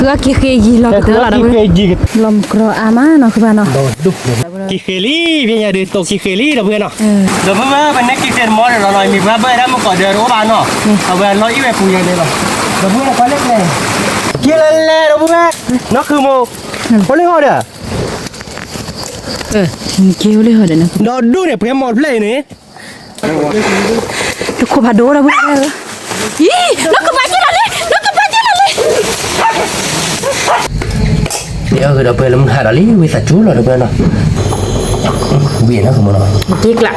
ဃုအီၣ်က့ၤဃ့ယံာ်လီၤကတၢၢ်လီၤ ဒီပုၢ်ဝဲၢ်, လီၤမုၢ်ကြီအါမးနီၤ ဃုဘၣ်နီၤ, က့ၤဃ့လံ ဖဲညါဒုး တိာ်က့ၤဃ့လံ ဒီပုၢ်ဝဲၢ်နီၤ, ဒီပုၢ်ဝဲၢ် ပနဲက့ၤဃ့တမီဒီးနီၤနီၤ မ့ၢ်ပှၤဘၢၣ်ဒၣ်မုၢ်ကီးဒီးတအိၣ်ဘၣ်နီၤ, အဝဲလီၤအံၣ်ဝဲပူၤညါန့ၣ်လီၤ, ဒီပုၢ်ဝဲၢ် နကွၢ်လၢကျဲ, က့ၤလၢလဲၣ် ဒီပုၢ်ဝဲၢ်, နီၢ်ဃုမိၢ်, ဖိလံဟီၣ်ဒီး က့ၤအိၣ်လၢဟီၣ်ဒီး ဒီးဒူၣ်န့ၣ် ပှဲၤမီၢ်တဖျၢၣ်အံၤန့ၣ်, တခိၣ်ဖးဒိၣ်ဒီးဝဲ, အံၤ, နီၢ်ကပၤက့ၤလီၤလံ, နီၢ်ကပၤက့ၤလီၤလံ, ဒီပုၢ်ဝဲၢ်လၢမုၢ်ဟါဒီးလံ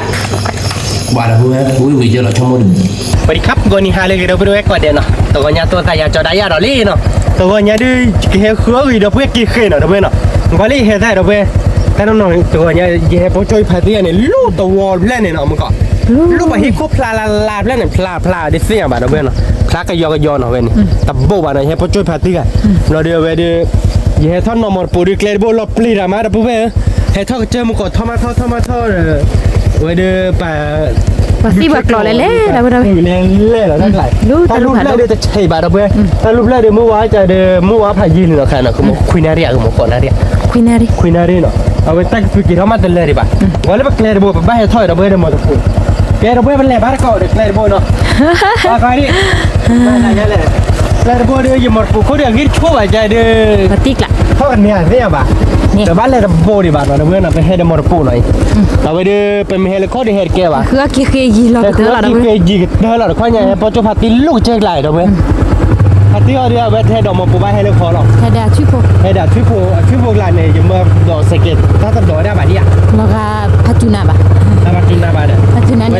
ဝံသးစူၤလီၤ ဒီပုၢ်ဝဲၢ်နီၤ, ဝံနီၤ က့ၤကျး, ဝံဝံယၢလီၤ ဆိကမိၣ်ဒုး, ပှၤဒံးခါပကီၢ်နံၤဟါလၢဂ့ၤ ဒီပုၢ်ဝဲၢ်ကိးဂၤဒဲးနီၤ, တဂီၤညါတိသးယၤကၠီၤဒၣ်ယၤဒီးလံနီၤ, တဂီၤညါဒုး ကဟဲဃုအီၣ်ဂ့ၤ ဒီပုၢ်ဝဲၢ်က့ၤဃ့နီၤ ဒီပုၢ်ဝဲၢ်နီၤ, ကွၢ်လၢယဟဲသၣ် ဒီပုၢ်ဝဲၢ်, တၢ်နီၢ်နီၢ် တဂီၤညါ ယဟဲပိာ်ကၠီၣ်ဖးသံဂၤန့ၣ် လူၢ်တဝီဖျၢၣ်န့ၣ်နီၤ မုၢ်ကီး, လူၢ်ပှၤဟံၣ်ခိၣ်ဖျါလၢ်လၢ်ဖျၢၣ်န့ၣ် ဖျါဖျါဒ်သ့ၣ်ညါဘၣ် ဒီပုၢ်ဝဲၢ်နီၤ, ဖျါကယီကယီနီၤ ဝဲန့ၣ်, တဘိးဘၣ်နီၤ ယဟဲပိာ်ကၠီၣ်ဖးသံဂၤ, ဘျီဒီးအဝဲဒုး ယဟဲထီၣ်နီၢ်မီၢ်တပိၤဒုး ကျဲတဘိလီၤပျံၤတၢ်မး ဒီပုၢ်ဝဲၢ်ဧၢ, ဟဲထီၣ်ကစၢၢ်မုၢ်ကီး ထီၣ်မးထီၣ်ထီၣ်မးထီၣ်ဒီး အဝဲဒုးပှၤ ပှၤသံပှၤကျိးလဲၣ်လဲၣ် ဒီပုၢ်ဝဲၢ်, လဲၣ်လဲၣ်လီၤ တၢ်ကျါ, တၢ်လူၢ်ဖျၢၣ်ဒုးတဆံးဘၣ် ဒီပုၢ်ဝဲၢ်, တၢ်လူၢ်ဖျၢၣ်ဒုး မုၢ်ဝါကဒီး မုၢ်ဝါဖးယံာ်လံနီၤ ခါနီၤ ခွံနၣ်ရံၣ် အကမီၤ ခွံနၣ်ရံၣ်, ခွံနၣ်ရံၣ်နီၤ, အဝဲတၢ်ကသုးက့ၤထီၣ်မးတလၢာ်ဒံးဘၣ်, ကွၢ်လၢပကျဲတဘိ ပဘၣ်ဟဲထီၣ်ဒီး ဒီပုၢ်ဝဲၢ် ဒီးမီၢ်တပိၤ, ကဲ ဒီပုၢ်ဝဲၢ် ပလဲၤဘၣ်တကိးဒီးကျဲတဘိနီၤ, ဘၣ်ဃးဒ် လဲၣ်, ကျဲတဘိဒီး ယမီၢ်တပိၤခိၣ်ဒီး အဂံၢ်တဆိဘၣ်ကဒီး ထီၣ်ကန့ၢ်သ့ၣ်ညါဘၣ်, တဘၣ်လဲၤတဘိဒံးဘၣ်နီၤ ဒီပုၢ်ဝဲၢ်နီၤ ပဟဲဒီးမီၢ်တပိၤနီၤအံၤ, အဝဲဒီး ပမ့ၢ်ဟဲလၢခီၣ်ဒီးဟဲတကဲဘၣ်, ဃုအီၣ်က့ၤဃ့ယံာ်လီၤကတၢၢ်လီၤ ဒီပုၢ်ဝဲၢ်, ဃုက့ၤယံာ်ကတၢၢ်လီၤ တခီညါ ဟဲပိာ်ကၠီၣ်ဖးသံလိၣ်ကစၢၢ်ကျါ ဒီပုၢ်ဝဲၢ်, ဖးသံအီၤဒီး အဝဲတဟဲဒီးမီၢ်ပိၤဘၣ် ဟဲလၢခီလီၤ, ဟဲဒီးအထွံၣ်ဖိ, ဟဲဒီးအထွံၣ်ဖိ, အထွံၣ်ဖိကျါန့ၣ် ယမၢဒီးစဲးကဲး တၢ်တဒီးဒၣ်ဘၣ်ဒံးဧါ, လီၤဂာ်ဖးတူၢ်နၤဘၣ်, ဖးတူၢ်နၤန့ၣ် ဝဲဒၣ်ပစဲးကဲးမုၢ်ဘၣ်ဒီး, ပှၤလၢကျဲ ဒီပုၢ်ဝဲၢ် လဲၤလဲၤလဲၤလီၤ တၢ်ကျါ ဒီပုၢ်ဝဲၢ်နီၤ, ကျဲတဘိအံၤ ပှၤယဟဲဘၣ်နီတဘျီဘၣ်, ယ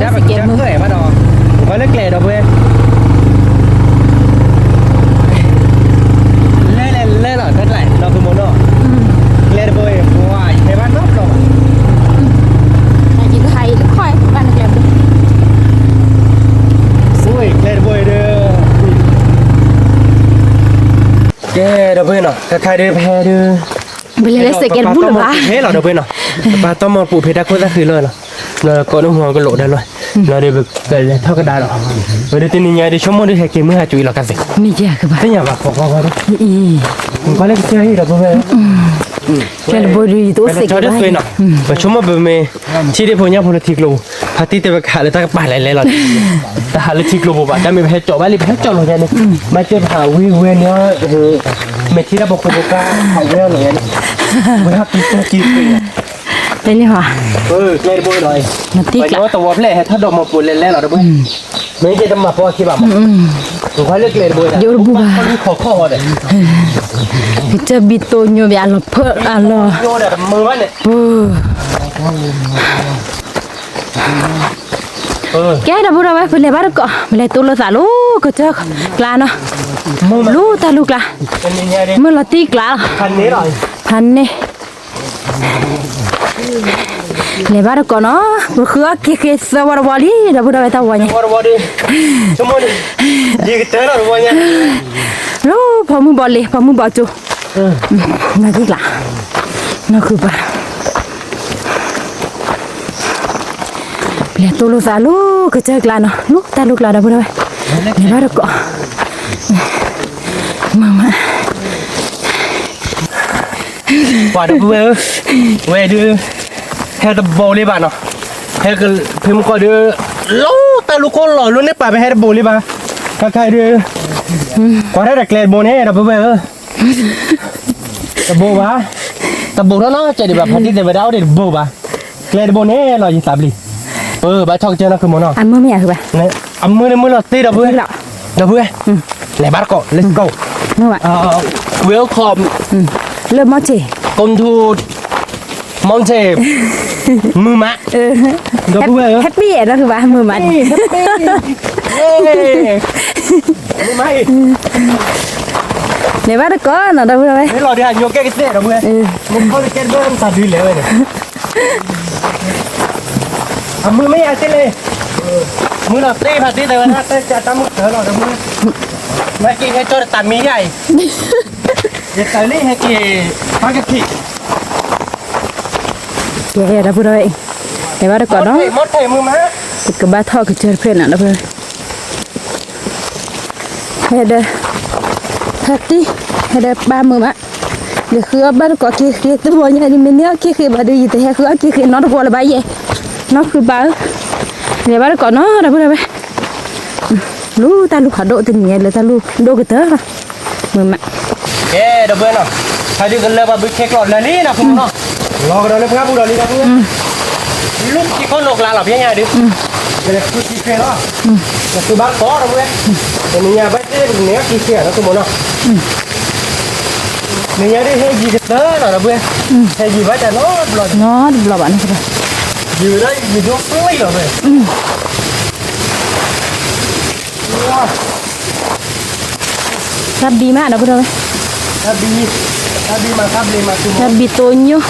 ကဟးအံၤတခီ ဘၣ်နကျဲတဘိ, ကျဲတဘိအံၤဒီး, ကဲ ဒီပုၢ်ဝဲၢ်နီၤ ခဲခါဒုး ပဟဲဒုး ပလဲၤလၢစဲးကဲးတဘူၣ်လၢၤဘၣ်, ဟဲလီၤ ဒီပုၢ်ဝဲၢ်နီၤ, ပပာ်တၢ်မီၢ်ပူၤဖဲတၢ်ခိၣ်သၣ်ဃံလီၤလီၤ, လၢကိးနမီၢ်ကလိာ်ဒၣ်လီၤ, လီၤဒီး ပလဲၤထီၣ်ကဒါဒီး, ဝဲဒုးတနံၤညါဒုး ဆိကမိၣ်ဒုးဟဲက့ၤမုၢ်ဟါကွံာ်လီၤကသ့, သ့ၣ်ညါဘၣ် ဃီဃီဃီဒုး, ကွၢ်လၢကစၢၢ်ဟံၣ်ဒီး ပုၢ်ဝဲၢ် ကျဲတဘိဒုး ယတအိၣ်စဲးကဲးဘၣ်, ပဆိကမိၣ်ပမ့ၢ် ထံၣ်ဒ့ၣ်ဖိညၣ်ဖိလၢထံကျိပူၤ, ဖါတံၢ်တဲဝဲကဟးလၢတၢ်ကပၤလဲၤလဲၤလီၤ, တဟးလၢထံကျိပူၤဘၣ်, တၢ်မ့ၢ်ပဟဲကၠီၤဘၣ်လံ ပဟဲကၠီၤလီၤယါန့ၣ်, ဘၣ်ကဲပဟးဝံဝဲန့ၣ်, မ့ၢ်ထံၣ်တၢ်ပိာ်ခွါဖိကါ ဟးဝဲလီၤယါန့ၣ်, ဝဲဟးက့ၤက့ၤက့ၤ, တန့ၢ်ဟီ, ကျဲတဘိဒီး, ပှၤညီတဝီဖျဲၣ်ဟဲထီၣ်ဒီးမီၢ်ပိၤလဲၤလဲၤလီၤတဘိ, မ့ၢ်ကဲတမၤပီၢ်အခံဘၣ်မး, ကွၢ်လၢကျဲတဘိ, ယအိၣ်တဘူၣ်ဘၣ်, ခီခီဒီး, ကစၢၢ်ဘံတိညိဘၣ်အလီၤဖၢအလီၤ, မုာ်ဘၣ်န့ၣ် ကဲ ဒီပုၢ်ဒီဝဲၢ် ပလဲၤဘၣ်တကိး ပလဲၤတိလိာ်သးလၢကစၢၢ်ကျါနီၤ, လူတၢ်လူကျါ, မုၢ်လီၤတံၢ်ကျါလီၤ, ဖးန့ၢ်, လဲၤဘၣ်တကိးနီၤ, ပဃုအီၣ်က့ၤဃ့သၢဝီတဝီလံ ဒီပုၢ်ဒီဝဲၢ် တၢ်ဝီညါ, လၢဖီမုၢ်ဘီလ့ၤ ဖီမုၢ်ဘီကၠိ နီၢ်ကံၢ်ကျါ, နီၢ်ဃုပၤ, ပလဲၤတိလိာ်သးလၢကစၢၢ်ကျါနီၤ, လူတၢ်လူကျါ ဒီပုၢ်ဒီဝဲၢ်, လဲၤဘၣ်တကိး, မၤမၤ ပှၤဒီပုၢ်ဝဲၢ်ဧၢ, ဝဲဒုး ဟဲတဘိလံဘၣ်နီၤ, ဟဲကဖဲမုၢ်ကီၢ်ဒုး လီၤတၢ်လူကိၢ်လီၤလၢန့ၣ်ပာ် ပဟဲတဘိလံဘၣ်, ခဲခါဒုး ကွၢ်တၢ်တကျဲတဘိန့ၣ် ဒီပုၢ်ဝဲၢ်ဧၢ, တဘိဘၣ်, တဘိထီၣ်နီၤ ကဲဒံးဘၣ် ဖါတံၢ်တဲဝဲဒၣ်အိၣ်ဒံးတဘိဘၣ်, ကျဲတဘိန့ၣ်လီၤယသးပျံၤ, ပဘၣ်ထီၣ်ကစၢၢ်နီၤ ဃုမီၤနီၤ, အမုၢ်မ့ၢ်ယၤဃုဘၣ်, အမုၢ်န့ၣ်မုၢ်လီၤတံၢ် ဒီပုၢ်ဝဲၢ်, ဒီပုၢ်ဝဲၢ်, လဲၤဘၣ်တကိး let's go, welcome, လၢမီၢ်ဆ့ၣ်, come to mountain, မုၢ်မး, ဒီပုၢ်ဝဲၢ်ဧၢ, happy နီၤဃုဘၣ် မုၢ်မး, မုၢ်မးအံၤ, လဲၤဘၣ်တကိးနီၤ ဒီပုၢ်ဝဲၢ်, မ့ၢ်လီၤဒုးဟးညိကဲကစဲၣ် ဒီပုၢ်ဝဲၢ်, မ့ၢ်ခီလၢကဲတဘၢမတၤဒုးလဲၤဝဲန့ၣ် အမုၢ်မ့ၢ်ယၤတ့ၢ်လံ, မုၢ်လီၤတံၢ် ဖါတံၢ်တဲဝဲဒၣ် တၢ်ကၢ်တၢ်မုၢ်ကၢလီၤ ဒီပုၢ်ဝဲၢ်, မ့ၢ်က့ၤဟဲကၠီတတၢ်မံယါအံၤ, ယတၢ်လံဟဲက့ၤ ပၢ်ကထံး, ကဲ ဒီပုၢ်ဝဲၢ်, လဲၤဘၣ်တကိးနီၤ, မ့ၢ်ထံးမုၢ်မး, ပကဘၣ်ထီၣ်ကစၢၢ်တဖျၢၣ်နီၤ ဒီပုၢ်ဝဲၢ်, ဟဲဒီး, ဖါတံၢ်, ဟဲဒီးပၢ်မုာ်မး, လဲၤဃုအီၣ်ဘၣ်တကိးက့ၤဃ့တဘီညါဒ် မ့ၢ်န့ၢ်အီၣ်က့ၤဃ့ဘၣ်ဒီး ယတဟဲဃုအီၣ်က့ၤဃ့နီတဘီလၢၤဘၣ်ယဲ, နီၢ်ဃုပၢ်ဧၢ, လဲၤဘၣ်တကိးနီတဘျီဒီးဝဲ, လူတၢ်လူၢ်ဖးဒိၣ်တနံၤညါလၢတၢ်လူၢ်ဒိၣ်ကတၢၢ်လီၤ, မုာ်မး, ကဲဒီပုၢ်ဝဲၢ်နီၤ, ဖးဒုကလၢပှၤဘုခဲကျီၣ်လၢာ်လံနီၤ ဖိမုၣ်နီၤ, လီၤကဒီးလၢပှၢ်ပူၤဒီးလံဒီပုၢ်ဝဲၢ်, လူၢ်က့ၤခီၣ်နီၣ်ကျါလီၤ ဖဲညါဒုး, ကလဲၤဃုက့ၤဃ့လီၤ, ကဃုဘၣ်တကိးဒီပုၢ်ဝဲၢ်, တနံၤညါဘၣ်တဲပကန့ၢ်အီၣ်က့ၤဃ့နီၤ ဖိမုၣ်နီၤ နံၤညါဒ်ဟဲယံၤကတၢၢ်လီၤဒီပုၢ်ဝဲၢ်, ဟဲယံၤဘၣ်တၢ်နီတဘျီ, နီတဘျီဘၣ်နီၤ, ယံၤဝဲဒၣ်ယံၤဒိၣ်ကျံလီၤဝဲ, တၢ်ဘံမးဒီပုၢ်ဒီဝဲၢ်, တၢ်ဘံတိညိ, တုၤဒီးလၢဝၣ်ကျါလံဒီပုၢ်ဒီဝဲၢ်,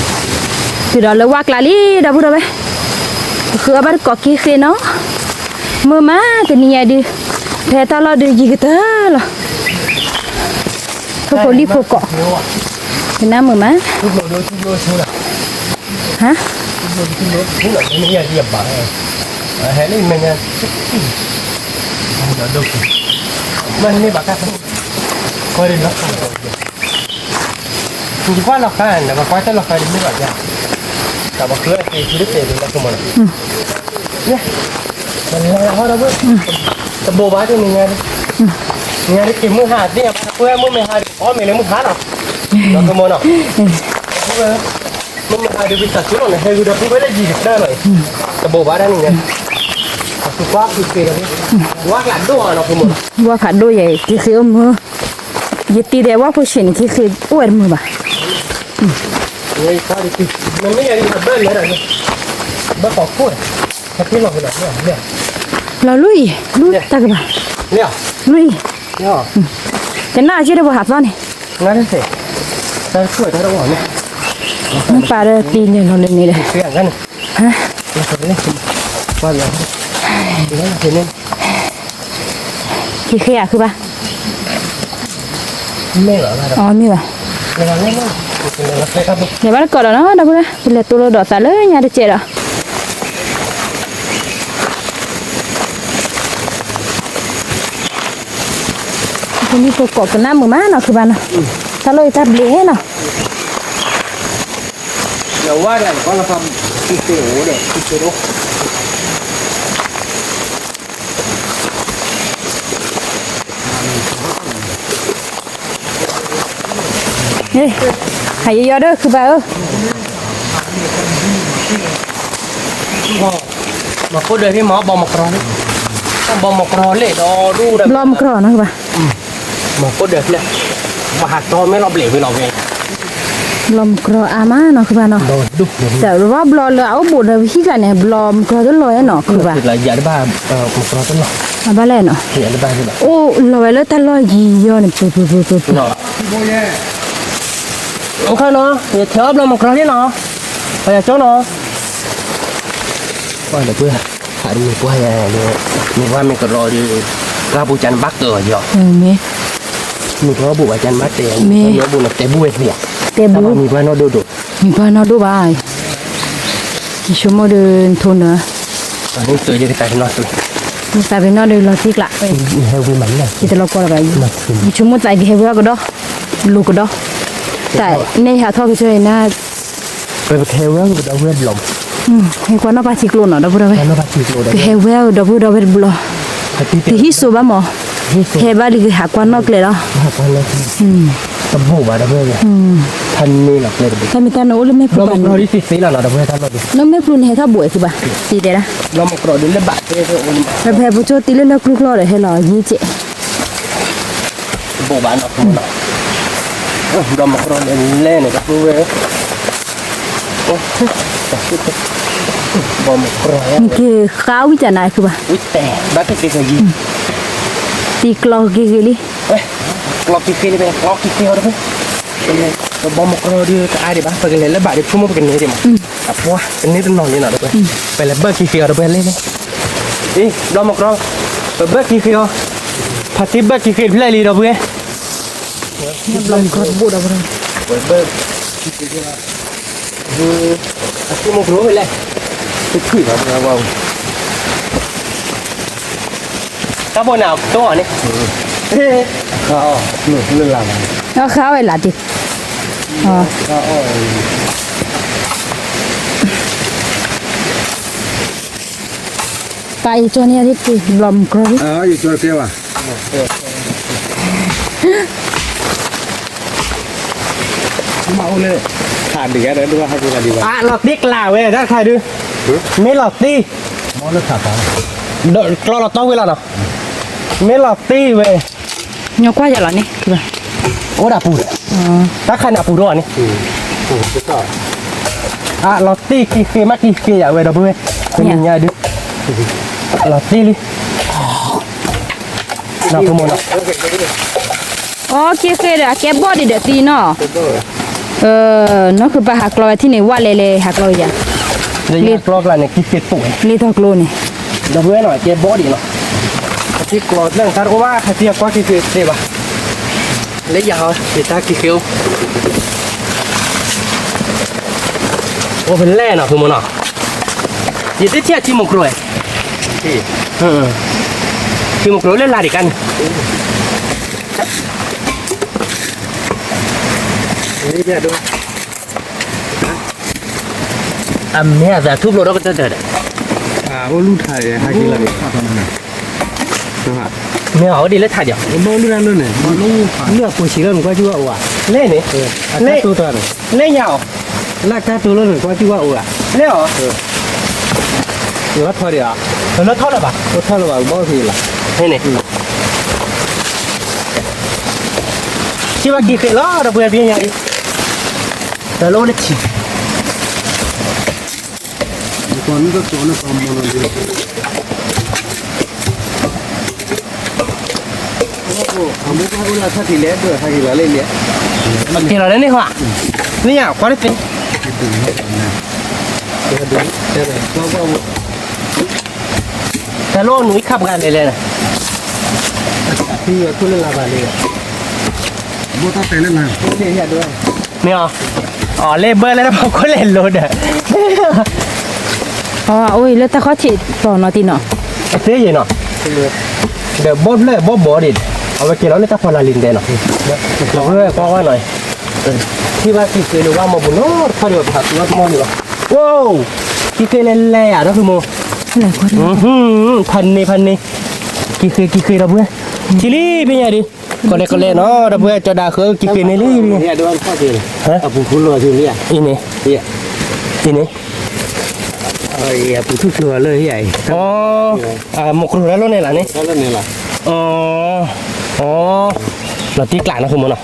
ပဃုအီၣ်ဘၣ်တကိးက့ၤဃ့နီၤ, မုာ်မးတနံၤညါဒုး, ဖဲတၢ်လီၢ်ဒုးယံၤကတၢၢ်လီၤ ထိၣ်ဖိလံၣ်ဖိကိး, ကနၣ်မုာ်မး, ဟါ, မ့ၢ်ဘၣ်ကါ, ကွၢ်လီၤခါ, နကကွၢ်လီၤခါဒ်မ့ၢ်ဘၣ်ယါ, တၢ်ဘၣ်ဃုအီၣ်က့ၤဃုတတဲာ်ဒ်လီၤ ဖိမုၣ်နီၤ, တလဲၤဟီဒီပုၢ်ဝဲၢ်, တဘိးဘၣ်ဒ်နံၤညါဒ်, နံၤညါဒ်က့ၤမုၢ်ဟါသ့ၣ်ညါဘၣ် ပုၢ်ဝဲၢ်မုၢ်မ့ၢ်ဟါဒ်အီၣ်မ့ၤလၢမုၢ်ဟါလီၤ, ဒီးဖိမုၣ်နီၤ, မုၢ်မ့ၢ်ဟါဒ်ဝံသးစူၤလီၤ နဟဲဃုာ်ဒီပုၢ်ဝဲၢ်လၢယံၤကတၢၢ်လီၤအံၤ, တဘိးဘၣ်ဒ်နံၤညါ, ပှၤဃုကွၢ်ဃုက့ၤဒီး, ဝၣ်ကျါဒိၣ်မးနီၤ ဖိမုၣ်နီၤ, ဝၣ်ဖးဒိၣ်ယဲအံၤ က့ၤဃ့အိၣ်မုာ်, ယတံၤဒီးဝၣ်ဖိဆံးန့ၣ် က့ၤဃ့အိၣ်ဝဲတမုာ်ဘၣ်, ဘၣ်ကိးခိၣ်, လီၤလူအံၤ, လူတၢ်ကဘၣ်, လူအံၤ, ကနၣ်က့ၢ်ဒီးပှၤဟးသီန့ၣ်, တၢ်တခိၣ်တၢ်တဝီန့ၣ်, မ့ၢ်ပာ်ဒီးတံၤလဲၤလီၤလၢန့ၣ်ဒီး, ဟါ, က့ၤဃ့ယၤဃုဘၣ်, အီၤမ့ၢ်ဘၣ်, လဲၤဘၣ်တကိးဒီးနီၤ ဒီပုၢ်ဝဲၢ် ပလဲၤတိလိာ်ဒီးသးလၢညါတစဲးဒီး ဖိလံၤဖိကိးကနၣ်မုာ်မးနီၤ ခုဘၣ်နီၤ, တၢ်လီၢ်အံၤတၢ်ဘျ့နီၤ, ယဝါဒီး ကီလီၤဖး ခံသ့အိၣ်ဒီး ခံသ့အိၣ်, ဟးယယီၤဒီး ခုဘၣ်ဧၢ, မၤကိၣ်ဒၢးဖဲမၤဘီမုၢ်ကြီလံ, ဘီမုၢ်ကြီလံဒီးဒူၣ်ဒီး ဘီမုၢ်ကြီနီၤ ခုဘၣ်, မၤကိၣ်ဒၢးဖဲလဲၣ်, ပှၤဟးတီမ့ၢ်လီၤဘျဲးဝဲလီၤဝဲ, ဘီမုၢ်ကြီအါမးနီၤ ခုဘၣ်နီၤ, တၢ်ရဘၣ်ဘျီလၢအအိၣ်ဘူးဒီးပဟံၣ်ကျါန့ၣ် ဘီမုၢ်ကြီတလီၤနီၤ ခုဘၣ်, အဘၣ်လဲၣ်နီၤ, အိၣ်လီၤဝဲလၢတၢ်လီၢ်ယံၤယီၤန့ၣ် ပူၤပူၤပူၤပူၤပူၤ အခါနီၤ ယထဲအီၣ်ဘျီမုၢ်ကြီလံနီၤ, ပှၤယၤကၠီနီၤ, ပှၤဒီးပှၤ ဟးဒီးမ့ၢ်ပှၤယၤဒီး မ့ၢ်ပှၤမ့ၢ်ကရီဒီး ပှၤဘူးကၠၣ်နဘၣ်ကၢၤယီၤ, မ့ၢ် မ့ၢ်ပှၤဘူးဘၣ်ကၠၣ်နဘၣ်တဲ မ့ၢ် မ့ၢ်ဘူးနတဲဘူးဝဲသ့ဧါ, တဲဘူး မ့ၢ်ပှၤနီၢ်ဒိၣ်ဒိၣ်, မ့ၢ်ပှၤနီၢ်ဒိၣ်ဘၣ်, ယဆိကမိၣ်ဒီးနထိနၢၤ သးပ့ၤနီၣ်ဒီးလီၤတံၢ်ကျးဝဲ, ယတလီၤကီလၢၤဘၣ်, ယဆိကမိၣ်သးကဟဲဝဲကဒီး, လိၤကဒီး, တၢ်နဲၣ်ဟးထီၣ်ကစၢ်အံၤနၤ, ပကဟဲဝဲကဒီးဝဲဘျီ, ဟဲကွၢ်နီၣ်ပၢ်ထံကျိနီၤ ဒီပုၢ်ဒီဝဲၢ်, ကဟဲဝဲကဒီးပုၢ်ဒီဝဲၢ်တဘျီ, ကဟံးစိဘၣ်မး, ဟဲဘၣ်လံကဟးကွၢ်နီၣ်ကျဲလီၤ, တဘိးဘၣ်ဒီပုၢ်ဝဲၢ်, ဖးန့ၢ်လီၤကျဲတဘိး, တၢ်မ့ၢ်တၢ်န့ၣ်အိၣ်လၢမဲာ်ဖျိပာ်န့ၣ်, လၢမဲာ်ဖျိန့ၣ်ဟဲထီၣ်ဘိးဝဲသ့ဘၣ်, တံၤဒဲးဒၣ်, ဖဲပကၠိတံၤလၢလၢကျူကျီဒီးဟဲလီၤယံၤကဲး တဘိးဘၣ်နီၤ, ဘျီမုၢ်ကြီလဲၤလဲၤန့ၣ် တၢ်ပုၢ်ဝဲၢ်, ဘျီမုၢ်ကြီ, နက့ၤဃါဝံၣ်တၢ်နၤခုဘၣ်, ဝံၣ်တဲာ် ဘၣ်က့ၤက့ၤကယံၤ, တံၤကျီက့ၤဂ့ၤလံ, ကျီက့ၤဃ့လံ ကျီက့ၤဃ့အီၤတဖဲ, ဘျီမုၢ်ကြီဒီးတအါဒံးဘၣ် ပကလဲၤလၢဘၣ်ဒီး ဆိကမိၣ်ပကန့ၢ်ဒံးမး, အပှၤ ကန့ၢ်တနီၤန့ၣ်နီၤတဖဲ, ပလဲၤဘၢက့ၤဃ့အီၤတဖဲလဲၣ်လဲၣ်, အ့ ဘျီမုၢ်ကြီ, ပဘၢက့ၤဃ့အီၤ, ဖါတံၢ်ဘၢက့ၤဃ့တဖျၢၣ်လံဒီပုၢ်ဝဲၢ်, ဘျီမုၢ်ကြီတဘိးဒီး ပဘၢက့ၤဃ့အီၤ, အဆိကမိၣ်ကျိဖဲလဲၣ်, တခုၣ်ဘၣ် တၢ်ဘိးန့ၣ်အကတိၤအီၤန့ၣ်, လၢလၢဘၣ် အီၣ်ဃာ်အီၣ်ဝဲလၢတ့ၢ်, ပာ်အံၤကၠီန့ၣ်ဒ်တ့ၢ်ဘျီမုၢ်ကြီလံ, လီၤတံၢ်ကျးဝဲ တၢ်ခါဒုး, မ့ၢ်လီၤတံၢ်, ကျီလီၤတီဝဲလီၤနီၤ, မ့ၢ်လီၤတံၢ်ဝဲ ညီကွၢ်ယၤလီၤန့ၣ်, အိၣ်ဒၣ်ပူၤ, တၢ်ခါန့ၣ်အပူၤဒီးန့ၣ်, အလီၤတံၢ်ကံဃ့မးကံဃ့ယၤဝဲဒီပုၢ်ဝဲၢ်, တနံၤညါဒုး, လီၤတံၢ်လံ, နီၢ်ဖိမ့ၢ်နီၤ, အီကံဃ့ဒီးအကဲဘီၣ်ဒံးဒီးတံၢ်နီၤ, နီၢ်ဃုပၢ်ဟးကျီဝဲထံၣ်န့ၣ် ဝၣ်လဲၤလဲၤဟးကျီဝဲယၤ, လၢယဟးကျီကျါန့ၣ် ကံဃ့တိၣ်ဝဲ, လ့ထီၣ်ကျိန့ၣ်, ဒီပုၢ်ဝဲၢ်နီၤ အကဲဘီၣ်ဒံးနီၤ, အထံကျီတၢ်တအိၣ်ဘၣ် ဟဲသံအကွၢ်ကံဃ့သ့ဘၣ်, လၢယၤဟီ ယတၢ်ကံဃ့အိၣ် အိၣ်ဖဲလဲၣ်နီၤ ဖိမ့ၢ်နီၤ, ယတထံၣ်အထံမိၢ်ကျိဝဲ, ထံမိၢ်ကျိလၢလါဒံးကါန့ၣ်, အမ့ၢ်အသးထူၣ်ဖျိးဒီးကတၢၢ်တၢၢ်ဒီး, အိၣ်လူၢ်ထါဟဲက့ၤလီၤ, မ့ၢ်အီၤဒ်လၢထါဒံး, လၢအပူၤဆံးလီၤနကွၢ်ကၠူၣ်ဝဲအိၣ်ဧါ, လဲၣ်န့ၣ်, လၢညါအီၤ, လၢတၢ်တိၢ်လီၤနကွၢ်ကၠူၣ်ဝဲအိၣ်ဧါ, လဲၣ်အီၤ, လီၤထီၣ်ဒံးဧါ, လီၤထီၣ်လၢၤဘၣ်, လီၤထီၣ်လၢၤဘၣ် ဘီၣ်က့ၤလီၤ, န့ၣ်, ထံၣ်ဘၣ်ကံဃ့လီၤ ဒီပုၢ်ဝဲၢ်ပညါအံၤ, တၢ်လၢအိၣ်လၢထံး က့ၤလီၤလၢန့ၣ်ဟီ, န့ၣ်ညါ ကွၢ်တသ့, တၢ်လၢအိၣ်နူၤ အံၤခါပှၤလဲၤလဲၣ်, မ့ၢ်အီၤ, အီၤလၢဘၢလၢတၢ်ဖီခိၣ်လဲၤလိၤဒီး, အအိၣ်အံၤလၢတၢ်ခီၣ်ထံးပီၤနီၤတံၢ်နီၤ, အသ့ယဲၢ်နီၤ, ဒီးဘီၣ်ဖျၢၣ်ဘီၣ်ဘီဒံး, အဝဲက့ၤလီၤလၢတၢ်ဖီလာ်လံၤဒဲးနီၤ, ဒီးကွၢ်ဝဲနီၤ, ထံၣ်ဘၣ်ကံဃ့လၢဝၣ်မီပူၤနီၤ တခီဒံးဘၣ်ဖးသူဝဲတမီၢ်န့ၣ်လီၤ, အိ, ကံဃ့လဲၤလဲၤယၤဒီးဖုမိၢ်, ဖးန့ၢ် ဖးန့ၢ်, ကံဃ့ ကံဃ့ဒီပုၢ်ဝဲၢ်, ထံၣ်လံဖဲညါဒုး, ကီးလဲၣ်ကီးလဲၣ်နီၤ ဒီပုၢ်ဝဲၢ် ကၠီၤဒၣ်ဃုကံဃ့န့ၣ်လံ, အပူၤဖုလီၤသ့လံ, အံၤန့ၣ်, အံၤန့ၣ်, အပူၤထူၣ်ဖျိလၢယၤအံၤ, အမိၢ်ကရူၢ်တၢ်လီၢ်န့ၣ်လီၤန့ၣ်, အ, အ, လီၤတံၢ်ကျးနီၤ ဖုမိၢ်နီ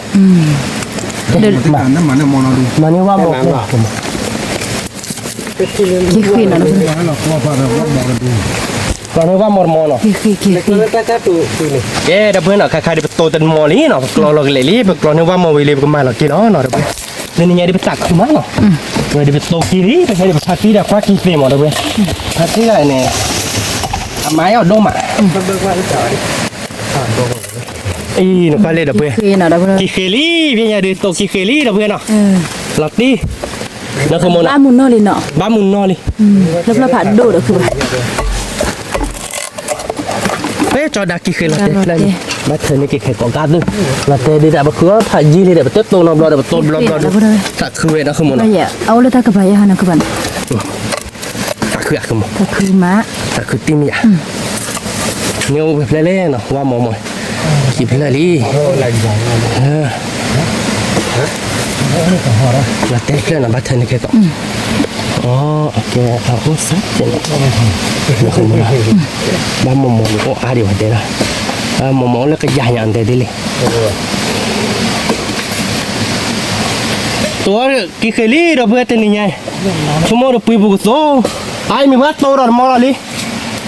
ၤ, မၤန့ၢ်ဝၣ်မီၤ, ကံဃ့နီၤ, မၤန့ၢ်ဝၣ်မီၤတမီၤနီၤ, ကဲ ဒီပုၢ်ဝဲၢ်နီၤ ခါခါဒ်ပတိၢ်တမီၤလံနီၤ ပကျီလီၤကလဲာ်လံ ပကျီန့ၢ်ဝၣ်မီၤဝံၤလံ ပကမၤလီၤက့ၤလီၤနီၤ ဒီပုၢ်ဝဲၢ်, လၢနံၤညါဒ်ပသးခုမးနီၤ, ဝဲဒ်ပတိၢ်က့ၤလံ ပဟဲဒ်ပဖါတံၢ်ဒီးကွၢ်ကံသ့မး ဒီပုၢ်ဝဲၢ်, ဖါတံၢ်ဂၤန့ၣ်, အမါအီၤဒိၣ်မး အံၤ နကွၢ်လၢ ဒီပုၢ်ဝဲၢ်, ကံဃ့လံ ဖဲညါဒုး တိၢ်ကံဃ့လံ ဒီပုၢ်ဝဲၢ်နီၤ, လီၤတံၢ်, ဘၣ်မုၢ်နီၢ်လံနီၤ, ဘၣ်မုၢ်နီၢ်လံ, လၢဖျၢၣ်ဖးဒိၣ်ဒီးခုဘၣ်, ဖဲကၠီၤဒၣ်ကံဃ့လီၤတဲာ်ဖျၢၣ်န့ၣ်, ဘၣ်ထၢန့ၢ်က့ၤခဲကိးကါသု, လီၤတဲာ်ဒ်တၢ်ပဃုအီၣ်ဖးယံာ်လံဒီး ပတတိၢ်နီတဘျီဒီး ပတိၢ်ဘျီဘျီဒီး, သးခုဝဲနီၤ ဖုမိၢ်နီၤ, အအိၣ်လၢတၢ်ကပၤယဲၢ်ဟီနီၤ ခုဘၣ်န့ၣ် သးခု, သးခုတံၢ်မ့ၢ်ယၤ, မ့ၢ်အိၣ်ဖဲဖျၢၣ်လဲၣ်နီၤ ဝၣ်မီၤမီၤ, ခံဖျၢၣ်လံ, လီၤတဲာ်ဖျၢၣ်နီၤ ဘၣ်ထၢန့ၢ်ခဲကိး, အကဲအအိၣ်စ့ၢ်ကီး, ဘၣ်မီၤမီၤန့ၣ်အိၣ်အါဒံးဝဲတဲဒၣ်, ဘၣ်မီၤမီၤအိၣ်လၢကယၤညါတဲဒ်လဲၣ် တိၢ်ကံဃ့လံ ဒီပုၢ်ဝဲၢ်တနံၤညါ, ဆိကမိၣ်တပှံၤပူၤကသိ, အအံၤမ့ၢ်ပှၤတိၢ်ဒီးတမီၤလီၤလံ, လီၤတံၢ်ကျး, မ့ၢ်အီၤ, ဟးအိၣ်အီၤ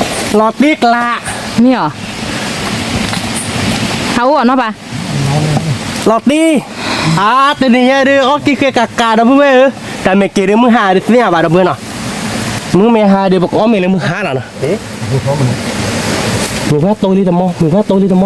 နီၤပၢ်, လီၤတံၢ်, အါ တနံၤညါဒုး အီၣ်ကံဃ့ကးကး ဒီပုၢ်ဝဲၢ်ဧၢ, တၢ်မ့ၢ်က့ၤဒုး မုၢ်ဟါဒုးသ့ၣ်ညါဘၣ် ဒီပုၢ်ဝဲၢ်နီၤ, မုၢ်မ့ၢ်ဟါဒုး ပကအီၣ်မ့ၤလၢမုၢ်ဟါလီၤနီၤ မ့ၢ်ပှၤတိၢ်လံတမီၤ, မ့ၢ်ပှၤတိၢ်လံတမီၤ,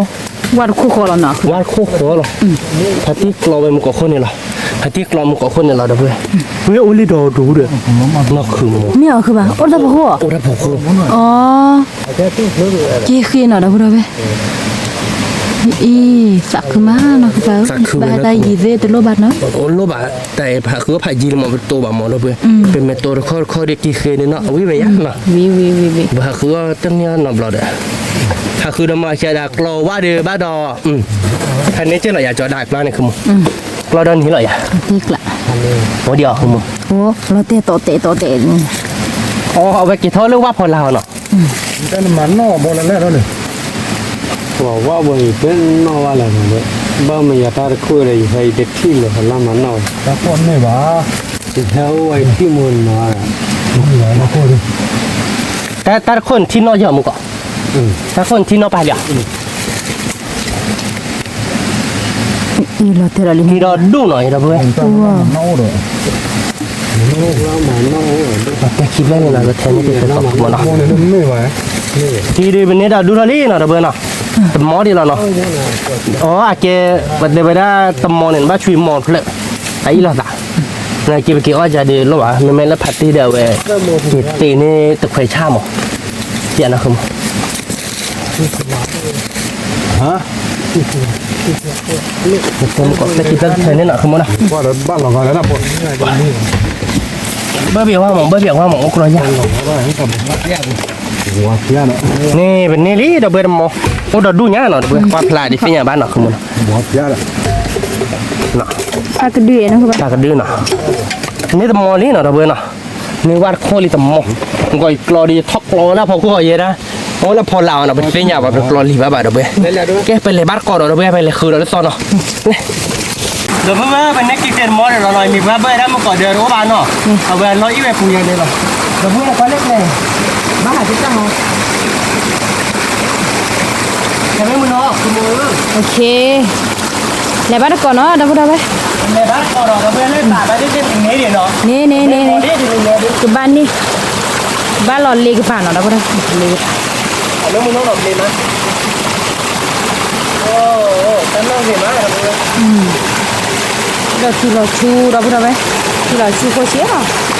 ဝါတခိၣ်ဃီလီၤနီၤ, ဝါတခိၣ်ဃီလီၤ, ဖါတံၢ်ကျီဝဲမုၢ်ကီၢ်ခိၣ်န့ၣ်လီၤ, ဖါတံၢ်ကျီမုၢ်ကီၢ်ခိၣ်န့ၣ်လီၤ ဒီပုၢ်ဝဲၢ်, ပှၤအိၣ်လံဒီးဒူဒီး, နီၢ်ခုမီၤ, မ့ၢ်အီၤခုဘၣ်, အိၣ်တၢ်ဖီခိၣ်, အိၣ်တၢ်ဖီခိၣ်, အီ, က့ၤဃ့နီၤ ဒီပုၢ်ဝဲၢ်, အံၤ သးခုမးနီၤ သးခုဝဲ ဘၣ်တၢ်ယံၤသ့ၣ်တလိၣ်ဘၣ်နီၤ, လိၣ်ဘၣ် တၢ်အဲၣ်ဖးဃုဖးယံၤလၢမ့ၢ်ပတိၢ်ဘၣ်မ့ၢ်ဒီပုၢ်ဝဲၢ်, ပမ့ၢ်တိၢ်တခီတခီဒီးက့ၤဃ့န့ၣ်နီၤ အဝံၣ်ဝဲယါနီၤ, ဖးဃုအီၤတန့ၢ်နီတဘျီဒီး, ဖးဃုဒီးမ့ၢ်ကဲဒၣ်ကျီဝါဒီးဘၣ်ဒီး, ဖဲန့ၣ်က့လီၤယၤ ကၠီဒၣ်ကျါန့ၣ် ဃမူ, ကျီဒီးန့ၣ်လီၤယၤ, အိၣ်ဒံးအီၤဃမူ, လီၤတဲာ်တီၤတဲာ်တီၤတဲာ်န့ၣ်, အဝဲက့ၤထီၣ်လၢဝၣ်ဖီလာ်အီၤနီၤ, တၢ်နမၤနီၣ်ဘီလၢလဲၣ်ထီၣ်န့ၣ် ပှၤဝၣ်ဘိယဖဲနီၣ်ဝဲလဲၣ်န့ၣ်, ဘၣ်မ့ၢ်ယၤတၢ်တခိၣ်ဒီး ယဟဲအံၤတထံၣ်လၢၤ ဟဲလၢမၤနီၣ်ဝဲ, တၢ်ဖီၣ်န့ၢ်ဘၣ်, ယဟဲအိၣ်ဝဲအံၤထံၣ်မူနီၤ, တၢ်တခိၣ်နထံၣ်နီၣ်ယီၤမူကီး, တၢ်ခိၣ်နထံၣ်နီၣ်ပာ်လံဧါ, အံၤလီၤတဲာ်လီၤလံ အံၤဒီးဒူၣ်နီၤ အံၤဒီးပုၢ်ဝဲၢ်, တဲခံဖျၢၣ်န့ၣ်နီၤ ကထဲန့ၣ်က့ၤတဲသီမ့ၢ်နီၤ, ကံဒုးပန့ၢ်ဒီးဒူၣ်ထီၣ်လံနီၤ ဒီပုၢ်ဝဲၢ်နီၤ, တမီဒံးလီၤနီၤ, အီ အကဲ, ပတဲဝဲဒၣ်တမီန့ၣ် နဘၣ်ဆွံမီတဖျၢၣ်, အအံၣ်လိာ်သး, နက့ၤပက့ၤအီၣ်ကဒီးလိၣ်ဘၣ် မ့မ့ၢ်လၢဖးတ့ၢ်ဒီးအဝဲ, က့ၤတ့န့ၢ်တခွဲးဆၣ်မး, ယနီၤ ဟါ, တမ့ၢ်ကီး တၢ်ခံဖျၢၣ်တဖျၢၣ်န့ၣ်နီၤ ဃမူနီၤ, ဘၢဘၣ်ဝါမး ဘၢဘၣ်ဝါမး အိၣ်ကရီယါ, န့ၣ်ပန့ၢ်လံဒီပုၢ်ဝဲၢ်တမီ, အိၣ်ဒီးဒူၣ်ညါနီၤ ဒီပုၢ်ဝဲၢ် ကွၢ်ဖျါဒ်သ့ၣ်ညါဘၣ်နီၤ ဃမူနီၤ, တၢ်ကဒုနီၤ, န့ၢ်တမီလံနီၤ ဒီပုၢ်ဝဲၢ်နီၤ, န့ၢ်ဝၣ်တခိၣ်လံတမီ, နကွၢ်ကျီဒီးယထီၣ်ကျီဝဲဒၣ်ဖီခိၣ်အီၤယဲဒၣ်, အိၣ်လၢဖီလာ်အီၤနီၤ ပတသ့ၣ်ညါဘၣ် ပတကျီလံၤဘၣ်ဘၣ် ဒီပုၢ်ဝဲၢ်, ကဲပလဲၤဘၣ်တကိးဒီး ဒီပုၢ်ဝဲၢ် ပလဲၤဃုာ်ဒီးလၢသီနီၤ,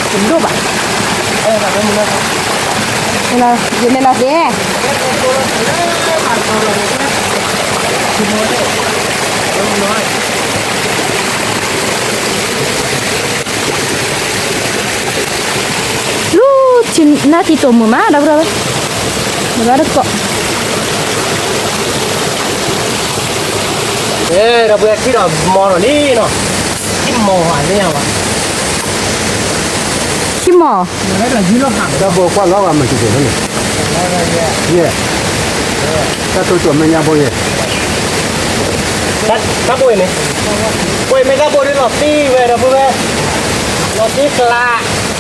ဒီပုၢ်ဝဲၢ် ပန့ၢ်က့ၤကဲတမီဒီးနီၤ မ့ၢ်ပှၤဘၢၣ်ဒၣ်မ့ၢ်ကီးဒီးတအိၣ်ဘၣ်နီၤ, အဝဲလီၤအံၣ်ဝဲပူၤညါန့ၣ်လီၤ, ဒီပုၢ်ဝဲၢ် ကွၢ်လၢကျဲ, ဘၣ်ဟးက့ၤတၢ်မီ ကဲမ့ၢ်မနီၤ လဲၤဘၣ်တကိးနီၤ ဒီပုၢ်ဝဲၢ်, လဲၤဘၣ်တကိးဒီး ဒီပုၢ်ဝဲၢ်လၢဘၣ်ဘၣ်ဒ်န့ၣ်တန့ၢ်ဒံးနီၤ, န့ၣ်န့ၣ်န့ၣ်န့ၣ်, ကဘၣ်န့ၣ်, ကဘၣ်လီၤလ့ကပၤနီၤ ဒီပုၢ်ဝဲၢ်, လ့ကပၤ, လၢမနီၤနီၤ ပျ့ၤမး,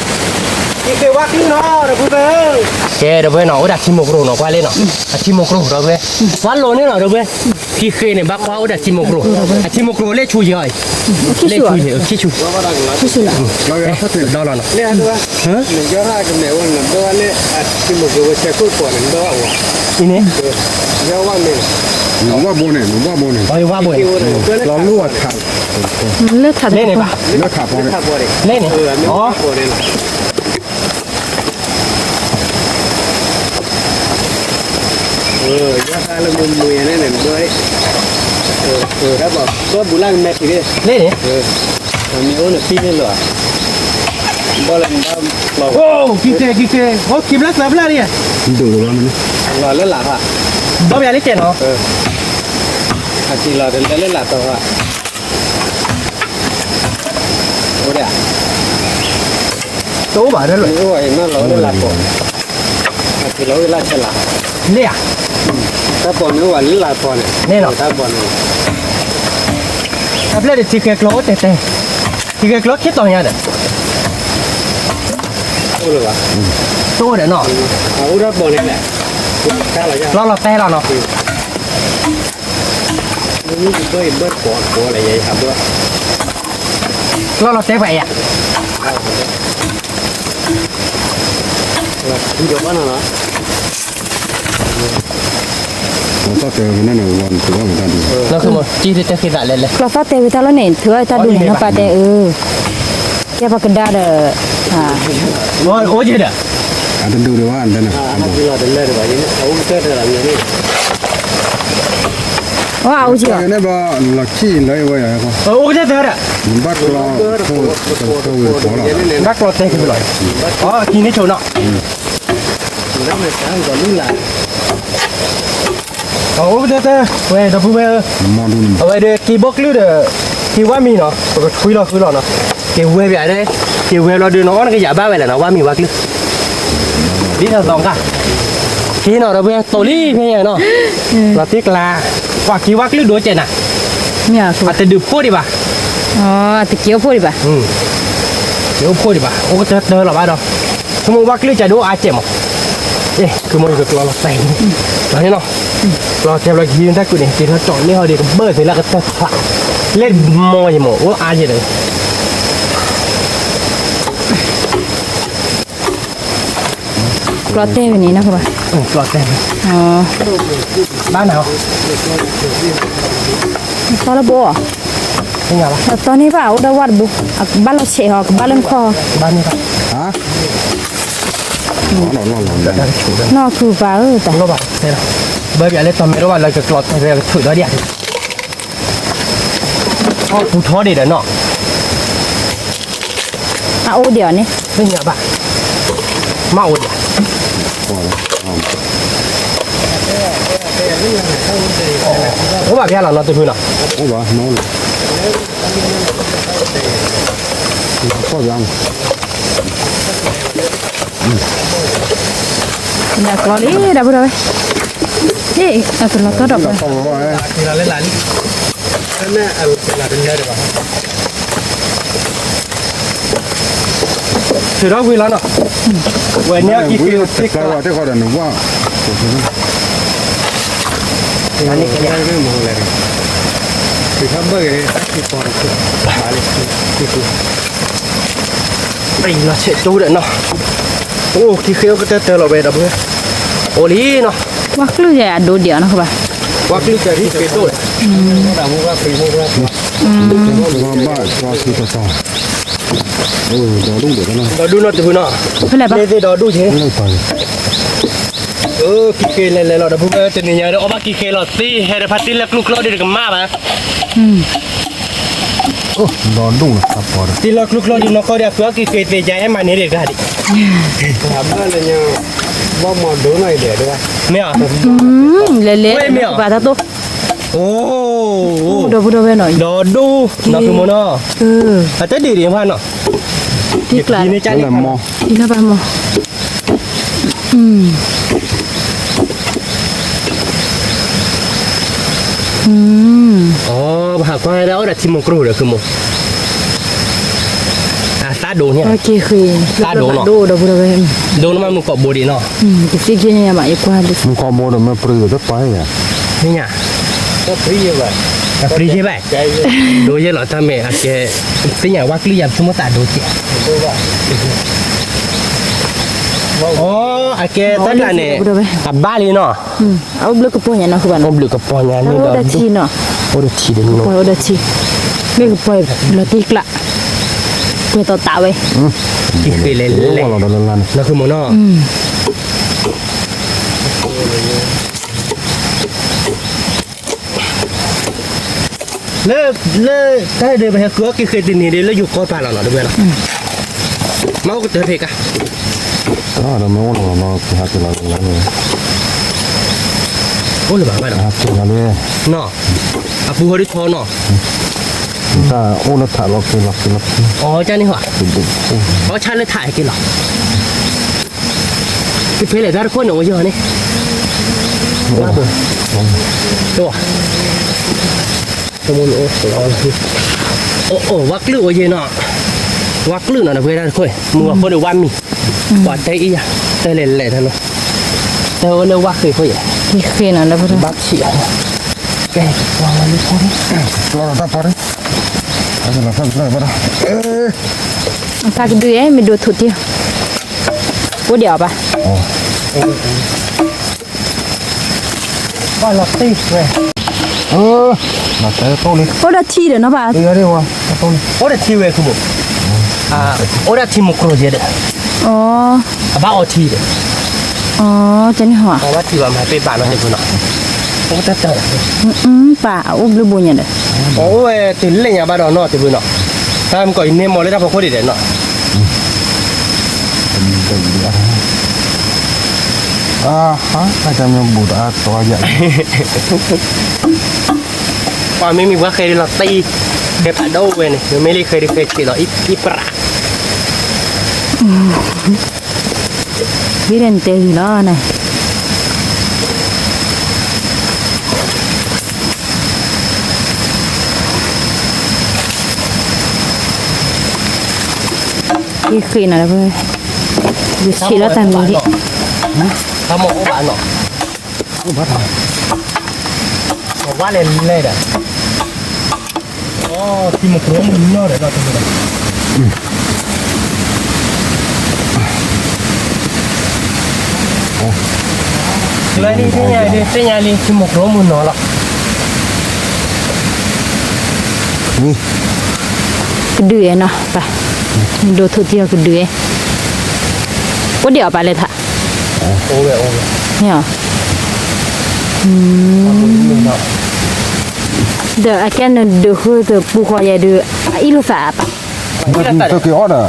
တၢ်နီၣ်ဂ့ၤမး ဒီပုၢ်ဝဲၢ်, ဒီးထူလီၤဆူ ဒီပုၢ်ဝဲၢ်, ထူလီၤဆူဖိဆံးလီၤ, တဒိၣ်ဘၣ်, ယလဲၤလီၤသ့ လူၤ နၢ်ထံတိာ်မုာ်မး ဒီပုၢ်ဝဲၢ်, နဘၣ်တကိး, ဒီပုၢ်ဝဲၢ် ထံၣ်ဒီးမီထီၣ်လံနီၤ, ထံၣ်မီၤဧါ သ့ၣ်ညါဝဲ, ထံၣ်မီၤ တၢ်ဘိကွၢ်လီၤဂာ်မၤစၢၤန့ၣ်, ယဲ, တၢ်တိတိၤမဲာ်ညါဘိယဲ, တၢ်ဘိအံၤန့ၣ်, ဘိအံၤမ့ၢ်တၢ်ဘိဒ်လီၤသံဝဲ ဒီပုၢ်ဝဲၢ်, လီၤသံကျါ, ထံဃ့ဝါသံနီၤ ဒီပုၢ်ဝဲၢ်, ကဲ ဒီပုၢ်ဝဲၢ်နီၤ အိၣ်ဒၣ်ထံမိၢ်ကရိနီၤ ကွၢ်လံနီၤ, အထံမိၢ်ကရိ ဒီပုၢ်ဝဲၢ်, ကွၢ်လိၤန့ၣ်နီၤ ဒီပုၢ်ဝဲၢ်, ထံဃ့န့ၣ် ဘၣ်ကွၢ်အိၣ်ဒၣ်ထံမိၢ်ကရိ, အထံမိၢ်ကရိလၢဆူယဲအံၤ, လၢဆူယဲ ခံဆူ, ဒီလီၤနီၤ, အံၤန့ၣ်, ဝၣ်ဘိန့ၣ်, လီၤလိၣ်အထး, လၢထးန့ၣ်, လၢထးပီန့ၣ်, လၢန့ၣ်, န့ၣ်, အိၣ် ကံကဲ ကံကဲ, အိၣ်ခံဖျၢၣ်သၢဖျၢၣ်လံ, ဒိၣ်လီၤ, ဘီဘၣ်လၢကဲနီၤ, အကံလီၤတလၢလၢလာ်တီၤ, အိၣ်ဒၣ်, တအိၣ်ဘၣ်လၢ, အကံလီၤလၢလၢ်ဆဲးလီၤ, န့ၣ်ဧါ, တၢ်ပိာ်န့ၣ်အိၣ်ဘၣ်လၢလာ်တီၤန့ၣ်, န့ၣ်နီၤ, တၢ်ပိာ်န့ၣ် တၢ်ဖျၢၣ်ဒီးထံဃဲကျိတဲတဲ, ထံဃဲကျိခံတီၤညါဒီး, တအိၣ်ဒီးနီၤ, လီၤလီၤတဲလီၤနီၤ, လီၤလီၤတဲပှၤအံၤဧါ, လီၤတဲဝဲတၢ်လီၤန့ၣ် ထုးအီၣ်တၢ်ဒူၣ်, လီၤတဲဝဲတၢ်လီၤန့ၣ် ထုးအီၣ်တၢ်ဒူၣ်န့ၣ် နီၢ်ပၢ်တဲအၢ, ကဲပှၤကဒါဒီး, အိၣ်ယဲဒီး, အတဒူၣ်ဒံးဘၣ်, အတလၢာ်ဒံးဘၣ်, အအိၣ်ကတၢၢ်တၢ်လီၤန့ၣ်, အအိၣ်က့ၤ, အိၣ်ကတၢၢ်တၢၢ်, ဘၣ်ကျီတဲကလီၤ, ဘၣ်ကျီတဲကလီၤ, အိၣ်ကတၢၢ်တၢၢ်ဝဲ ဒီပုၢ်ဝဲၢ်ဧၢ, အဝဲဒီးက့ၤဘီၣ်ကလုၢ်ဒီး က့ၤဝၣ်မံၤနီၤ ပကထွံလီၤဃုလီၤနီၤ, က့ၤဝဲဘၣ်ဒဲ, က့ၤဝဲဘျီဒုးနီၤ အီၣ်နကယၤဘၣ်ဝဲလဲၣ်နီၤ ဝၣ်မံၤဝၣ်ကလုၢ်, ဒ်သိးသိးကါ, က့ၤနီၤ ဒီပုၢ်ဝဲၢ် တိၤလံဖဲညါနီၤ, လီၤတံၢ်ကျါ, ပှၤက့ၤဝၣ်ကလုၢ်ဒိၣ်ကဲနၤ, အတဒုးဖှိၣ်ဒံးဘၣ်, တက့ၤအိၣ်ဖှိၣ်ဒံးဘၣ်, က့ၤအိၣ်ဖှိၣ်ဒံးဘၣ် အိၣ်ကတၢၢ်တၢၢ်လီၤဘၣ်ဒီး, ဆိကမိၣ်ဝၣ်ကလုၢ်ကဒိၣ်အါကဲမး, အဲ ကုမိၢ်ယကကျီလီၤတဲာ်န့ၣ်, လီၤန့ၣ်နီၤ, ကျီတဲာ်ဘျီကဟံးတၢ်ကုာ်န့ၣ် က့ၤထီၣ်ကၠီၣ်န့ၢ်ဟီဒီးကဘၢၣ်သ့လၢကတၢၢ်ဖျး, လၢမီၤယမး အိၣ်အါယဲဒီး ကျီတဲာ်ဝဲန့ၣ်နီၤ, ကျီတဲာ်ဝဲ, ဘၣ်နၤ, သီလၢဘိ, သီန့ၢ်ဘၣ် အိၣ်ဒီးဝၣ်တဘိ, ဘၣ်လီၤဆဲးဟီ ကဘၣ်လၢနခီၣ်, ဘၣ်န့ၢ်ဘၣ်, နီၢ်ကုၢ်ပၢ်ဧၢ, ဘၣ်ဘၣ်လၢတီၤမဲာ်ဒိၣ်ဘၣ်လၢကကျီတဲာ်ဝဲကထုးဒီးဒံး, ပူထီဒံးဒီးနီၤ, အအိၣ်ဒံးအီၤန့ၣ်, သ့ၣ်ညါဘၣ်, မ့ၢ်အိၣ်ဒံး, အိၣ်ဘၣ်ဖဲလီၤနီၤတဖုနီၤ, အိၣ်ဘၣ်နီၤ, ညၣ်ကျီလံ ဒီပုၢ်ဒီဝဲၢ်, ဟ့ၣ် အကလီၤကီဒီးပှၤ ထုးထီၣ်ဝံၤလီၤနီၤ, ဝဲန့ၣ်အက့ၤက့ၤတကး, ပလီၤဆဲးကၠိဒီးနီၤ, အိၣ်ခံဃ့အိၣ်ကတၢၢ်တၢၢ်လီၤဝဲဒီပုၢ်ဝဲၢ်, အိၣ်လံနီၤ, ဝၣ်ကလုၢ်ယဲအဒိဒံးအီၤနီၤ ကဘၣ်, ဝၣ်ကလုၢ်ကဲခံဃ့ဒိၣ်, ဘၣ်, ဒီဒူၣ်နီၤတဖုနီၤ, ဖဲလဲၣ်ဘၣ်, ဒီဒူၣ်က့ၤ ခံဃ့လဲၤလဲၤလီၤ ဒီပုၢ်ဝဲၢ် တနံၤညါဒီး အီၣ်ဘၣ်ခံဃ့လီၤ သ့ဟဲဒီးဖါတံၢ်လၢကျူကျီဒံးတကမၣ်ဘၣ်, တံၢ်လၢကျူကျီဒံးနီၢ်ကီၢ်ဒံး အဖုအီၣ်က့ၤဃ့သ့ယါ အဲၣ်မၤန့ၢ်ဒံးတဂၤဒံး, မ့ၢ်ဧါ, လဲၤလဲၤ ပာ်တၢ်တိၢ်, အိၣ် ဒီပုၢ်ဒီဝဲၢ်နီၤ, ဒီဒူၣ်နီၤ ဖုမိၢ်နီၤ, အတဒ်ဒံးဖၣ်နီၤ, တံၢ်ကျါ, တံၢ်လၢပၢ်မီၢ် အီ ပဟးကွၢ်ဒၣ်အိၣ်ဒီးထံမိၢ်ကျိၤဒီး ဖုမိၢ်, အသးဒိၣ်န့ၣ်, သးဒိၣ်နီၤ, ဒိၣ်န့ၣ်မးမုၣ်ကီးဘိဒံးနီၤ, မုၣ်ကီးဘိဒီးမ့ၢ်ပြံဒီးတပာ်ဧါ, မ့ၢ်ညါ, တပြံယဲဘၣ်, ဒိၣ်ယဲလီၤတၢ်မ့ၢ်အကဲ, သ့ၣ်ညါဝၣ်ကျုၢ်ယၤ ဆိကမိၣ်သးဒိၣ်ကဲ, အီ အကဲတၢ်ဒၣ်န့ၣ်, အဘၣ်လံနီၤ, အိၣ်ဘျုးကပီၤညါနီၤ, အိၣ်ဘျုးကပီၤညါန့ၣ်ဒီး, အိၣ်ဒီးထံ, မ့ၢ်ကပီၤလီၤတံၢ်ကျါ, ပှဲၤတီၤသးဝဲ, လဲၤလဲၤ, နီၤ ဖုမိၢ်နီၤ, လၢ, လၢတၢ်ဒုး ပဟဲဃုအီၣ်က့ၤဃ့တနံၤဒီး လၢယိၤကီၢ်ပာ်လီၤနီၤ တဝဲလီၤ, မ့ၢ်အိၣ်ကတၢၢ်ဖဲကါ, အိၣ်လၢၤဘၣ်ဘၣ်ဒီး, နီၤ, အပူၤဃီဒ်ထီနီၤ, အိၣ်လၢထးလီၤက့ၤလီၤက့ၤလီၤ, အီကၢ်န့ၣ်ဟီ, အီဆၣ်လၢထးဟဲက့ၤလီၤ ကဖဲလဲၣ်တၢ်တခိၣ်န့ၣ် အိၣ်ယဲၢ်န့ၣ်, တအိၣ်, အိၣ်, ဝၣ်ကျုၢ်အိၣ်ယဲၢ်နီၤ, ဝၣ်ကျုၢ်နီၤ တဝဲတၢ်တခိၣ်, မုၢ်ဂီၤဖိဒီးဝၣ်မံၤ, ပှၤတဲအံၤယၤ, တဲလဲၤလဲၤတၢ်လီၤ, တဲအိၣ်လၢဝၣ်ဃ့ဖိယဲၢ်, ဃ့နီၤ ဘၣ်ထံၣ်, ကဲ, လီၤတၢ်ဖီ, တၢ်ကဒုးယဲၢ် မ့ၢ်ဒိးထူးတံၢ်, အိၣ်ဒံးအီၤဘၣ်, ဘၣ်လီၤတံၢ်ဝဲ, အိၣ်ဒီးထံဒီးနီၤဘၣ်, အိၣ်ဒီးထံဝဲ ဖုမိၢ်, အိၣ်ဒီးထံမိၢ်ကျိၤယဲၢ်ဒီး, အဘၣ်အီထံဒီး, တန့ၢ်ဟီ, ဘၣ်ထံဘၣ်မၤပ့ၢ်ဘၣ်နီၤ တဖုနီၤ, အိၣ်တၢ်တၢ်, ပၢ်အအိၣ်ဘျုးဘိညါဒီး, အိၣ်ဝဲတုၤလၢညါဘၣ်ဒီးနီၢ်တဘုနီၤ, တၢ်မကီးယန့ၢ်မီၤလၢတၢ်ဖီခိၣ်ဒံးဒီးနီၤ, အါဟါ တၢ်မ့ၢ်ဘူးတအါတီယၤ, ပှၤမ့မ့ၢ်ပှၤဃဲဒ်လီၤတံၢ်, ဃဲဖးဒိၣ်ဝဲန့ၣ် မ့မ့ၢ်လၢဃဲဒ်ဃဲဆံးလီၤ အံပရၣ် ဟံးန့ၣ်တဲဂံၤလီၤန့ၣ်, ဟံးဃ့နၤလၢ, ယဆံးလီၤတၢ်မံၤဒံး, တၢ်မ့ၢ်အိၣ်ဘၣ်နီၤ, အိၣ်ဘၣ်တၢ်, ဝါလဲၤလဲၤဒီး ထံမိၢ်ကရိမုၢ်နီၢ်ဒီးလီၤတမုၢ်ဒီး, လၢနံၣ်သ့ၣ်ညါလံ သ့ၣ်ညါလံ ထံမိၢ်ကရိမုၢ်နီၢ်လီၤ, ကဒုးအဲၣ်နီၤ, ပၢ်, ဒိးထူၣ်ထံအီၤကဒုးအဲၣ်, အိၣ်ဒံးအီၤပၢ်လဲၤထါ, အိၣ်ဝဲအိၣ်ဝဲ, ဒီးအကဲနဒုးဃုတပူၤဃီယဲဒုး, အအံၣ်လိာ်သးအပၢ်, က့ၤအီၣ်ဒီး, က့ၤ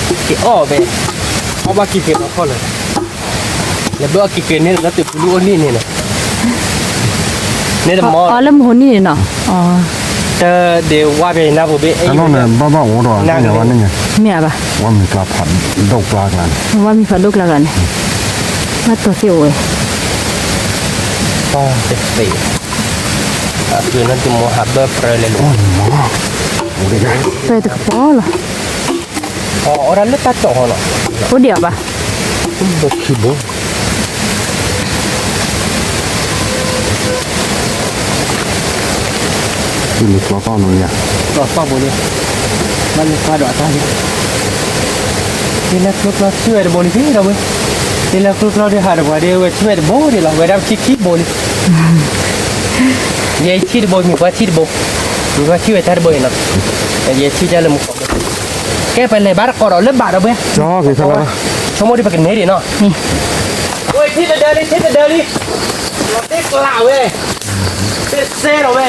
အီၣ်ဘဲ, အီၣ်ဘၣ်က့ၤက့ၤလီၤခီၣ်လၢာ်, လဲၤဘၣ်အီၣ်က့ၤက့ၤန့ၣ်လၢတပူၤလၢအိၣ်နံၣ်န့ၣ်လီၤ, န့ၣ်တမီၤ, အီၣ်လၢမဟိနံၣ်န့ၣ်နီၤ, တဒ့ဝါဘဲနါပူၤဘ့ၣ်, ဘၣ်ဘၣ်အိၣ်ဒီး, နဘၣ်, ဝါမံၤကျါဖးဒိၣ်ကျါကျါန့ၣ်, ဝါမံၤဖးဒိၣ်ကျါကျါန့ၣ်, ဘၣ်တီၤသ့ၣ်အိၣ်ဝဲ, တသ့ၣ်, အသုးနၢ်တမီၤဟးဘၢပြၢလဲၤလိာ်, ပတကပီၤလီၤ, အီၣ်ဒၣ်လၢတၢ်တီၢ်ဟီနီၤ, အိၣ်ဒံးအီၤဘၣ်, ဘၣ်ခံဘိ လၢကျီသီၣ်နီၤယၤ, ကျီသီၣ်ဘိလံ, ဘၣ်လၢခွါဒီးအတၢ်လံ, တ့လၢကျိကျီဆံၣ်ဝဲတဘိလံ ဒီပုၢ်ဝဲၢ်, တ့လၢကျိကျီဒုးဟးတပှၤဒုးဝဲဆံၣ်ဝဲတဘိဒံးလီၤ, ဝဲဒၣ်ပထံခံဘိလံ, ယဲဆံၣ်တဘိ မ့ၢ်ပှၤဆံၣ်တဘိ, မ့ၢ်ပှၤဆံၣ်ဝဲတၢ်တဘိအံၤနီၤ, ယဲဆံၣ်တၢ်လၢမူကီၢ်ဘိ, ကဲပလဲၤဘၣ်တကိးဒီးလၢဘၣ်ဒီပုၢ်ဝဲၢ်, ဆိကမိၣ်ဒ်ပကန့ၢ်ဒံးနီၤ, ဝဲထံၣ်တဒၢလံ ထံၣ်တဒၢလံ, လီၤတ့ကျးဝဲ, တ့စဲလီၤဝဲ,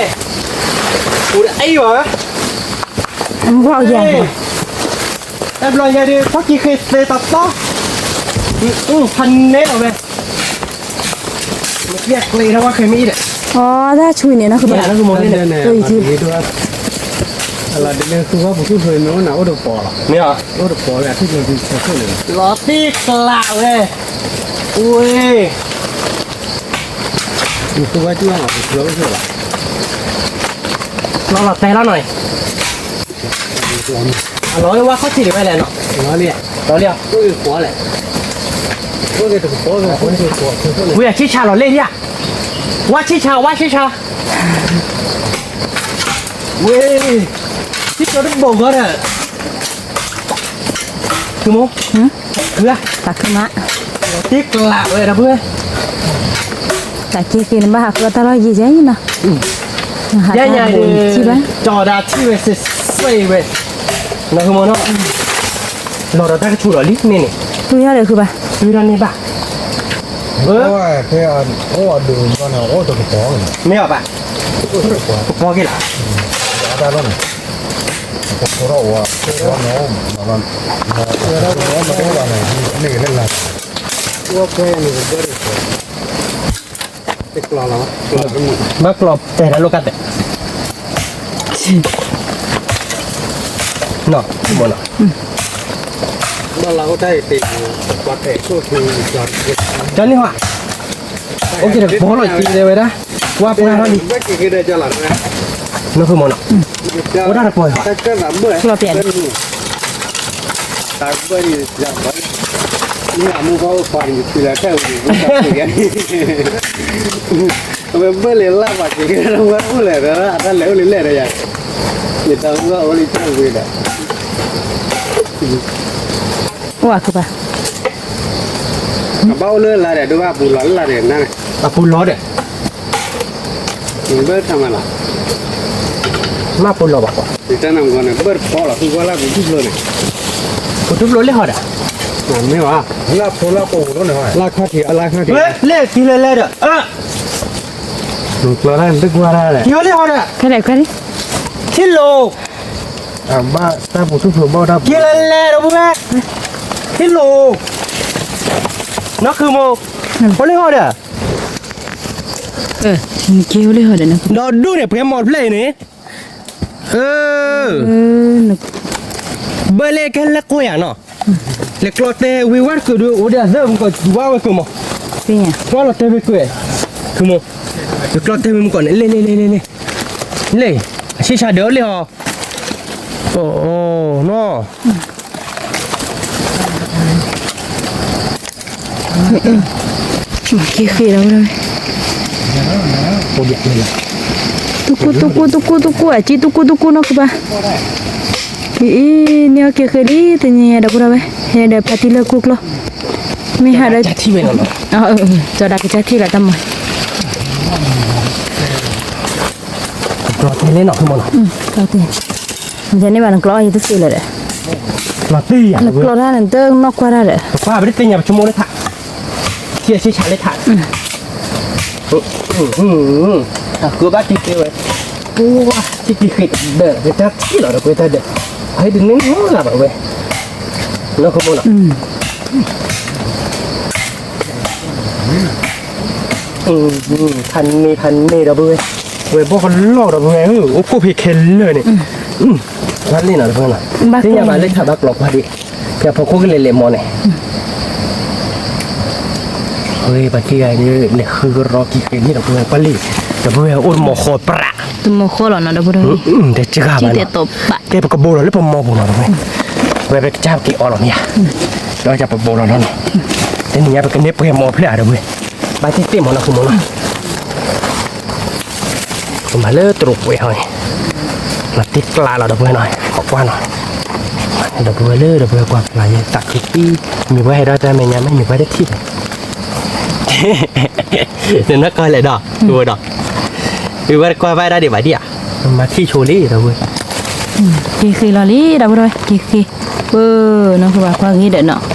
အိၣ်တအံၤဘၣ်ဝဲ, ဝါယၤ, တဘျီညါဒုး ဖီၣ်ကံဃ့သဲတီတီ, ဖးနဲလီၤဝဲ, မ့ၢ်ကျဲထီၣ်ဝဲခဲမ့ၢ်အံၤဒီး, အီတၢ်ဆွံန့ၣ်နီၤ, အလီၤဒ်န့ၣ်သူဝဲပူၤထူၣ်ဖျိမ့ၢ်အိၣ်နၤအိၣ်တပီၤလီၤ, မ့ၢ်အီၤ, အိၣ်တပီၤဝဲအထူၣ်ဖျိထူၣ်ဖျိန့ၣ်, လီၤတ့ကျးဝဲ, ဝ့ၢ် နသူဝဲကၠူၣ်လီၤ, လီၤလီၤတဲလီၤနီၤ, အလီၤဝဲဝါခီၣ်ထံးဒံးဝဲလဲၣ်နီၤ, လီၤလံ, လီၤလံ, ဝ့ၢ်ဆံၣ်ဆါလီၤလ့ၣ်ဒံးဧါ, ဝါဆံၣ်ဆါ ဝါဆံၣ်ဆါ, ဝ့ၢ်, ထံၣ်ကၠီတဘိဂီၢ်ဒီး, ခုမိၢ်, ခုဧါ, တၢ်ခုမး, တ့ကျးဝဲဒီပုၢ်ဝဲၢ်, တၢ်က့ၤက့ၤနဘၣ်ဟးဃုအီၣ်တၢ်လီၢ်ယံၤယဲအံၤနီၤ, ယဲညါဒုး, ကၠီဒၣ်ထံၣ်ဝဲစ့စ့ဝဲ, နခုမိၢ်နီၤ, လီၤဒီးတၢ်ကဆူးလီၤလံန့ၣ်န့ၣ်, တုၤယၤဒီးခုဘၣ်, တုၤဒီးန့ၣ်ဘၣ်, ဖဲအိၣ်အဒုးဘၣ်န့ၣ် အိၣ်တကပီၤ, မ့ၢ်အီၤဘၣ်, ကပီၤက့ၤလီၤ, အတၢ်လီၢ်န့ၣ်, ကပီၤထီၣ်ဝဲ, မ့ၢ်လၢလၢ်, ဘၣ်ကျီတဲာ်တၢ်လိာ်ကၢ်တဲာ်, နီၤ, မ့ၢ်နီၤ, ဘၣ်လၢအိၣ်တၢ်အံၤတဲာ်, ကၠီန့ၣ်ဟါ, အိၣ်က့ၤတကပီၤလီၤက့ၤတဲဝဲဒၣ်, ဝါပှၢ်ထီၣ်လံ, နီၤဖုမ့ၢ်နီၤ, အိၣ်တၢ်တကပီၤ, ကျီတဲာ်, တၢ်ဘၢၣ်န့ၣ်, မ့ၢ်အမိၢ်ပှၢ်အိၣ်ခွါန့ၣ် ယဖံလၢတၢ်ဝံၤဝံၤဘၣ်ပှၢ်ကဲ, အဝဲဘၢၣ်လဲၤလၢ်ပှၢ်ကဲကဲ ဝဲအိၣ်လဲၣ်ဒီး အတၢ်လဲၤအိၣ်လံလဲၣ်ဒီးယၤ, ယတၢ်ဝံၤဘၣ်အိၣ်လံတၢ်ဝံၤဒီး, အိၣ်အါခုဘၣ်, အဘၣ်အိၣ်လၢလါဒီး ဒိဘၣ်အပူၤလီၤလၢလါဒီးနၤန့ၣ်, အပူၤလီၤဒီး နဘၢၣ်တၢ်မၤလီၤ, မ့ၢ်ပူၤလီၤဘၣ်, နတၢ်နမၤကီန့ၣ် ဘၢၣ်တပီၤလီၤ ဃုကွၢ်လၢပူၤထူၣ်ဖျိန့ၣ်, ပူၤထူၣ်ဖျိလၢဟီဒီး, မ့ၢ်ဘၣ်, လၢဖိလၢပအိၣ်လီၤန့ၣ်, လၢခီၣ်ထံး အလၢခီၣ်ထံး, လဲၣ်က့ၤလဲၤလဲၤဒီး, ကျီတၢ်န့ၣ်တကွၢ်တၢ်လဲၣ်, က့ၤလဲၤခွဲး, ထံၣ်လိာ်, အဘၣ်တၢ်ပူၤထူၣ်ဖျိးဘၣ်တၢ်ပူၤ, က့ၤလဲၤလဲၤဒီးပုၢ်ဝဲၢ်, ထံၣ်လိာ်, နီၢ်ခုမိၢ်, ဖိလ့ၣ်ဟီၣ်ဒီး, က့ၤဖိလ့ၣ်ဟီၣ်ဒီး, ဒီးဒူၣ်န့ၣ် ပှဲၤမီၢ်တဖျၢၣ်အံၤန့ၣ် အၢ, ဘၢလၢကဟဲလၢကိးယၤနီၤ, လဲၤကျီတဲဝ့ၤဝါတကုာ်ဒီး အိၣ်ဒီးအသၢမုၢ်ကီၢ်ဝါဝဲကုာ်မး, ကျီလီၤတဲဝ့ၤကုာ်, မ့ၢ်, လဲၤကျီတဲဝ့ၤမုၢ်ကီၢ်န့ၣ် လဲၤလဲၤလဲၤလဲၤလဲၤ, လဲၤ, အဆံးဆးဒၢးလံဟီ, နီၤ က့ၤဃ့လီၤ, တူၢ်ကူတူၢ်ကူတူၢ်ကူတူၢ်ကူ အကံတူၢ်ကူတူၢ်ကူနီၢ်ခုဘၣ်, အံၤ န့ၢ်အီၣ်က့ၤဃ့လံ တနံၤညါဒီပုၢ်ဒီဝဲၢ်, ဟဲဒီးဖါတံၢ်လၢခိၣ်ကျီၢ်, မ့ၢ်ဟးဒီး, ကၢ်ထံၣ်ဝဲလီၤ, ကၠီဒၣ်ကစၢ်ထံၣ်လီၤတၢ်မၤ ကျီတဲလံနီၤ, ကျီတဲ, ယန့ၢ်ဘၣ်နကျီ ယတသ့လၢၤဒီး, ကျီတဲယၤ, နကျီတၢ်န့ၣ် တနီၢ်ကွၢ်တၢ်ဒီး, ပကွၢ်ပတသ့ၣ်ညါ ပဆိကမိၣ်လၢထး, ထံၣ်အဆ့ဆးလၢထး, တၢ်ဃုဘၣ်ထံၣ်က့ၤဝဲ, ပှၤထံၣ်က့ၤဃ့ဒီး ကတၢၢ်ထံၣ်လီၤဒီး ပှၤတၢ်ဒီး, ဟဲဒ်န့ၣ်နီၤလၢဘၣ်ဝဲ, နီၢ်ခိမိၣ်နီၤ ဖးန့ၢ်ဖးန့ၢ်ဒီပုၢ်ဝဲၢ်, ဝဲဘီၣ်ကလီၢ်ဒီပုၢ်ဝဲၢ်ဧၢ, အိၣ်ကိၣ်ဖံးခဲလၢာ်န့ၣ်, ဘၣ်လ့ၣ်နီၤဒီပုၢ်ဝဲၢ်နီၤ, သ့ၣ်ညါဘၣ်လၢထးဘၣ်ကျီကွၢ်ဒံး, ဖဲအဖီခိၣ်ကလဲၤလဲၤမီၤန့ၣ်, ဝဲပှၤထံဂၤန့ၣ် လဲၤဃုကရီက့ၤဃ့န့ၣ်ဒီပုၢ်ဝဲၢ် ပှၤလံၤ, ဒီပုၢ်ဝဲၢ်အိၣ်တမီၤဃီပြး, တမီၤဃီလီၤနီၤဒီပုၢ်ဝဲၢ်, တဲစှၤဘၣ်နီၤ, တဲပကဘိလီၤလၢပမီၤပူၤနီၤဒီပုၢ်ဝဲၢ်, ဝဲပကစၢ်ပက့ၤအီၣ်လီၤမ့ၢ်ဧါ, ဒီးပဘိလီၤလီၤနီၤ, တနံၤညါပကန့ၢ်ပှဲၤမီၤဖျၢၣ်ဧါဒီပုၢ်ဝဲၢ်, ဘၣ်တ့ၢ်တ့ၢ်မီၤနီၢ်ခိမိၣ်နီၤ ပမၤလၢတရိးကွဲးဟီန့ၣ်, မၤတ့ၢ်ကျးလီၤဒီပုၢ်ဝဲၢ်နီၤ, ကွၢ်ကွၢ်နီၤ, ဒီပုၢ်ဝဲၢ်လၢဒီပုၢ်ဝဲၢ်ကွၢ်ဖျါယသးခုပံ, မ့ၢ်ပှၤဟဲဒီးတၢ်မဲာ်ညါမ့ၢ် မ့ၢ်ပှၤတထံၣ်ဘၣ်, နနီၢ်ကီၢ်လဲၣ်ဒီး, ဝဲဒီး, မ့ၢ်ပှၤတကွၢ်ဘၣ်ဒၣ်ဒံးဘၣ်ဒံးဧါ, မၤထံၣ်ဆိလံဒီပုၢ်ဝဲၢ်, က့ၤဃ့လီၤလံဒီပုၢ်ဝဲၢ် က့ၤဃ့, ပနီၢ်ခိဘၣ်ကွၢ်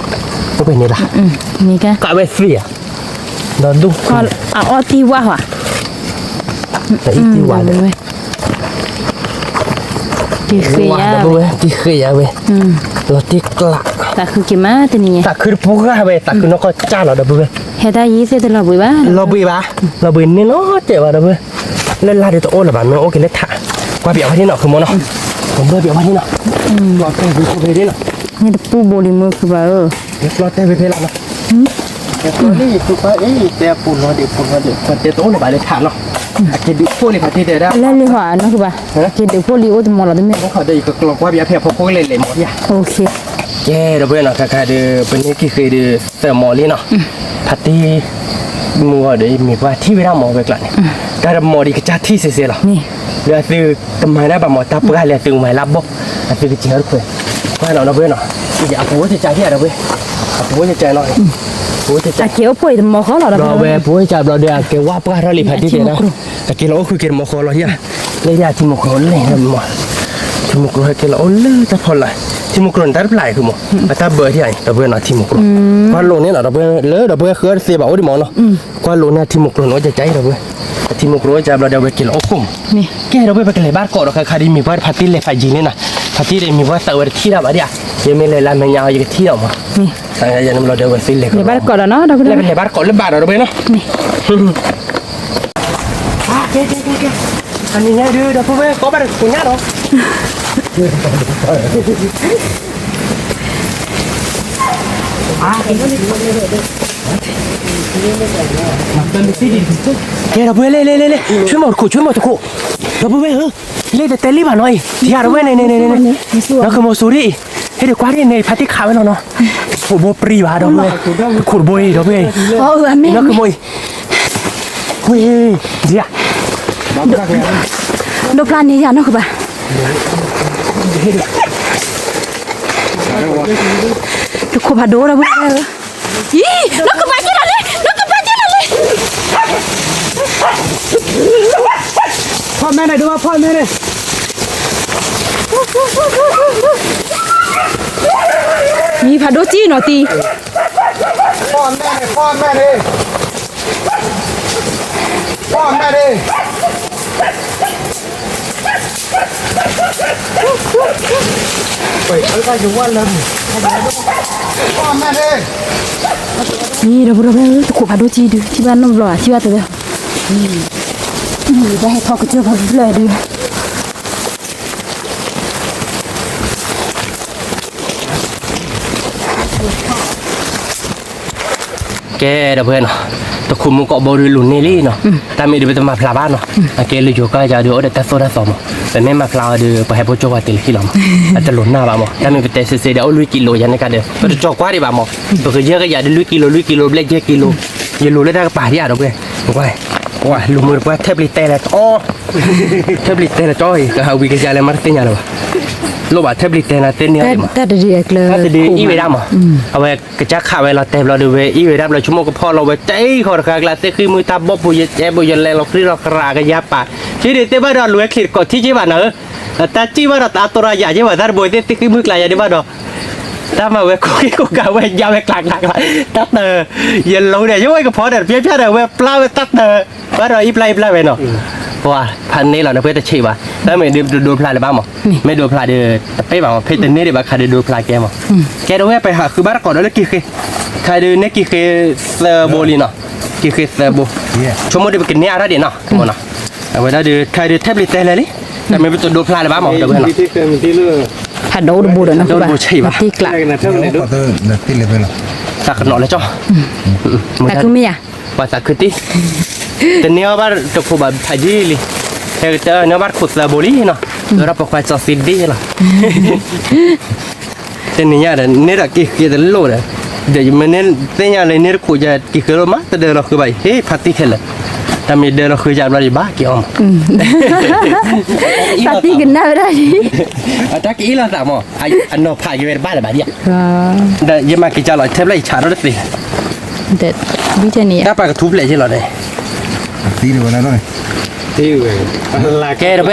ဂ့ၤဒီးနီၤ, အိၣ်ဖဲန့ၣ်လီၤ, မ့ၢ်ကဲ, ကးဝဲသ့ဧါ ဒီးဒိၣ်, အအီၣ်တံၢ်ဝါဟီ, အအီၣ်တံၢ်ဝါဒီး, က့ၤဃ့ယၤဝဲ, က့ၤဃ့ယၤဝဲ, လီၤတံၢ်ကျး, သးခုက့ၤမးတနံၤညါ, သးခုတပူၤဂၤဝဲ သးခုနီၢ်ကီၢ်ကၢ်လီၤဒီပုၢ်ဝဲၢ်, ဟဲတၢ်ယံၤသ့ၣ်တလီၤဘှံးဘၣ်, လီၤဘှံးဘၣ်, လီၤဘှံးန့ၣ်လီၤတဲာ်ဘၣ်ဒီပုၢ်ဝဲၢ်, လၢလါဒ်တအိၣ်လၢၤဘၣ် မ့ၢ်အိၣ်က့ၤလၢထး, ကွၢ်ပၠးဝဲဒၣ်နီၤ ခုမိၣ်နီၤ, ကွၢ်ပၠးဝဲဒၣ်နီၤ, လီၤတဲာ်ဘှံးခိၣ်ဖဲဒၣ်နီၤ, န့ၣ်တပူၤဘိလံမုၢ်ခုဘၣ်ဧၢ ကျီတဲဝဲဖဲလီၤနီၤ, ကျီလံ ယသူပၢ်အံၤ တဲပူၤလီၤဒံး ပူၤလီၤဒံး ပှၤတဲတအိၣ်လၢၤဘၣ်လၢထးနီၤ, အက့ၤဒုးဖိလံ ဖါတံၢ်တဲဒၣ် လၢလံဟီၣ်နီၢ်ကဘၣ်, က့ၤဒုးဖိလံအိၣ်တမီၤလီၤတမ့ၢ်, ယကကျီကွၢ်ပၠးဖဲအဖီခိၣ်ကလဲၤလဲၤမီၤယၤ, ကဲ ဒီပုၢ်ဝဲၢ်နီၤ ခါခါဒီး ပန့ၢ်က့ၤဃ့ဒီးသၢမီၤလံနီၤ, ဖါတံၢ် မုၢ်ဂီၤဒီး မ့ၢ်ပှၤထံၣ်ဝဲဒၣ်မီၤဝဲကျါန့ၣ်, တၢ်တမီၤဒီးကစၢ်ထံၣ်စဲးစဲးလီၤ, ဒီးအသုတမၤဒၣ်ဘၣ်မီၤ တၢ်ပှၢ်လၢအသုမၤလၢဘီၣ်, အသုကစဲးအီၤတခွဲး, ကွၢ်နီၤ ဒီပုၢ်ဝဲၢ်နီၤ, အပူၤအိၣ်ကကါဒံးဧါ ဒီပုၢ်ဝဲၢ်, အပူၤအိၣ်ကကါနီၤ, ပူၤအိၣ်ကကါ, အက့ၤအိၣ်ဖှိၣ်အံၤတမီၤဃီလီၤ ဒီပုၢ်ဝဲၢ်, ပူၤအိၣ်ကကါဘျီဒီး အက့ၤဝါပှၢ်ထီၣ်လံ ဖါတံၢ်တဲဒၣ်, အက့ၤလီၤအိၣ်ဃုာ်က့ၤတမီၤဃီလီၤယၤ, လၢယၤထံမိၢ်ကျိၤလဲၣ်, ထံမိၢ်ကျိၤဟဲက့ၤလီၤအိၣ်လၢတၢ်ဖီလာ်, ထံမိၢ်ကျိၤန့ၣ် တၢ်တပျၢ်အံၤ ခုမိၣ်, အတၢ်ဘၢထံၣ်အံၤ ဒီပုၢ်ဝဲၢ်နီၤ ထံမိၢ်ကျိၤ, ကွၢ်လိာ်န့ၣ်နီၤ ဒီပုၢ်ဝဲၢ် လၢဒီပုၢ်ဝဲၢ်ဃၢတသ့ဘၣ်အိၣ်ဒံးမီၤနီၤ, ကွၢ်လိာ်န့ၣ် ထံမိၢ်ကျိၤန့ၣ် အိၣ်ကကါအံၤ ဒီပုၢ်ဝဲၢ်, ထံမိၢ်ကျိၤအိၣ်ကကါဘျီဒီး အဝဲက့ၤလီၤအိၣ်ဃုာ်မီၤ, ကဲ ဒီပုၢ်ဝဲၢ် ပကလဲၤဘၣ်တကိးဒီး ခါခါဒ်မ့ၢ်ပှၤဖါတံၢ်လဲၤဖးယံၤန့ၣ်နီၤ, ဖါတံၢ်ဒီးမ့ၢ်ပှၤသးဝဲတထံၣ်တၢ်ဘၣ်ဒံးဧါ, ယမ့ၢ်လဲၤလၢမဲာ်ညါအီၤ ယကထံၣ်ဒီးမီၤ, ယန့ၣ်ဘျီဒီး အဝဲသ့လဲၤဘၣ်တကိးဒီးနီၤ ဒီပုၢ်ဝဲၢ်, လဲၤဘၣ်တကိးလၢဘၣ်ဒီး ဒီပုၢ်ဝဲၢ်နီၤ, ကဲ ကဲ ကဲ ကဲ, အနံၤညါဒုး ဒီပုၢ်ဝဲၢ် ကိးဘၣ်ဒီးကိးညါဒီး ကဲ ဒီပုၢ်ဝဲၢ် လဲၤ လဲၤ လဲၤ လဲၤ ဆွဲမီၤတခိၣ် ဆွဲမီၤတခိၣ်, ဒီပုၢ်ဝဲၢ်ဧၢ, လဲၤတတဲလံဘၣ်နီၤအံၤ, ယၤဒီပုၢ်ဝဲၢ်န့ၣ် န့ၣ် န့ၣ် နီၤ ကမိၤစိၤဒ်အံၤ, ဟဲဒီးကွၢ်ဒ်န့ၣ် ဖါတံၢ်ခးဝဲလီၤနီၤ, ခိၣ်ဘိပြံဘၣ် ဒီပုၢ်ဝဲၢ်, ခိၣ်တဘိအံၤ ဒီပုၢ်ဝဲၢ်, နီၤ ကမိၤအံၤ ဝ့ၢ်, ဒ်ဧါ, ဒိဖျါန့ၢ်ယၤနီၢ်ကဘၣ်, တခိၣ်ဖးဒိၣ်ဒီပုၢ်ဝဲၢ်ဧၢ, အံၤ, နီၢ်ကဘၣ်က့ၤလီၤလံ, နီၢ်ကဘၣ်က့ၤလီၤလံ, ဖီၣ်မဲန့ၣ် ဒိဖီၣ်မဲန့ၣ်, မံ ဖးဒိၣ်စံၣ်နီၤတံၢ်, ဖီၣ်မဲန့ၣ်, ဖီၣ်မဲန့ၣ်, ဖီၣ်မဲန့ၣ်, ဖီၣ်မဲန့ၣ်, အံၤ ဒီပုၢ်ဒီဝဲၢ် တခိးဖးဒိၣ်စံၣ်ဒုး ထံၣ်ဘၣ်နီတဘျီဘၣ် ထံၣ်ဘၣ်တဝဲ, အံၤ တၢ်ဟဲထီၣ်ကစၢၢ်ဖီဖျၢၣ်ဒုး ကဲ ဒီပုၢ်ဝဲၢ်နီၤ, တခိးမူကိးဘိဒုးလိၤန့ၢ်လံနီၤ, တၢ်မ့ၢ်ဒုးပတမၤဖျါဘၣ်နီၤ, အကဲလၢယိၤကီၢ်ယၤဒုး အိၣ်ဒီးတၢ်သိၣ်တၢ်သီမး, ပမ့ၢ်မၤဖျါအီၤဒုး ပှၤဟဲဖိကၠိဝဲတ့ၢ်လၢဟံၣ်လီၤမး, အတလိၤနၢ်ဘၣ်မး, တၢ်မ့ၢ်ပတဲစ့စ့ဒီး အိၣ်လွံၢ်ကံလိယၤန့ၣ်ကဒီး ပတကၠီၤကွၢ်ဒံးဘၣ်မး, ပကယဲၢ်ကယၤဒုးလွံၢ်ကံလိ လွံၢ်ကံလိ ဘျဲၣ်ယဲၢ်ကံလိ, ယလိၤလၢတၢ်ကပၤဒံးဧါ ဒီပုၢ်ဝဲၢ်, ပှၤ လူၤမုာ်တပှၢ် ထၢၣ်ပျံၤတဲလဲၣ်တီ ထၢၣ်ပျံၤတဲလဲၣ်တီအံၤ ကဟးဝံၤကယၤလဲၣ်မးတသ့ၣ်ညါလၢၤဘၣ်, လိၣ်ဘၣ်ထၢၣ်ပျံၤတဲနၤသ့ၣ်န့ၣ်အီၤမး, တၢ်တဒုးအံၤဝဲဒၣ်မး, အဝဲကစၢ်ခးဝဲလီၤတဲာ်ဘျီဒုးဝဲအံၤဝဲဒၣ်ဘျီ ဆိကမိၣ်ကဖီၣ်လီၤဝဲတအံၤဃီတဃၢကျါ သ့ၣ်ဃံမုၢ်တၢ်ဘီၣ်ပူၤ ယတဲဘိးယလဲၤလီၤဃံလီၤဃရးကယၤပာ်, ထံဒုးသ့ၣ်ဘၣ်ဒီးလွဲချံးတကိးထံက့ဘၣ်နၤဧၢ, တၢ်စံၣ်ဘၣ်ဒီးတၢ်တိရၤယၤက့ဘၣ် တၢ်တဘိသ့ၣ်သ့ၣ်ဃံမုၢ်ကျါယၤဒံးဘၣ်ဒီး, တၢ်မၤဝဲခိၣ်က့ၤကိးကးဝဲယါဝဲကျးကျးကျး, တၢ်တ ယလိၤဒီး ယဝဲကဖီဒီးတပျဲဖျါဒီးဝဲပျါဝဲတၢ်တ ဘၣ်ဒီးအံၣ်ပျၢ်အံၣ်ပျၢ်ဝဲနီၤ, ပှၤဖးန့ၢ်လီၤန့ၣ် ပတဆံးဘၣ်, တၢ်မ့ၢ်ဒုးဒိဖျါလၢၤဘၣ်မး, မ့ၢ်ဒိဖျါဒီး တပ့ၢ်ဘၣ်မး ဖဲတန့ၢ်ဒံးဘၣ်ခါဒုးဒိဖျါကဲမး, ကဲတဝဲပဟးဃုဘၣ်တကိးဒီးလၢကံၢ်ဃ့, ခါဒုးန့ၢ်ကံၢ်ဃ့သၢဘိလံနီၤ, ကံၢ်ဃ့သၢဘိ, ဆိကမိၣ်ဒုးပကန့ၢ်အါထီၣ်ဒံးနီၤ, အဝဲဒၣ်ဒုး ခါဒုးထၢၣ်ပျံၤတဲလဲၣ်လံ, တၢ်မ့ၢ်ပတဒိဖျါလၢၤဘၣ်မး တဝဲနီၤ, ဖးဒိၣ်တဘိဒီးနီၤ တဘိဆံးဘၣ်, တံၢ်ကျး, သးကနီၤလၢကၠီ သးခုမ့ၢ်ယၤ, ပှၤသးခုတံၢ်, တန့ၢ်အီၣ်ဘၣ်တခိးဘၣ်ဖးယံာ်လံ, ဟဲကတၢၢ်န့ၢ်အီၣ်ဘၣ်တခိးသၢဘိလံနီၤ, လၢဒီးပိာ်ခွါစီၤသံဒ့လီၤ, တနံၤညါဒီး န့ၢ်ဒီးက့ၤဃ့တလိၣ်ဒီး, ဒီးယမ့ၢ်န့ၢ်သ့ၣ်ညါလၢန့ၢ်တခိးယၤက့ၤဃ့လိၣ်မး တဒၢလီၤဃုဘၣ်အံၤ ဟ့ၣ်ဖါတံၢ်ခဲလၢာ်, တၢ်မ့ၢ်ဒၢလီၤဃုယၤဘျီယဘၣ်က့ၤအီၣ်မး သးသံကနၣ်ဝဲဒၣ်လံ, အတၢ်ကအ့ၣ်လိာ်သးမး, အနီၤဖးက့ၤဝဲတဘၣ်လၢၤဘၣ်ဒံး, ဒီးယမၤက့ၤကၢ်လီၤ ထဲဖျၢၣ်ယဆးထီၣ်တသ့, တၢ်ပာ်ကထူဖျဲးက့ၤလီၤန့ၣ်, ကဲဒီးဝဲ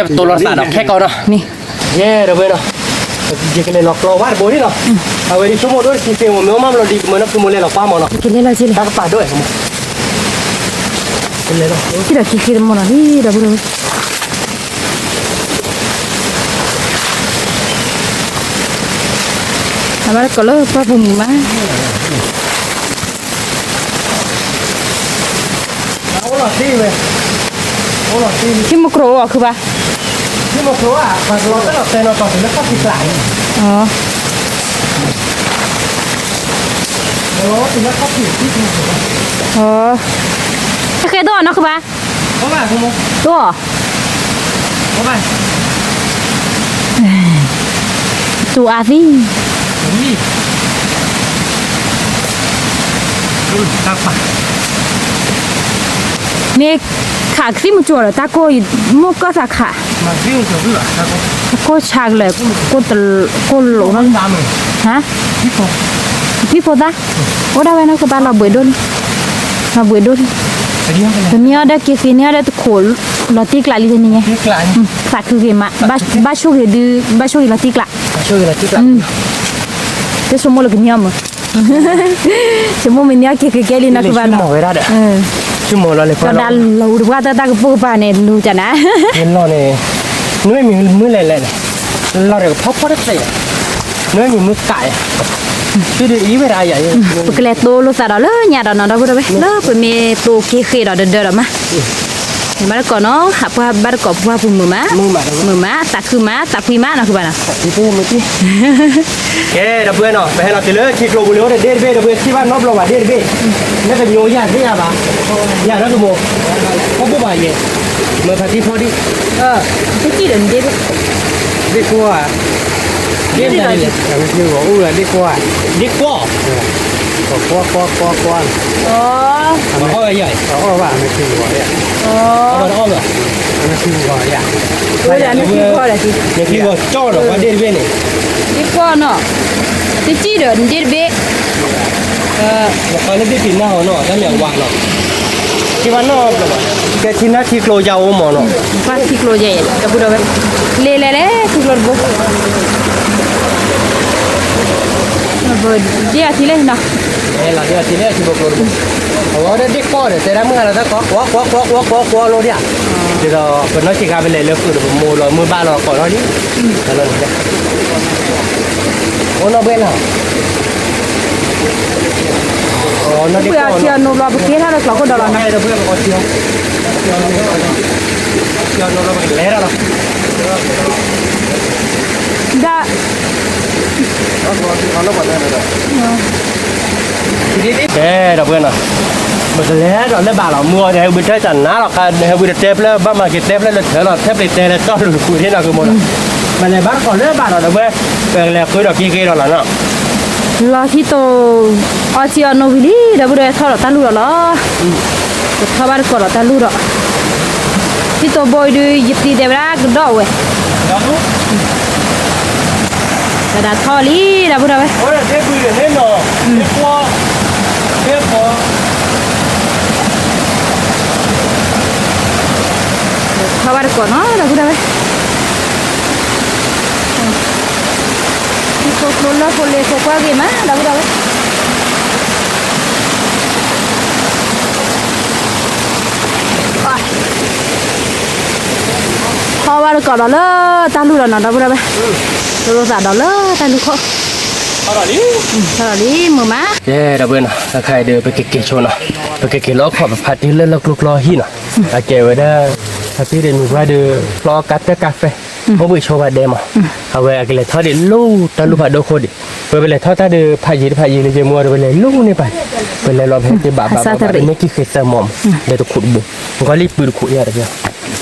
ပတိၢ်လိာ်သးဒီးခဲကီၢ်နီၤ, ယဲဒီးဝဲနီၤ, ယကလဲၤလီၤကျီဝါတဘိန့ၣ်နီၤ, အဝဲဒ်ဆိကမိၣ်ဒိၣ်တဆံသ့မး မ့ၢ်အီၣ်မးဘျီဒ်ကမၢနီၢ်ဖုမိၢ်လဲၤလီၤပှၢ်မးနီၤ, ကလဲၤလီၤကလဲၤ, တၢ်ကပာ်ဒိၣ်အဲၣ်မး, ကလဲၤလီၤ, ဒီးက့ၤဃ့တမီၤနီၤလံ ဒီပုၢ်ဒီဝဲၢ် အဘၣ်တကိးလၢပှၢ်ပူၤမုာ်မး, အိၣ်လီၤသ့ဝဲ, အိၣ်လီၤသ့, ထံမိၢ်ကျိၤအိၣ်အခုဘၣ်, ထံမိၢ်ကျိၤဧါ, ပှၤကလီၤတၢ်လီၤတဲနီၤ ပှၤတုၤလၢခီၣ်ထံးကျးန့ၣ်, ကလီၤတုၤလၢခီၣ်ထံး, ကဃဲတအိၣ်နီၢ်ခုဘၣ်, တအိၣ် တူၢ်အါသံ, မ့ၢ်ခးကသံၣ်မူကၠီဒီး တၢ်ကိၢ်မိၢ်ကၢၢ်သးခး, ကိၢ်ဆါကလဲာ်, ကိၢ်လိာ်, ဟါ, ဖံဖိသၣ်, အိၣ်ဒၣ်ဝဲနီၢ်ကဘၣ်လီၤဘှံးဒိၣ်လံ, လီၤဘှံးဒိၣ်လံ, ပန့ၢ်အီၣ်ဒီးက့ၤဃ့န့ၢ်အီၣ်ဒီးတခိးလီၤတံၢ်ကျးလံတနံၤညါ, သးခုဂ့ၤမး, ဘၣ်ဆိၣ်ဂ့ၤဒုး, ဘၣ်ဆိၣ်ဂ့ၤလီၤတံၢ်ကျး, တဆိကမိၣ်လၢကန့ၢ်အီၣ်မး ဆိကမိၣ်မ့ၢ်န့ၢ်အီၣ်က့ၤဃ့ကဲလံနီၢ်ကဘၣ်နီၤ, ဆိကမိၣ်လီၤလၢပှၤလီၤ, ဒီးလီၤဝူတပှၢ်တၢ်တၢ်ကပိာ်ကပၤန့ၣ် လူၤတၢ်နၤ, လီၤန့ၣ်, နွံမံၤမုၢ်လဲၤလဲၤန့ၣ်, လီၤဒီးကဖီဖီတသ့, နွံမံၤမုၢ်ကး, သုဒ်အံၤဝဲဒၣ်ယၤ, ပကလဲၤတိလိာ်သးဒီးလၢညါဒီးနီၤ ဒီပုၢ်ဒီဝဲၢ် လၢပမ့ၢ်တိက့ၤဃ့ဒီးတဒၢဒီးမး မ့ၢ်ဘၣ်တကိးနီၤ ဟးပှၢ်ဘၣ်တကိးပှၢ်ပူၤမုာ်မး, မုာ်မး သးခုမး သးဖှံမးနီၤ ခုဘၣ်နီၤ, ကဲ ဒီပုၢ်ဝဲၢ်နီၤ ပဟဲလီၤတုၤလၢထံကျိပူၤလံ အိၣ်ဒီးဒ့ၣ်တဘ့ၣ် ဒီပုၢ်ဝဲၢ်ထံၣ်ဘၣ်နီတဘျီဘၣ် ဒ့ၣ်တဘ့ၣ်, နတမံၤအိၣ်ယၤသ့ၣ်ညါဘၣ်, ယၤနီတမံၤ, အိၣ်ဘိၣ်ဘၣ်ယဲ, မၤဖးထံဖီဒံး, တစံၣ်ဒီးဒ့ၣ်ဘ့ၣ်, ဒ့ၣ်ကွီၢ်ဧါ, ဒ့ၣ်ကွီၢ်, အိၣ်ဒ့ၣ်ကွီၢ်ဧါ, ဒ့ၣ်ကွီၢ် ကွီၢ်ကွီၢ်ကွီၢ်ကွီၢ်, အီၣ်ဘၣ်ယၤ, အီၣ်ဘၣ်, အီၣ်ဘၣ်, နထံဂီၤကၠီဒီးပှၤဒ့ၣ်တဘ့ၣ်န့ၣ်, ဒ့ၣ်ကွီၢ်နီၤ, တစံၣ်ဒီးနဒ့ၣ်တဘ့ၣ်, နခီလၢဘ့ၣ်တံၢ်နၢ်ဟီနီၤ တၢ်မ့ၢ်အဝါနီၤ, ကဲဘၣ်နီတဘျီဘၣ်, ကဲထံနၢ်ထံကျိယၤအိၣ်မးနီၤ, ဘၣ်ထံကျိယဲၢ် ဒီပုၢ်ဒီဝဲၢ်, လဲၤလဲၤလဲၤထံကျိတဘိ, ဘၣ် အထံလၢနီၤ, လီၤဒ်အထံလၢထံဖိကျိတဘိ, အဝဲဒၣ်ဒ့ၣ်ကီၢ်ဒီး တဲဒၣ်မုၢ်ဟါလီၤတၢ်ကီ ကွီကွီကွီကွီကွီလိဒၣ်ဧါ, ဒ်သိးပနီၢ်ဆံးခါပလဲၤလၢဃုာ်ဒီး ပမိၢ်လီၤမုၢ်ဘၣ်လီၤကီးထီၣ်လံ, အိၣ်နီၣ်ဘှဲၣ်လီၤ, ပှ့ၤအီထံအနိဘျီ ပက့ၤထီၣ်လၢကျီခိၣ်ဒီးလီၤနီၤ, ထံအနိဘျီ ပကလဲၤထီၣ်လီၤ, ဒၣ် ကဲ ဒီပုၢ်ဝဲၢ်နီၤ, ပကလဲၤဒီးလၢဘၣ်လီၤ မုၢ်အီၤဒီး ဟဲဝံၤတၢ်စၢ်နါလီၤခါ ဟဲဝံၤဒီးတဲဖျၢၣ် ဘၣ်မၤက့ၤတဲဖျၢၣ်လၢထၢလီၤ ထဲပျ့ၤတဲလၢတီၢ်လိၤတပူၤန့ၣ်နီၤ ကမိၣ်နီၤ, ပလဲၤဘၣ်တကိးလၢဘၣ်ဒီး ဒီပုၢ်ဝဲၢ် ပကလဲၤဃုဒီးက့ၤက့ၤဒီးလီၤနီၤ, လီၤထံတိၤ အီထံအနိဝံၤလံ ဒီပုၢ်ဝဲၢ် ထီၣ်ဒီးတၢ်လူၢ်ဒီးလီၤ, ပထီၣ်ဘၣ်တကိးဒီးတၢ်လူၢ်ဒီး ထံတိၤဘိအံၤဒုး ယတံၤတဲဝဲဒၣ်ကဒီးဝဲ ကဒးထီၣ်လံ ဒီပုၢ်ဝဲၢ်, ထီၣ်ဘၣ်တကိးနီၤ ဒီပုၢ်ဝဲၢ်, ထံဖိကျိလၢဖိလ့ၤဖိကွၢ်ဂ့ၤမး ဒီပုၢ်ဝဲၢ် ထီၣ်ဘၣ်တကိးဒီးလၢတၢ်လူၢ်ဒီးနီၤ ဒီပုၢ်ဝဲၢ်, တိၤလိာ်သးဒီးလၢတၢ်လူၢ်ခိၣ်, ထီၣ်လီၤလံ မုာ်မး, ကဲ ဒီပုၢ်ဝဲၢ်နီၤ တခါအံၤဒီး ပကက့ၤဆိနီၤ, ပကက့ၤလီၤခီၣ်ပဖးတ့ၢ်လၢလၢကျိကျီဟံၣ်နီၤ, အကဲဝဲဒၣ် အသ့ၣ်ဒီးမံၤပှၢ်ဒီး ဖျီကါတၢၢ်ကါဖဲ မ့ၢ်ဘှံးဆိဘၣ်ဒဲမး, အဝဲအကလဲၤထီၣ်ဒံးလူၤတၢ်လူၢ်ဖးဒိၣ်ခိၣ်ဒံး, ဝဲပလဲၤထီၣ်တၢ်ဒီးဖးယံၤတဖးယံၤလၢယမုၢ်ဒီး ပလဲၤလူၤန့ၢ်ပာ်, ပလဲၤလီၤပဟဲက့ၤဘၣ်ဘၣ်ဘၣ် ပမ့ၢ်က့ၤဃ့ၢ်သၢမီၤမး, ဒီးတခိၣ်တဘိ, ကွၢ်လံပုၢ်တခိၣ်ယါတပျီ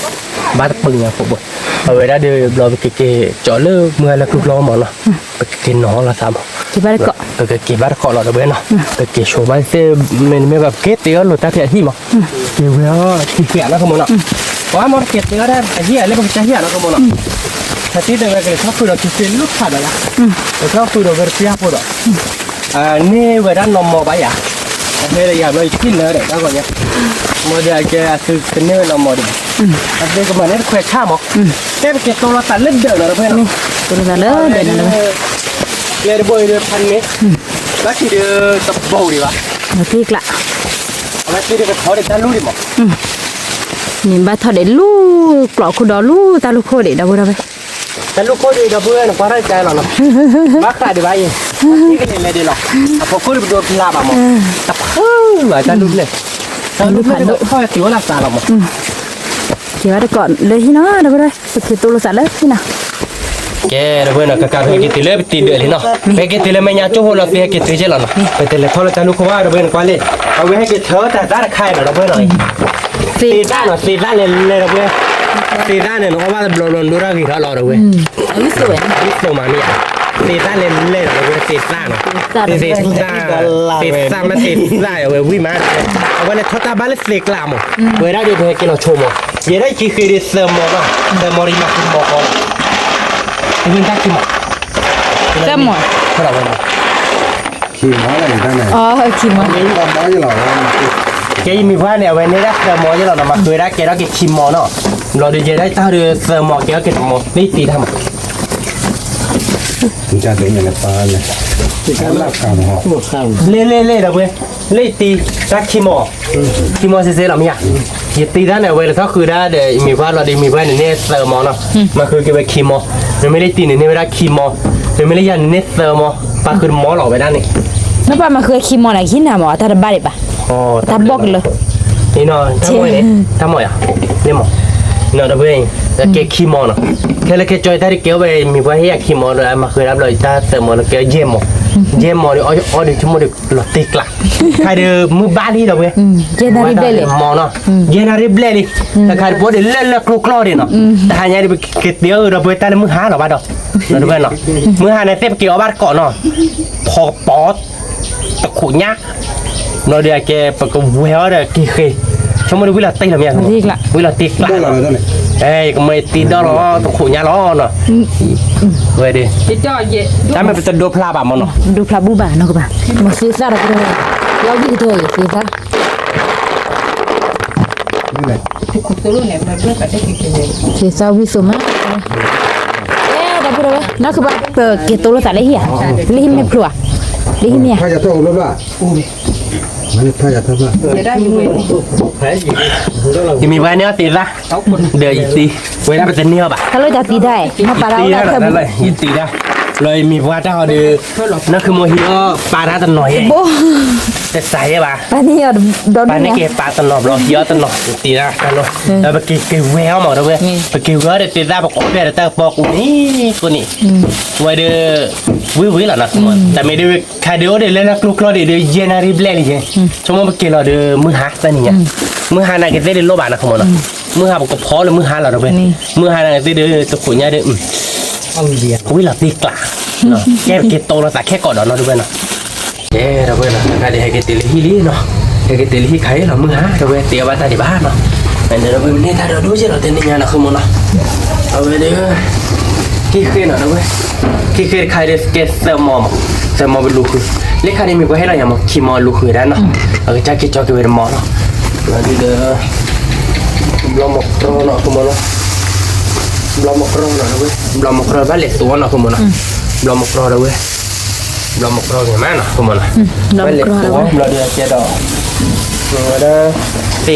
ဘၣ်တပၢၢ်ညါဖိဘိ, အဝဲဒၣ်ဒီးဘျီပကက့ၤကၠီလၢမုၢ်လၢကျိကျီမးနီၤ, ပကက့ၤနီၤလီၤသးမး, ပကက့ၤဘၣ်တကိးလီၤဒီပုၢ်ဝဲၢ်နီၤ, ပက့ၤဆိဘၣ်သ့ၣ် မ့တမ့ၢ်ဘၣ် ပက့ၤတ့အီၤလိာ်တၢ်ဖဲအဟံၣ်မး, က့ၤဝဲအီၤက့ၤဃ့ၢ်နီၤကမိၣ်နီၤ, ပှၤမ့ၢ်တက့ၤတ့အီၤတၢ်အဟံၣ်လၢပကစၢ်ဟံၣ်နီၤကမိၣ်နီၤ, ဟဲသ့ၣ်တဲဝဲကလဲၤထီၣ်ဃုာ်ဒီးက့ၤသ့ၣ်လၢဖးဒီးယါ, ကထီၣ်ဃုာ်ဒီးဝဲတပျၢ်ဖိဒီး န့ၢ်ဝဲဒၣ်နီၢ်မီၤဘၣ်ယၤ, အဟဲလၢယၤဘျီယထံၣ်လၢဒီးတၢ်ဂီၤညါ, မ့ၢ်ဒီးကဲအသုကန့ၢ်ဝဲနီၢ်မီၤဒံး, အသုကမၤန့ၢ်တခွဲးဆၣ်မး, တဲပက့ၤတိလိာ်သးလၢဒၢးနီၤတဖဲနီၤ, လဲၤတဘိအံၤဒီးဖးန့ၣ်, ဘၣ်ထံၣ်ဒီးတဘိဒံးဘၣ်, အဝဲသ့ၣ်ဒီးကထီၣ်ဒီးတၢ်လူၢ်ဒံးမး မ့ၢ်ဘၣ်ထီၣ်ဒံးလူၤကျိခိၣ်ဒီးလူၤတၢ်လူၢ်ခိၣ်ဒံး ဒီပုၢ်ဝဲၢ်, တၢ်လူၢ်ခိၣ်ဒံး ဒီပုၢ်ဝဲၢ် နကွၢ်ထီၣ်ကါလီၤနီၤ, ဘၣ်ဃးဒံးဘၣ်အံၤ, ကလဲၤလဲၤဒံးလီၤ, အဖီခိၣ်ဒံးပဒိးဖျါဘၣ်မး, တဖုဘၣ်တၢ်လူၢ်ဖျဲၣ်, တၢ်လူၢ်ဖျဲၣ်ဒံးထီၣ်က့ၤဝဲလၢသးလီၤမး က့ၤဘၣ်တကိးလၢဟံၣ်နီၤ ဒီပုၢ်ဝဲၢ်, ပက့ၤတိလိာ်သးလၢဟံၣ်နီၤ ကဲ ဒီပုၢ်ဝဲၢ်နီၤ ကကးပဟဲက့ၤတုၤလၢပတံၤဒၢးလံနီၤ, ပဟဲက့ၤတုၤလၢမဲာ်ညါကၠိဖိလီၤ သုဟဲက့ၤတုၤက့ၤလီၤနီၤ, ပတလဲၤထီၣ်လၢတၢ်လူၢ်ခိၣ်ဘၣ် ဒီပုၢ်ဝဲၢ် နကွၢ်လံ, အဝဲဟဲက့ၤထၢတၢ်သၣ်တခါအံၤနီၤ ဒီပုၢ်ဝဲၢ်နီၤ, သ့ၣ်သၣ်နီၤ သ့ၣ်သၣ်လဲၤလဲၤ ဒီပုၢ်ဝဲၢ်, သ့ၣ်သၣ်န့ၣ် နအီၣ်ဘၣ်တဘျီဘျီဒိၣ်ရၣ်ဂ့ၤထီၣ်လီၤ ဒီပုၢ်ဝဲၢ်, အဝဲသိးမးမ့ၢ်ဧါ, သ့ၣ်သၣ်လဲၤလဲၤဒီး ဒီပုၢ်ဝဲၢ် သ့ၣ်သၣ်နီၤ, သ့ၣ်သၣ်, သ့ၣ်သၣ်မ့ၢ်သ့ၣ်သၣ်အဝဲဝံၣ်မး, အဝဲလဲၤထီၣ်တၢ်ဘၣ်လၢသ့ၣ်ကျါမး, ဝဲဒၣ်ဒီးပဟဲက့ၤလီၤဆိမး, ယဲဒၣ်ယက့ၤဃ့ဒံးသၢမီၤနီၤ, သၢမီၤဒီးယမၤဃုမီၤဃီလီၤ, ဝံၣ်တၢ်ခံမီၤ, သၢမီၤ, ခံမီၤ, ကဲယမံၤပှၢ်န့ၣ် အဝဲန့ၢ်ဒၣ်သၢမီၤယဲလီၤနီၤ, မၤဃုာ်ဝဲဒၣ်ကဲထီၣ်က့ၤခံမီၤနီၤ, ဘျီဒီးယဲဒၣ်တၢ်ဒီးသၢမီၤကဲထီၣ်က့ၤတမီၤ မ့ၢ်ယတ့တၢ်မး လ့လ့လ့ဒီပုၢ်ဝဲၢ်, လၢယတ့တၢ်ခံမီၤ, ခံမီၤစ့စ့လီၤမ့ၢ်ဧါ, ယတ့တၢ်န့ၣ် အဝဲလဲၤထီၣ်ဃုာ်ဒၣ်ဒီးယမံၤပှၢ်လီၤဒီး ယမံၤပှၢ်န့ၣ်န့ၢ်သၢမီၤနီၤ, မၤဃုာ်က့ၤဝဲခံမီၤ, မ့မ့ၢ်လၢယတ့န့ၣ်န့ၢ်ဝဲဒၣ်ခံမီၤ, မ့မ့ၢ်လၢယၤန့ၣ်န့ၢ်သၢမီၤ, ပာ်ဃုာ်တမီၤလီၤဝဲဒၣ်န့ၣ်, နပာ်မၤဃုာ်ခံမီၤန့ၣ် ဟံးနၤမး တၢ်တဘၣ်ဒံးဘၣ်, တၢ်ဘီၣ်ကလၢာ်, တၢ်မီၤယၤ, လ့မီၤ, ဒီပုၢ်ဝဲၢ်, ကဲခံမီၤနီၤ, ခဲလၢာ်ခဲဆ့တၢ်ဒုးကဲဝဲ မံၤပှၢ်ဟ့ၣ်ယၤခံမီၤဒီး မၤဃုာ်ဒၣ်ဘျီတၢ်သၢမီၤလၢကဲယဲၢ်မီၤ, ယဲၢ်မီၤဒီး အီၣ်ဒုးဆိကမိၣ်ဒီး လီၤတ့ကျး, ခါဒီးမုၢ်ဘၣ်လံဒီပုၢ်ဝဲၢ်, ယဲၢ်နၣ်ရံၣ်ဘျဲၣ်လံ, တခါဒီးပအိၣ်ဒီးလၢလၢကျိကျီဒံးနီၤ, တဟါညါဒီးပက့ၤတ့အီၤဒီပုၢ်ဝဲၢ် တၢ်လၢမုၢ်ဟါလီၤဘၣ်ဒီး, မုၢ်ဟါန့ၣ်သ့ၣ်ပက့ၤအီၣ်ဘၣ်တကိးနီၤ, ဖီပီ တခိးညါ, ဘျီဒီးအကဲ ပကဝဲၤအီၤဒီးက့ၤဃ့, ဆိကမိၣ်ဒီးဝံၤလီၤတ့လီၤမ့ၢ်ဧါ, ဝံၤလီၤတ့ကျး, ယကမၤတ့ဒီလီၤ တခိးညါလီၤနီၤ, ဝဲဒၣ်, တၢ်မ့ၢ်ပတဒိဖျါဘၣ်မးနီၤ, ဒိဖျါဘူၣ်ဘၣ်နီၤကဘၣ်, မၤသ့သၣ်ဒီးကဒီး, လီၤဝံၤကဒီးသ့သၣ် က့ၤသၣ်ဝံၣ်သိမး, ဒီပုၢ်ဝဲၢ် နီၢ်ကဘၣ် ပက့ၤတိလိာ်သးလၢဟံၣ်ဧါ, လၢဟံၣ်မ့ၢ်ဖျိဧါ, ဒ်မ့ၢ်ဧါ, ဖးယၤထီၣ်အိၣ်လၢဘၣ်, ဖးယၤထီၣ်ဘၣ်, ယမ့ၢ်ပှၤန့ၢ်အီၣ်သ့ၣ်သၣ်, ဒီးယသံ, ဝဲဒၣ်ပတန့ၢ်အီၣ်ဘၣ်, တၢ်လိၣ်တၢ်သံတၢ်, ယသံတၢ်, လီၤယမ့ၢ်ပှၤတၢ်ဟီဒီး, နီၢ်ခုမိၢ်ဟံးအီၣ်ပာ်တၢ်တနီၤယဲ, တစးယဲဘၣ်, ပာ်န့ၢ်က့ၤပာ်တနီၤဘျီဟံးအီၣ်တနီၤ, ယသံတၢ်တၢ်လိၣ်, ဒီးပက့ၤက့ၤဝဲအီၣ်မးဒီးဝဲ, ပက့ၤဝဲအီၣ်ဒီးသ့ၣ်သၣ်ပကိးဖျဲၣ်ဒီးတၢ်ကပီၤကိးန့ၣ်, ကိးန့ၣ်, ဝဲဒီး, ဝံၤဝံၤလီၤနီၢ်ခုမိၢ်, တၢ်မ့ၢ်ဒ်ဝဲခါဒုးအိၣ်ဒံးလၢလၢကျိချီဒံးဒီးယဲၢ်နၣ်ရံၣ်ဘျဲၣ်လံယဲ, ဆိကမိၣ်ပက့ၤလီၤဒီးမုၢ်ဟါသၢနံၤညါ, မုၢ်ဟါနာ်က့ၤသ့ၣ်ဒုးလိၣ်ဘၣ်နီၢ်ခုမိၢ်နီၢ်, မုၢ်ဟါပကဖီလၢမုၢ်ဟါလီၤဒီးဝဲ, မုၢ်ဟါနာ်က့ၤသ့ၣ်ဒုးတခိးညါဒီး, ဝံၤလီၤသ့ၣ်ကျး, ကဲပက့ၤတိလိာ်သးခဲကိးဒီးနီၢ်ဒုးဝဲနီၢ် ကဲဒီးဝဲနီၢ် တခါဒံးဟဲက့ၤတုၤလၢဟံၣ်လံနီၢ်, ဟဲက့ၤတုၤလၢဟံၣ်ခါအံၤလီၤ မုၢ်ဟါ ဒီးဝဲတ့အီၣ်ဘၣ်တၢ်ဒံးဘၣ်နီၢ်, ဒီးဝဲမ့ၢ်န့ၢ်တၢ်ဒိၣ်ဒိၣ်ယဲၢ်လီၤ တနံၤညါနီၢ် ဃုမီၤနီၢ်, အဝဲဒီး, ကံၢ်ဃ့နီၢ်ဒီးဝဲ, ကံၢ်ဃ့တခါအံၤဒီးကဲသၢမီၢ်မး, သၢမီၢ်ပလူၤဃုာ်, လၢခါဒံးမ့ၢ်ပှၤဟ့ၣ်လီၤယၤမး ခံမီၢ်လူၤဃုာ်ဝဲဒၣ်နီၢ်, အကစၢ်က့ၤကၠီက့ၤဝဲတမီၢ်နီၢ်, ဒီး ဘျီမီၤကြီနီၢ် ဃုမီၤနီၢ်, ဘျီမီၤကြီနီၢ်ဒီးဝဲ, ဘျီမီၤကြီဘၣ်လဲၤသိးနီၢ် ဃုမီၤနီၢ်, ဘျီမီၤကြီဒီးဝဲ, ဘျီမီၤကြီဂ့ၤမးနီၢ် ဃုမီၤနီၢ်, ဘၣ်လဲၤသိး ဘျီဒီးကဲဒီး, ဝဲဒၣ်, သ့ၣ်သၣ်ဒီးဝ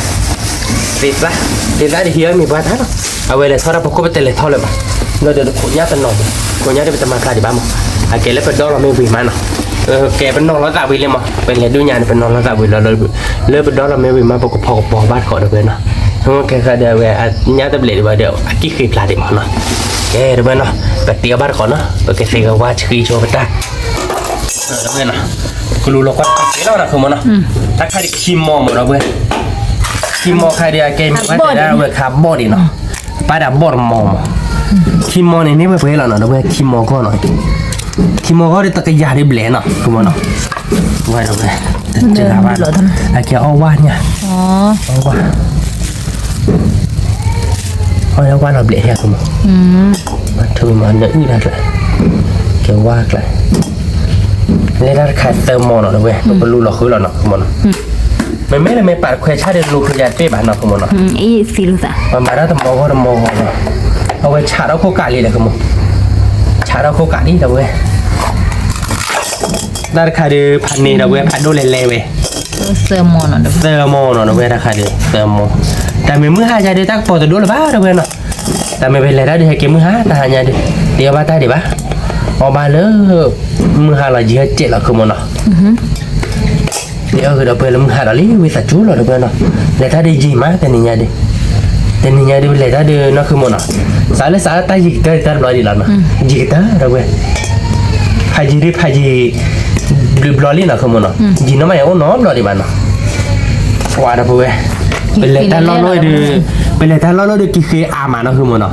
ဲ, သ့ၣ်သၣ်, သ့ၣ်သၣ်ဒီးဟံးအီၣ်မ့ၢ်ပှၤတၢ်နီၢ်, အဝဲလဲၤထီၣ်တၢ်ဖီခိၣ်ပတဲလဲၤထီၣ်လၢၤဘၣ်, ဘျီဒီးတခိးညါတနီၤမး, ခိးညါဒီးပတမၤသးဒံးဘၣ်မး, အကဲလၢပဒီလီၤမ့ၢ်ဝံၤမးနီၢ် ကဲပနီၤလီၤသးဝံၤလံမး ပလဲၤဒိၣ်ညါန့ၣ် ပနီၤလီၤသးဝံၤလီၤ, လၢပဒီလီၤမ့ၢ်ဝံၤမး ပကဖီကပီၤဘၣ်တခီဒီးဝဲနီၢ်, ဟကဲဃာ်ဒီးဝဲအညါတဘျဲၣ်ဒံးဘၣ်ဒီး အကံၢ်ဃ့ဖျါဒံးမးနီၢ်, ကဲဒီးဝဲနီၢ်, ပတ့အီၣ်ဘၣ်တခီနီၢ် ပကသ့ကဝါဆှံဆိပတၢ် ဒီးဝဲနီၢ်, ကလူၤလီၤကွၢ်တခါကဲလီၤနီၢ် ဃုမီၤနီၢ်, တၢ်ခါဒံးခံမီၤမးဒီးဝဲ, ခံမီၤခါဒံးအကဲမ့ၢ်ပှၤတဲဒၣ်ဝဲခါဘီၣ်ဒံးနီၢ်, ပၢ်ဒၣ်ဘီၣ်တမီၤမး, ခံမီၤန့ၣ်န့ၢ်ဝဲပှဲၤလီၤနီၢ် ဒီးဝဲခံမီၤဂီၢ်နီၢ်, ခံမီၤဂီၢ်ဒီးတကယၤဒ်ဘျဲၣ်နီၢ် ဃုမီၤနီၢ်, ဝဲဒီးဝဲ, တဂၤဘၣ်, အကဲအီၣ်ဝါညါ, အီၣ်ဝါ, အီၣ်ဝါလီၤဘျဲၣ် ဃုမီၤ, ထူမီၤနအုၣ်တၢ်ကျါ, ကဲဝါကျါ, လဲၤတၢ်တခါသၢမီၤနီၢ် ဒီးဝဲ ပလူၤလီၤဃုလီၤနီၢ် ဃုမီၤနီၢ်, မ့မ့ၢ်လၢမ့ၢ်ပာ်တခွဲးဆၣ်ဒီးလူၤဃုယၤတဘ့ၣ်ဘၣ်နီၢ် ဃုမီၤနီၢ်, ပမၤတၢ်တမီၤဂီၢ်တမီၤဂီၢ်နီၢ်, အဝဲဆးထီၣ်ခိၣ်ကးလံဒီး ဃုမီၤ, ဆးထီၣ်ခိၣ်ကးလံဒီးဝဲ တၢ်တခါဒီး ဖးန့ၢ်ဒီးဝဲ ဖးဒိၣ်လဲၤလဲၤဝဲ, သၢမီၤနီၢ် ဒီးဝဲတၢ်ခါဒီး သၢမီၤ, တၢ်မ့ၢ်မုၢ်ဟါယါဒီး တၢ်ကပီၤတဒိၣ်လၢၤဘၣ် ဒီးဝဲနီၢ်, တၢ်မ့ၢ်ပလဲၤတၢ်ဒီး ဟဲက့ၤမုၢ်ဟါ တၢ်ဟါညါဒီး တ့အီၣ်ဘၣ်တၢ်ဒံးဘၣ်, အီၣ်ဘၣ်လၢ မုၢ်ဟါလီၤ ယဲၢ်ကဲးလီၤ ဃုမီၤနီၢ် တ့အီၣ်ဃုာ်ဒီးပှဲၤလၢမုၢ်ဟါဒီးလံ ဝံသးစူၤလီၤဒီးပှဲၤနီၢ်, လဲၤတၢ်ဒီးယံာ်မး တနံၤညါဒီး, တနံၤညါဒီး ပလဲၤတၢ်ဒီးနီၢ် ဃုမီၤနီၢ်, စးလၢစးလၢတၢ်ယံာ်ကတၢၢ်တၢ်တဘျီဒံးလီၤနီၢ်, ယံာ်ကတၢၢ်ဒီးပှဲၤ, ဖးယံာ်ဒ်ဖးယံာ် ဘျုးဘျီလံနီၢ် ဃုမီၤနီၢ်, ယံာ်နီၢ်မး ယအိၣ်နီတဘျီဒံးဘၣ်နီၢ်, ပှၤဒီးပဝဲ, ပလဲၤတၢ်လီၢ်လီၢ်ဒီး, ပလဲၤတၢ်လီၢ်လီၢ်ဒီး က့ၤဃ့အါမးနီၢ် ဃုမီၤနီၢ်,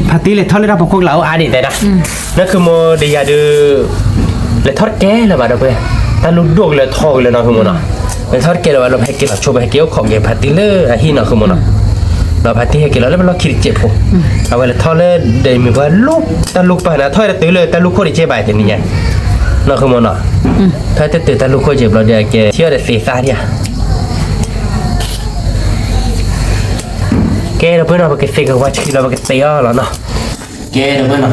ဖါတံၢ်လဲၤထီၣ်လၢတၢ်ဖီခိၣ်ကျါအိၣ်အါဒံးတဲဒၣ်, နီၢ် ဃုမီၤဒီးယၤဒီး လဲၤထီၣ်တကဲလၢၤဘၣ်ဒီးပှဲၤ, တၢ်လူၤဒိၣ်ကလၢၤထီကလၢၤနီၢ် ဃုမီၤနီၢ်, လဲၤထီၣ်တကဲလၢၤဘၣ်လီၤ ပဟဲက့ၤလီၤဆိ ပဟဲက့ၤအိၣ်ခိးက့ၤဖါတံၢ်လၢအဟံၣ်နီၢ် ဃုမီၤနီၢ်, ဒီးဖါတံၢ်ဟဲက့ၤလီၤလၢပလီၢ်ခံတစဲးဖိ, အဝဲလဲၤထီၣ်လၢ ဒီးမ့ၢ်ပှၤလူၤ တၢ်လူၤကပၤန့ၣ် ထီၣ်တတုၤလၢတၢ်လူၤခိၣ်တစဲးဘၣ်တနံၤညါ, နီၢ် ဃုမီၤနီၢ်, ထီၣ်တတုၤတၢ်လူၤခိၣ်စဲးဘျီဒီး ကဲထံၣ်အီၤဒီးသ့သၣ်ဒံးဧါ ကဲဒီးပှဲၤနီၢ် ပ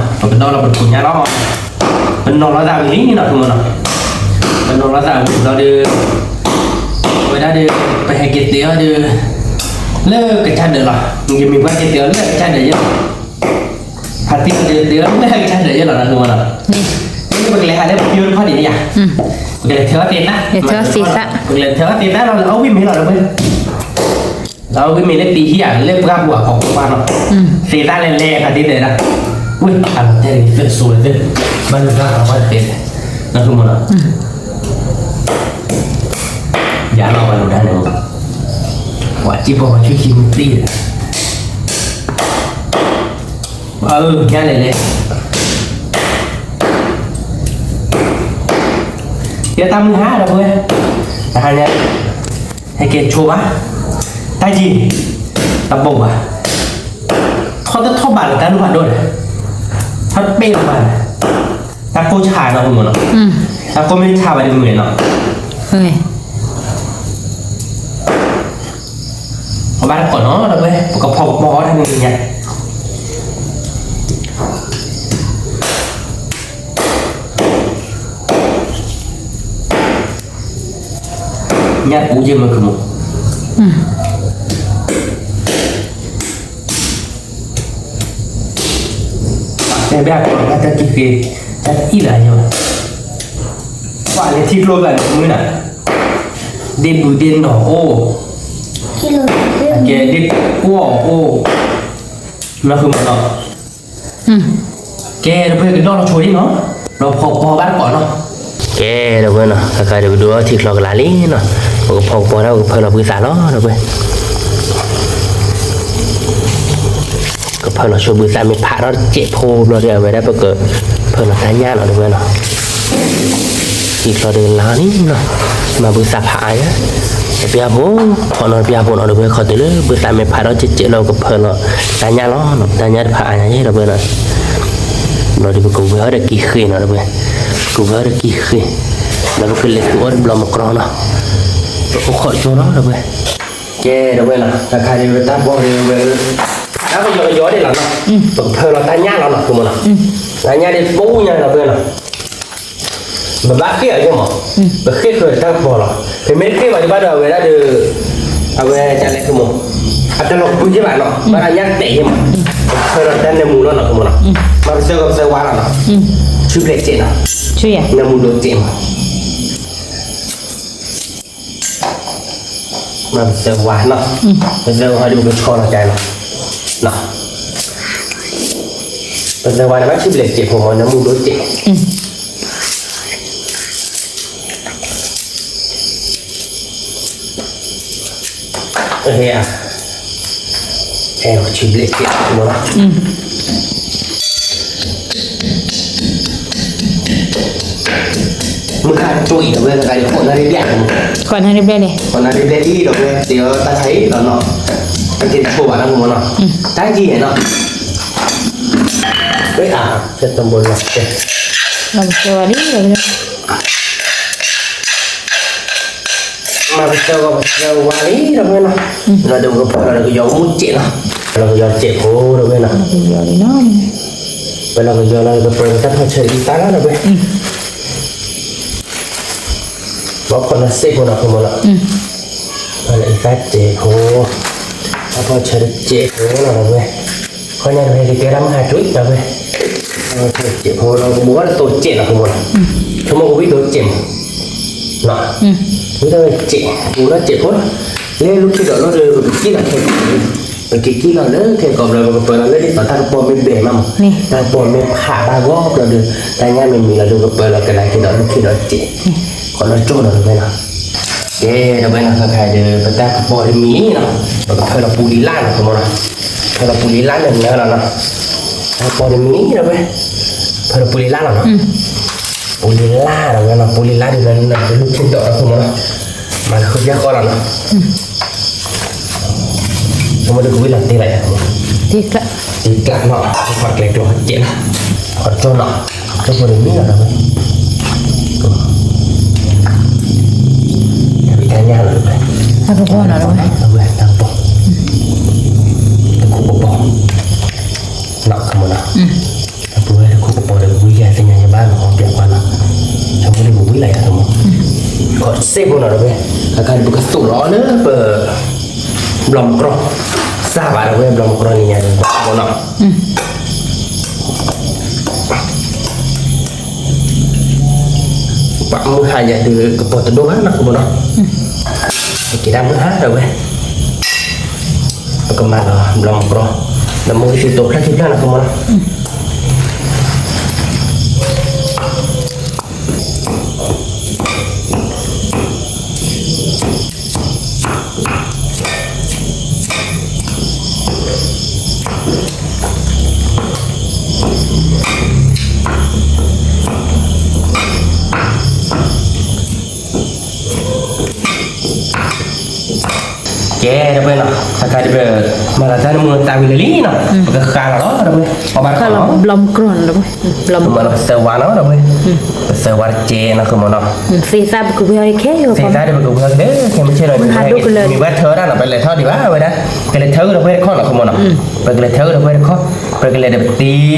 ကသ့ကဝါဆှံလီၤ ပကသ့အီၤလီၤနီၢ်, ကဲဒီးပှဲၤနီၢ် ပကဒီလီၤပတခိးညါလီၤ, ပနီၤလီၤသးဝံၤလံနီၢ် ဃုမီၤနီၢ်, ပနီၤလီၤသးဝံၤဘျီဒီး, အဝဲဒၣ်ဒီး, ပဟဲက့ၤသ့အီၤဒီး, လၢကစၢ်ဒၢးလီၤ, ယမ့ၢ်ပှၤက့ၤသ့အီၤလၢကစၢ်ဒၢးယဲၢ်လီၤ, ဖါတံၢ်ဒီးသ့အီၤလၢကစၢ်ဒၢးယဲၢ်လီၤနီၢ် ဃုမီၤနီၢ်, ပကလဲၤဟးလၢပယိတခီၣ်ဒံးဧါ, ပကလဲၤထၢအီၤသ့သၣ်, ပကလဲၤထၢအီၤသ့သၣ်လီၤ လၢအဝံၣ်မ့ၤလီၤဒီးပှဲၤ လၢဝံၣ်မ့ၤလၢသံဟံၣ်ဧါ လၢပှၢ်ပူၤအဖီခိၣ်ပှၢ်နီၤ, သ့သၣ်လဲၤလဲၤဖါတံၢ်တဲဒၣ်, ဝ့ၢ် အလီၤတဲာ်သၢစိၤသၢ, ဘၣ်လိာ်သးပှၢ်တသ့လဲၣ်, နီၢ် ဃုမီၤနီၤ, ယၤလီၤဘၣ်လိာ်ဒၣ်န့ၣ်, ပှၤစံၣ်ပှၤဆူၣ်ခံမုၢ်သံဒီး, အၢ ညါလဲၤလဲၤ ယတၢ်မုၢ်ဟါဒီးပဝဲ, တဟါညါ, ဟဲက့ၤဆိဘၣ်, တၢ်ယံာ်, တဘိးဘၣ်, ထီၣ်တထီၣ်ဘၣ်လၢတၢ်လူၢ်ဖးဒိၣ်ဒီး, ထီၣ်တပ့ၢ်လီၤဘၣ်, တၢ်ကိၢ်ဆါနီၤ ပမ့ၢ်နီၤ, တၢ်ကိၢ်မ့ၢ်ဆါဘၣ်ဒီးမုၢ်နီၤ ပဘၣ်တကိးနီၤ ဒီးပဝဲ ပကဖီကပီၤအီၣ်တၢ်န့ၣ်ညါ, ညၣ်ပူၤယဲၢ်မၢ်ကမူၣ်, တဲဘၣ်ကီးတၢ်တၢ်တံၢ်ဃ့, တၢ်တအံၣ်လၢယဲၢ်, ကွၢ်လၢထံကျိကျါန့ၣ်မုၢ်နၤ, ဒ့ၣ်ဘုဒ့ၣ်နီၢ်အိၣ်, ကဲဒ့ၣ်ကွီၢ်အိၣ်, နီၢ်ဃုမၢ်နီၤ ကဲ ဒီပုၢ်ဝဲၢ်ကဒီးလီၤဆိဒံးနီၤ, ဒီးဖီပီဘၣ်တကိးနီၤ, ကဲ ဒီပုၢ်ဝဲၢ်နီၤ ခါခါဒီးပဒိးထံချီကလးလံနီၤ, ပကဖီကပီၤဒၣ်ပကဖၢလီၤဘုသးလီၤ ဒီပုၢ်ဝဲၢ်, ကဖၢလီၤဆိဘုသးမ့ၢ်ဖးထီၣ်တစဲးဖိဘျီဒီး အဝဲဒၣ်ပကဖၢလီၤတၢ်ညၣ်လီၤ ဒီပုၢ်ဝဲၢ်နီၤ ထံချီဒီးလါန့ၣ်နီၤ, မၤဘုသးဖးအါညါ, တပျၢ်ဖိ, ခီနီတပျၢ်ဖိနီၤ ဒီပုၢ်ဝဲၢ် ခီတုၤလၢဘုသးမ့ၢ်ဖးထီၣ်ကဲကဲလီၤ ပကဖၢလီၤတၢ်ညၣ်လီၤနီၤ, တၢ်ညၣ်တဖးအါညါယဲ ဒီပုၢ်ဝဲၢ်နီၤ, ဘျီဒီးပကဝဲၤအီၣ်ဒီးကံဃ့နီၤ ဒီပုၢ်ဝဲၢ်, ပကဝဲၤအီၣ်ဒီးကံဃ့, ဒီးပကလဲၤသူအီၣ်တဘျီမုၢ်ကြီနီၤ, ပအိၣ်ခိးကၠိနီၤ ဒီပုၢ်ဝဲၢ်, ကဲ ဒီပုၢ်ဝဲၢ်နီၤ တၢ်ခါဒ်ဝဲတၢ်ဘီဒ်ဝဲ တၢ်ကယီကယီဒ်လီၤနီၤ, ပကဖၢလီၤတၢ်ညၣ်လီၤနီၤ ပမ့ၢ်နီၤ, တၢ်ညၣ်ဒ်ပူညါလီၤ ဒီပုၢ်ဝဲၢ်နီၤ ပဘၣ်ဃ့ၢ်အီၤယဲမး, ပဃ့ၢ်ဃုာ်တၢ်ကပီၤလီၤ, ပမ့ၢ်တဃ့ၢ်ဘၣ်ဒံးဘၣ်ဒီး အဝဲဒၣ်ဒီး အဝဲဒ်လဲၣ်မး, အတလီၤပှံၤယဲဘၣ်နီၤ, ဘၣ်ဒီးညၣ်တဲာ်ယဲမး, ပဖၢလီၤတၢ်နၢမူလီၤနီၤ ပမ့ၢ်နီၤ, မၤပသၢဂီၤပသၢဝါလီၤနီၤ, ဆူဘျဲၣ်စဲးနီၤ, နၢမူလိၤစဲးမး မၤပသၢဝါနီၤ, ပသၢဝါဒီးပကဆီလီၤကါနီၤ, ပသၢဝါန့ၣ်ဘၣ်ဆူဘျဲၣ်စဲးဖိမး နၢမူလိၤစဲး အဲၣ်ဆူဘျဲၣ်စဲးမးနီၤ, မုၢ်ဃၢ်ကတိၤအံၤ ဒီပုၢ်ဝဲၢ် တဂၤဒီး ဃိးနၣ်ရံၣ်ဘျဲၣ်, ဃိးနၣ်ရံၣ်ဘျဲၣ်လံ, ဃိးနၣ်ရံၣ်ဘျဲၣ်လံ ဒီပုၢ်ဝဲၢ် သ့ၣ်အီၣ်တၢ်ခါအံၤလီၤနီၤ, အက့ၤတဆိဘၣ်နီၤ ပမ့ၢ်နီၤ, တၢ်ယံာ်နီၤ, ဝဲအါ, မၤပသၢဂီၤပသၢဝါလံ ဒီပုၢ်ဝဲၢ်နီၤ, လီၤဒီးပကဖၢလီၤဒီးကယီမူစဲးနီၤ, လီၤကယီစဲးဖိ ဒီပုၢ်ဝဲၢ်နီၤ, ပလီၤကယီလီၤ ပပၢၤတၢ်ဖီၣ်ဆၢအံသၣ်လီၤ ဒီပုၢ်ဝဲၢ် ဘီခိၣ်နီၤစ့ၢ်ဖိနီၤ ပမ့ၢ်နီၤ, အံသၣ်စဲးဖိ, တၢ်ဖီၣ်ဆၢတစဲးဖိနီၤ ဒီပုၢ်ဝဲၢ်, ခီညါဒီးဟဲက့ၤကဲတၢ်မုၢ်ဟါကွံာ် ဒီပုၢ်ဝဲၢ်, တၢ်ဖီၣ်ဆၢတစဲးဖိဒီး ကဘိးဘၣ်တတိၤစဲးနီၤ ပမ့ၢ်နီၤ, ဆိကမိၣ်ကဝံၣ်ဒိးစဲးမး ဝံၣ်ဒိးစဲး, ဝံၣ်ဒိးစဲးဖိ, လၢလူၢ်ခံဒီးလီၤဒီး ပကကံၣ်လီၤခဲကိာ်, ပကကံၣ်လီၤလၢခဲကိာ်ဘျီ ပကပၢလီၤလၢဒ်သိးတၢ်ကပီၤမ့ၢ်ဘဲးမးမး, တၢ်ကပီၤမ့ၢ်ဖးဘၣ်ဂီၢ်ဘျီဒီး တၢ်ညၣ်မ့ၢ်မံလီၤဒီး ပကပၢလီၤကဒါက့ၤဒီးလူၢ်ခံဒီးစဲး, ခီလီၤကၠိနီၤ ဒီပုၢ်ဝဲၢ်နီၤ, ကဲ ဒီပုၢ်ဝဲၢ်နီၤ ခဲခါဒီး ပတၢ်ကပီၤတမံၤနီၤ, ပကဖၢလီၤပူၤလံၤလၢ်နီၤ ပမ့ၢ်နီၤ, ဖၢလီၤပူၤလံၤလၢ်န့ၣ်နၢလီၤနီၤ, တၢ်ကပီၤတမံၤနီၤ ဒီပုၢ်ဝဲၢ်, ဖၢလီၤပူၤလံၤလၢ်လီၤနီၤ, ပူၤလံၤလၢ် ဒီပုၢ်ဝဲၢ်နီၤ, ပူၤလံၤလၢ်ဒီး ပလူၢ်ခံဒီး ဒီပုၢ်ဝဲၢ်နီၤ, မၤလၢဃုာ်ပျၢ်ဃီလီၤနီၤ ဆိကမိၣ်ဒီးကဝံၣ်လီၤတ့ၢ်လီၤယၤ, တ့ၢ်ကျးနီၤ, ပကွၢ်ကျဲကျိၤဟဲကဲးလီၤ, ခီကၠိနီၤ, ကၠိဖိတမံၤလီၤ ဒီပုၢ်ဝဲၢ်, တၢ်ဖံးတၢ်ညၣ်လီၤ ဒီပုၢ်ဝဲၢ်, တၢ်ကပီၤနီၤ ဒီပုၢ်ဝဲၢ်, တၢ်ကပီၤ, တခိၣ်ကပီၤ, နီၤ ကမ့ၢ်နီၤ, ဒီပုၢ်ဝဲၢ် တခိၣ်ကပီၤဒီး ကဝံၣ်ယၤသ့ၣ်ညါယဘၣ်နီၤ ပျၢ်ကွၢ်နီၤ, ဆိကမိၣ်ဒီးကဝံၣ်လီၤယၤ ဒီပုၢ်ဝဲၢ်, ခီစ့ၢ်ဖိနီၤ ဒီပုၢ်ဝဲၢ်, အခါဒီးပကသိးလီၤလၢပ ဘျီမုၢ်ကြီ, စၢ်ဘၣ် ဒီပုၢ်ဝဲၢ် ဘျီမုၢ်ကြီန့ၣ်ညါဒီး ပှၤမုၢ်ဟါယၤဒီး ကပီၤတဒိၣ်ဘၣ်နီၤ ကမ့ၢ်နီၤ, က့ၤဒၣ်မုၢ်ဟါ ဒီပုၢ်ဝဲၢ်, ပကမၤလီၤဘျီမုၢ်ကြီ, ဒီးမ့ၢ်ကသံသိးဖျၢၣ်ခံဖျၢၣ်နီၤ ကမ့ၢ်နီၤ ကဲ ဒီပုၢ်ဝဲၢ်နီၤ, တခါဒီး မၤလီၤတၢ်နၢမူသးဝံၤလၢာ်လံနီၤ, ပကဃါလီၤလီၤ ဒီပုၢ်ဝဲၢ်, အီၣ်ဘၣ်တခီလီၤ, ဘျီမုၢ်ကြီနီၤ ဒီပုၢ်ဝဲၢ်, ပမၤလီၤပသၢဝါနီၤ ဒီပုၢ်ဝဲၢ်, ပသၢဝါတကဲနီၤ ကမ့ၢ်နီၤ, သ့ၣ်သၣ်ပကဝံၣ်အီၤခဲအံၤ သ့ၣ်သၣ်ဒီးပကဝံၣ်အီၤခဲ ခဲမုၢ်ဆ့ၣ်နီၤ မ့ၢ်ဘၣ်ထၢဒၣ်နီၤ ပလဲၤထီၣ်ဒံးဘၣ်ဝဲဒၣ်, ကလဲၤထၢဒီပုၢ်ဝဲၢ်တခီနီၤ ကမ့ၢ်နီၤ, ပကလဲၤထၢဒီပုၢ်ဝဲၢ်တခီ, ပကလဲၤဒီးပတံၤ,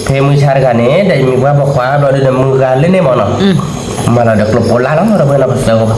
ဖဲမုၢ်ဆါတဂၤန့ၣ် ဒီးယမံၤပှၢ်ပိာ်ခွါဘျီဒီး နမုၢ်ဂၤလၢန့ၣ်မ့ၢ်နီၤ မၤလီၤဒီးကျိပိလါလီၤ ဒီပုၢ်ဝဲၢ်နီၤ, ပသၢဂီၤပသၢဝါ ကျိပိလါ အီၣ်ဘၣ်တကိးနီၤ ဘျီမုၢ်ကြီသိးလီၤ ဒီပုၢ်ဝဲၢ်နီၤ. မ့ၢ်ဘျီမုၢ်ကြီဒီး ယမိၢ်ဒိၣ်အီၣ်ဒၣ်ဝံၣ်တပူၤကွၢ်မးန့ၣ်, ဒီးမုၢ်ဂံၢ်သၣ်လီၤ ဒီပုၢ်ဝဲၢ်, မုၢ်ဂံၢ်သၣ်လါတနီၤ ပူၤဃီတနီၤနီၤ ဆိကမိၣ်နီၤ. ယမိၢ်ဂၤဟ့ၣ်လီၤယၤဒီး ဖီဃဲဒီးဘၣ်ဒီပုၢ်ဝဲၢ် လိၣ်န့ၢ်န့ၣ်ဒီး ဒုးဖီဃဲဒီးနီၢ်ကဝီၤ, ပဟ့ၣ်လီၤပှၤဒီးဖီဃဲဒီး ကၢ်သူၣ်ဝဲဒၣ်နီၤ, တကိးသၣ်တကိးခါသၣ် မုၢ်ဂံၢ်သၣ်နီၤ, ဖီဃဲဒီးနီၢ်ကဝီၤ သူဝဲဒၣ်ကိးမံၤလီၤမုၢ်ဂၤ, ဖါတံၢ်မုၢ်ဆါတဂၤန့ၣ် အမါန့ၣ် ဒီပုၢ်ဝဲၢ် ပတလဲၤဟးဘၣ်လၢကျိးဘၣ်မး, ဒီးဆိကမိၣ်နီၤ, တပၣ်ကျဲဘၣ်ပလဲၤတၢ်န့ၣ်, ကျဲတဂၤတဘိလီၤ ဒီပုၢ်ဝဲၢ် ဝံၤနီၤ ဆိကမိၣ်နီၤ, အီၣ်ဘၣ်တကိးနီၤ ဒီပုၢ်ဝဲၢ် မုၢ်ဟါဒီး ခါခါဒီးကိးနၣ်ရံၣ်ခွံနၣ်ရံၣ်ကတုၤလီၤနီၤ ဆိကမိၣ်နီၤ, ခွံနၣ်ရံၣ်တုၤလံ, ခွံနၣ်ရံၣ်တုၤလံနီၤ, ဒီပုၢ်ဝဲၢ် အီၣ်ဘၣ်မုၢ်မုၢ်ဟါတၢ်ခံနီၤ, ပမၤနီၤ, မ့ၢ်အကဲး ဆိကမိၣ် နပာ်ထံဝဲ, နပာ်ထံလီၤ, မ့ၢ်ဘၣ်တဲလီၤ, သ့ၣ်ညါ, ကွၢ်လၢနၤန့ၣ်ဒီး, ဘၣ်နီၤ, ပှၤကျါယထံထီၣ်ရူၢ်ရူၢ်လီၤ နဘၣ်အီၣ်တၢ်န့ၣ် နအီၣ်ဖဲလၢ နီၤ ဆိကမိၣ်နီၤ, အံသၣ်ဆၢဘျီ နအီၣ်ဘၣ်ယထံဟီ, နဖၢလီၤအံသၣ်ဘျီ အဝဲအထံထီလီၤ ပှၤကျါန့ၣ် ဘၣ်အံသၣ်ဘျီ, ဖၢတၢ်ဖီဆဲးကဲးနီၤ, ဘၣ်နီၤ, ကဲ ဒီပုၢ်ဝဲၢ် အီၣ်ဘၣ်တကိးနီၤ, ဘျီဒီးပကဝဲၢ်ဒီးမုၢ်ဂံၢ်သၣ်ကဲး, ပကဝဲၢ်ဒီးမုၢ်ဂံၢ်သၣ်လၢပကတိၢ်သံသိးအီၤဒီး ဖီဃဲဒီးနီၤ ပကဝဲၢ်မံအီၤမး မုၢ်ဂံၢ်သၣ်န့ၣ်, လၢဖီဃဲဒီးဟီဒီး ပကမၤသံသိးယၤန့ၣ်လီၤ, ပက့ၤအီၣ် သီခါသၣ်မုၢ်ဆါဒီး ပတချီလၢၤဘၣ် သီခါသၣ် သီခါဒီး ဒ်ကံၣ်န့ၣ်တပူၤ မုၢ်ဆါဒီး ပဝဲ တချီခဲအပှၤမး တချီလၢၤဘၣ် တချီခဲမုၢ်ဆ့ လီၤဆိကမိၣ်လီၤ, လီၤဘဲလံနီၤ လီၤဘဲဝဲ တၢ်တၢ်ဃိးနၣ်ရံၣ်ခွံနၣ်ရံၣ် ခွံနၣ်ရံၣ်ဘျဲၣ်လံဒီးဝဲ, ဟးဒီးနံၤလဲၤတၢ်လိၣ်ဒိၣ်မး တနံၤညါဒီးဝဲ, ပထီၣ်တထီၣ်ဘးလူၤဃိန့ၣ်ညါ, မ့ၢ်လၢၤဘၣ်နီၤဆိကမိၣ်လီၤ, လီၤမုၢ်ကြၢးဃာ် ပှၤပျဲဘၣ်တမီၤနီၤ, ဒီးဝဲ, ဝံၣ်လီၤတ့ၢ်, ဝံၣ်မး ဒီးဝဲအီၣ်ဘၣ်ကိး, အီၣ်ပျဲကွၢ်နီၤ ဒီးဝဲအီၣ်ပျဲန့ၣ်နီၤ, ဝဲဒီးဝဲ ပတၢ်ကပီၢ်မံၤ ပတၢ်ကပီၢ်နီၤ, ပတၢ်ကပီၢ်မံၤနီၤ သ့ၣ်လဲၣ်နီၤဆိကမိၣ်လီၤ, တၢ်ကပီၢ် ပှၤကလၢ်ဝဲတၢ်ထီၣ်ဘးလၢၤ မုၢ်သးခါနီၤ, ပှၤဒီးဝဲ ဝံၣ်ဝံၣ်ယၢ်လီၤဆိကမိၣ်ဒီး, နၤ လိၣ်ထဲဒီးဘဲဒံးနီၤ, မံၤန့ၣ်အဃိဘၣ်, ပှၤဒီးဝဲ ဝံၣ်ပှၤ, တခိးညၣ်ဖီဘီနီၤဒီးဝဲ တခိးညၣ်တခိးညၣ်ဒီးဝဲ, ဝံၣ်ဝံၣ်လီၤဝဲ, အီၣ်ဘၣ်နီၤ, ဆိကမိၣ်လီၤ, ဆိကမိၣ်လီၤ အီၣ်ဘၣ်နီၤ ခီၣ်ဘၣ် ဝံၣ်ဝဲ, ပကၠီလီၤနီၤဒီးဝဲနီၤ, ဝဲဒီးအီၣ်ဘၣ်တကိးလီၤ ပှၤတကူလဲၣ်လီၤနီၤ, ဘျီဒီးအကဲပကဝဲဒီးမုၢ်ဂံၢ်သၣ်စဲးဖိ ပကဝဲၤထီၣ်မုၢ်ဂံၢ်သၣ်လီၤ ပကဝဲၤသိးလီၤ, ဘှီသိးလီၤ ပကဝဲၤလီၤသိးလီၤ ပကကၠီကဒါဒီးတံၤဒီး က့ၤဃ့ဒီးလီၤ, တၢ်န့ၣ်ဧါ, ဝဲၢ်ဆိက့ၤဃ့န့ၣ်, ဝဲၢ်ဆိက့ၤဃ့ဘၣ်, ဘၣ်လီၤခံဘၣ်ဘီၣ်ကျး, နတတဲဆိမုၢ်ကီး နမ့ၢ်တဲဆိတဘိလီၤသိးဘၣ်အံၤ ဖၢလီၤဆိက့ၤဃ့ဝံၤမး, ကဲဃ့လၢၤလီၤ, ကဲလီၤ, ဝဲၢ်ဆိက့ၤဃ့နီၤ ဝဲၢ်မုၢ်ဂံၢ်သၣ်, ဖိဒါအီၣ်တဘူၣ်ဘၣ်, မ့ၢ်ဝဲ, တၢ်တ့ၢ်နီၤတၢ်, sorry လီၤ baby, မၤသိစဲးလီၤမုၢ်ကါ က့ၤဃ့နီၤဒီးဝဲ, က့ၤဃ့န့ၣ် ပလဲၤကျီန့ၣ်ကဲ, ယမ့ၢ်ဘၣ်ကျီဝဲခံမီၤ ယကျီသၢမီၤန့ၣ် အကဲထီၣ်ပှဲၤလီၤ, ပှၤကိးခံကယၤဘျဲၣ်ဒီးနီၤ, ဆိကမိၣ်လီၤ, ဃီန့ၣ်နီၤ, ခီၣ်ကၠိလီၤဒီးဝဲ ပခီၣ်တုၤလၢသိကိကိဒီးပဖၢလီၤလီၤနီၤ, က့ၤဃ့ဒီးဝဲ လီၤသ့လီၤယၤ ဆိကမိၣ်န့ၣ်, နတဲနတဲလၢတၢ်သွါယၤ, ပှၤလၢမၤလၢသွါလီၤနီၤ, ပခီၣ်ညါတဘၣ်လိၣ်ပိာ်တဘၣ်နီၤ, လိၣ်လၢၤဘၣ် ပှၤက့ၤဃ့ဒ်နနၢလီၤ ဒီပုၢ်ဝဲၢ်ဧၢ, ဝဲဒၣ် အီၣ်ဘၣ်တကိးနီၤ, ခွဲးဘၣ်တကိးက့ၤဃ့နီၤ ဒီပုၢ်ဝဲၢ်, က့ၤဃ့, ဒီပုၢ်ဝဲၢ်ဧၢ, က့ၤဃ့နီၤ, က့ၤဃ့ဒုးအီၣ်ဘၣ်လံ ဒီပုၢ်ဝဲၢ်တခီၣ်ညါဒုး, သၢဝီတဝီမးနီၤ, သၢဝီတဝီဒုး, ကၠီဒၣ်န့ၣ်သၢမီၤအံၤလီၤ တနံၤညါဒုး တၢ်မဲာ်တၢ်မဲာ်ညါမီၤဒီး ဖါတံၢ်ထံၣ်ဒၣ်လၢဝဲခိၣ်မး အကဲဝဲန့ၣ်တခိၣ်ဃီလီၤ အထံၣ်လၢဝဲခိၣ်လီၤဒီး အလဲၤထံၣ်ဝဲလၢဝဲလၢဝဲကပီၤမးညါန့ၣ်မး ယဲလဲၤထံၣ်လၢဝဲတပီၤဒီးဘၣ်လၢအိၣ်တပီၤဝဲကျီဒၣ်ဘၣ်လၢအသိးန့ၣ်မး ဘျီမးဒီးကပီၤဒီးထံၣ်ဝဲဒၣ်လီၤမး လၢဝဲကျုၢ်တပီၤန့ၣ် လၢကျီန့ၢ်ဝဲပီၤန့ၣ် ဒီးမ့မ့ၢ်ဒၣ်လၢဝဲကျီဒီး ယမ့ၢ်ပှၤလဲၤလၢတၢ်မဲာ်ညါဒီး ယမ့ၢ်ပှၤလီၤက့ၤသးသးပှၤကတဲမၤထံက့ၤဒုး ကွၢ်ကၠိဘျီထံကၠိဆိဝဲတဲဆိဝဲ ဘျီထံၣ်လီၤဒီး ပဟးပှၢ်တၢ်နီတမံၤမးနီၤ ဟးဘၣ်တၢ်လိၣ်တၢ်တိၤဒီးဒူၣ်ဒီးဝဲ ဒီးဝဲအီၣ်ဘၣ်တကိးနီၤဝဲ က့ၤဃ့နီၤဒီးဝဲ ခွဲး မံၤလဲၣ်အဃိဘၣ် မံၤလဲၣ်အဃိ သ့ၣ်ညါဘၣ်အိၣ်ခိးယံာ်ယဖီဧါ သ့ၣ်ညါ လၢက့ၤဃ့ဒီး သူဝဲအီၣ်ဘၣ်က့ၤဃ့နီတဘျီဒီးဝဲ တၢ်မ့ၢ်ထံၣ်လၢပှၤဃုအီၣ်ဒီးမိၢ်သးဃုအီၣ်ယဲၢ်နီၤမ့ၢ်ဘၣ် ဃုအီၣ်ဒီးတသးဘျီလံဘၣ်တမ့ၢ်ဘၣ် နဖိကၠိက့ၤတုၤလၢ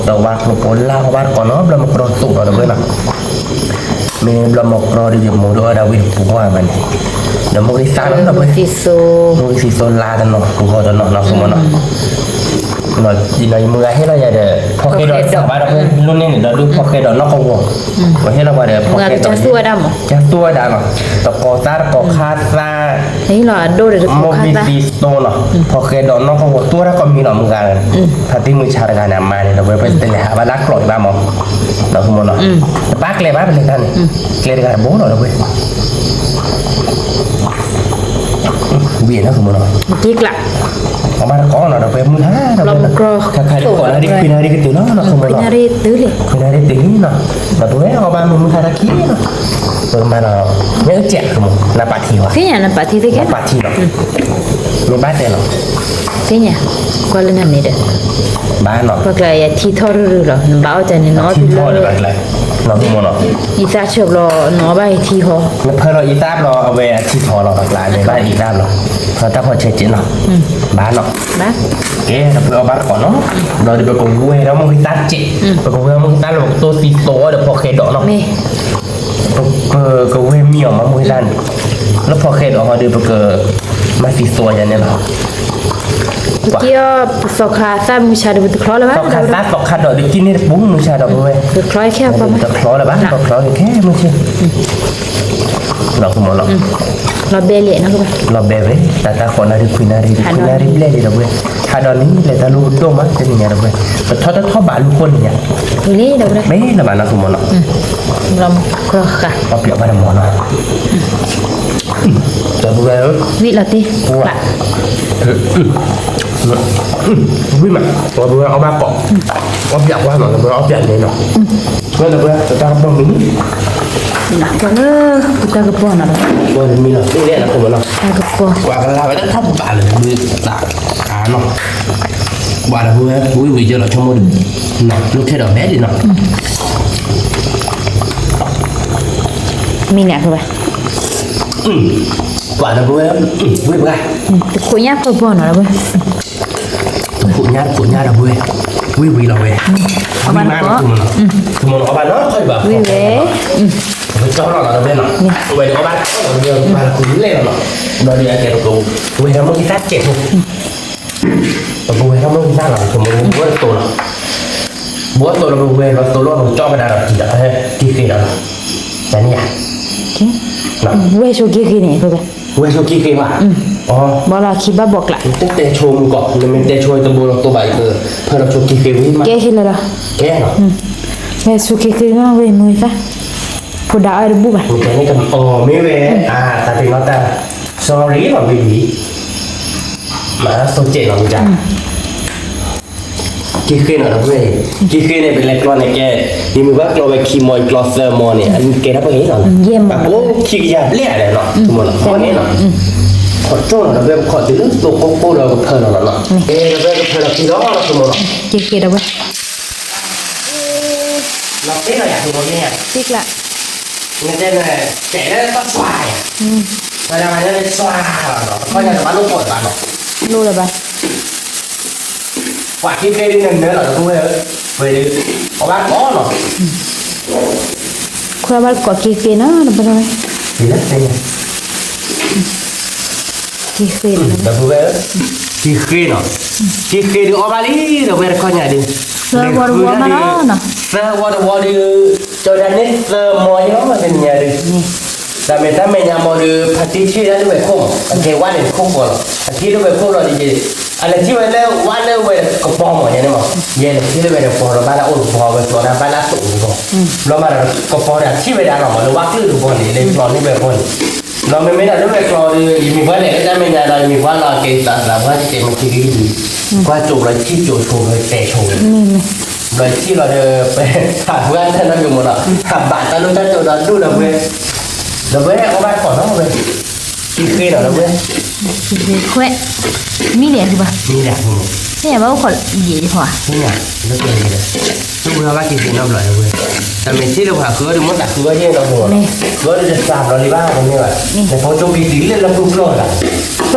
လၢပူၤကျီၢ်လၢ ပ,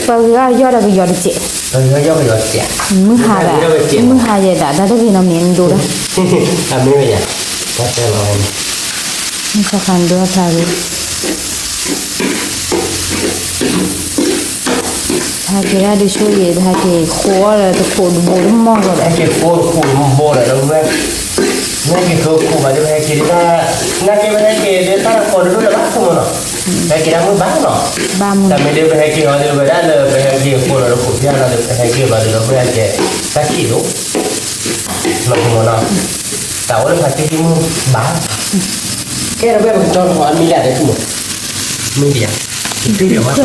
ပဂ့ၤအီၣ်ယီၣ်ဒီးကယီၤတစဲး, ပဂ့ၤအီၣ်ယီၣ်ကယီၤတစဲး, မုၢ်ဟါဒၣ်, မုၢ်ဟါယဲဒၣ် တၢ်တဂ့ၤနီတမံၤဒိၣ်ဒၣ်, အမ့ၢ်ဝဲယၤ, တၢ်တဲလီၤဝဲန့ၣ်, မုၢ်ဟါဒိၣ်တၢ်ဂ့ၤ, ဟဲက့ၤဒၣ်ဒုးဆိယဲ ဟဲက့ၤဃိအီၣ်ဒီးတခိးတဘိတမီၢ်လီၤဒီး, ဟဲက့ၤဃိတခိးတဘိလီၤဒီးဝဲ, ဟဲက့ၤဃိတခိးဘၣ်ဒီး ဟဲက့ၤဒၣ်, နာ်က့ဝဲဟဲက့ၤဒၣ်တၢ်တခိးတဒူၣ်လၢၤဘၣ်ခိၣ်မနီၤ, ဟဲက့ၤဒၣ်မုၢ်ဘၣ်နီၤ, ဘၣ်မုၢ်, တၢ်မ့ၢ်ဒ်ပဟဲက့ၤအီၤဒီးဝဲဒၣ်လၢပဟဲက့ၤဃိလီၤဒီးခိၣ်ဖၠၣ်လီၤဒီးပဟဲက့ၤဘၣ်ဒီးလီၤပှဲၤကဲ, တၢ်ခံးဒိၣ်, လီၤခိၣ်မနီၤ, တၢ်အိၣ်လၢဖးသံသံမုၢ်ဘၣ်, ကဲဒီးဝဲပကတီၤလီၤအမံၤလၢအဒဲးခိၣ်မနီၤ, မ့ၢ်ဒ်ယၤ, ကသ့ၣ်ဒီးဝဲတီၢ်မနီၤ, ကသ့ၣ်ဒီးဝဲတီၢ်မနီၤ မ့ၢ်ယၤ, ဒ်သိးယၤ, မ့ၢ်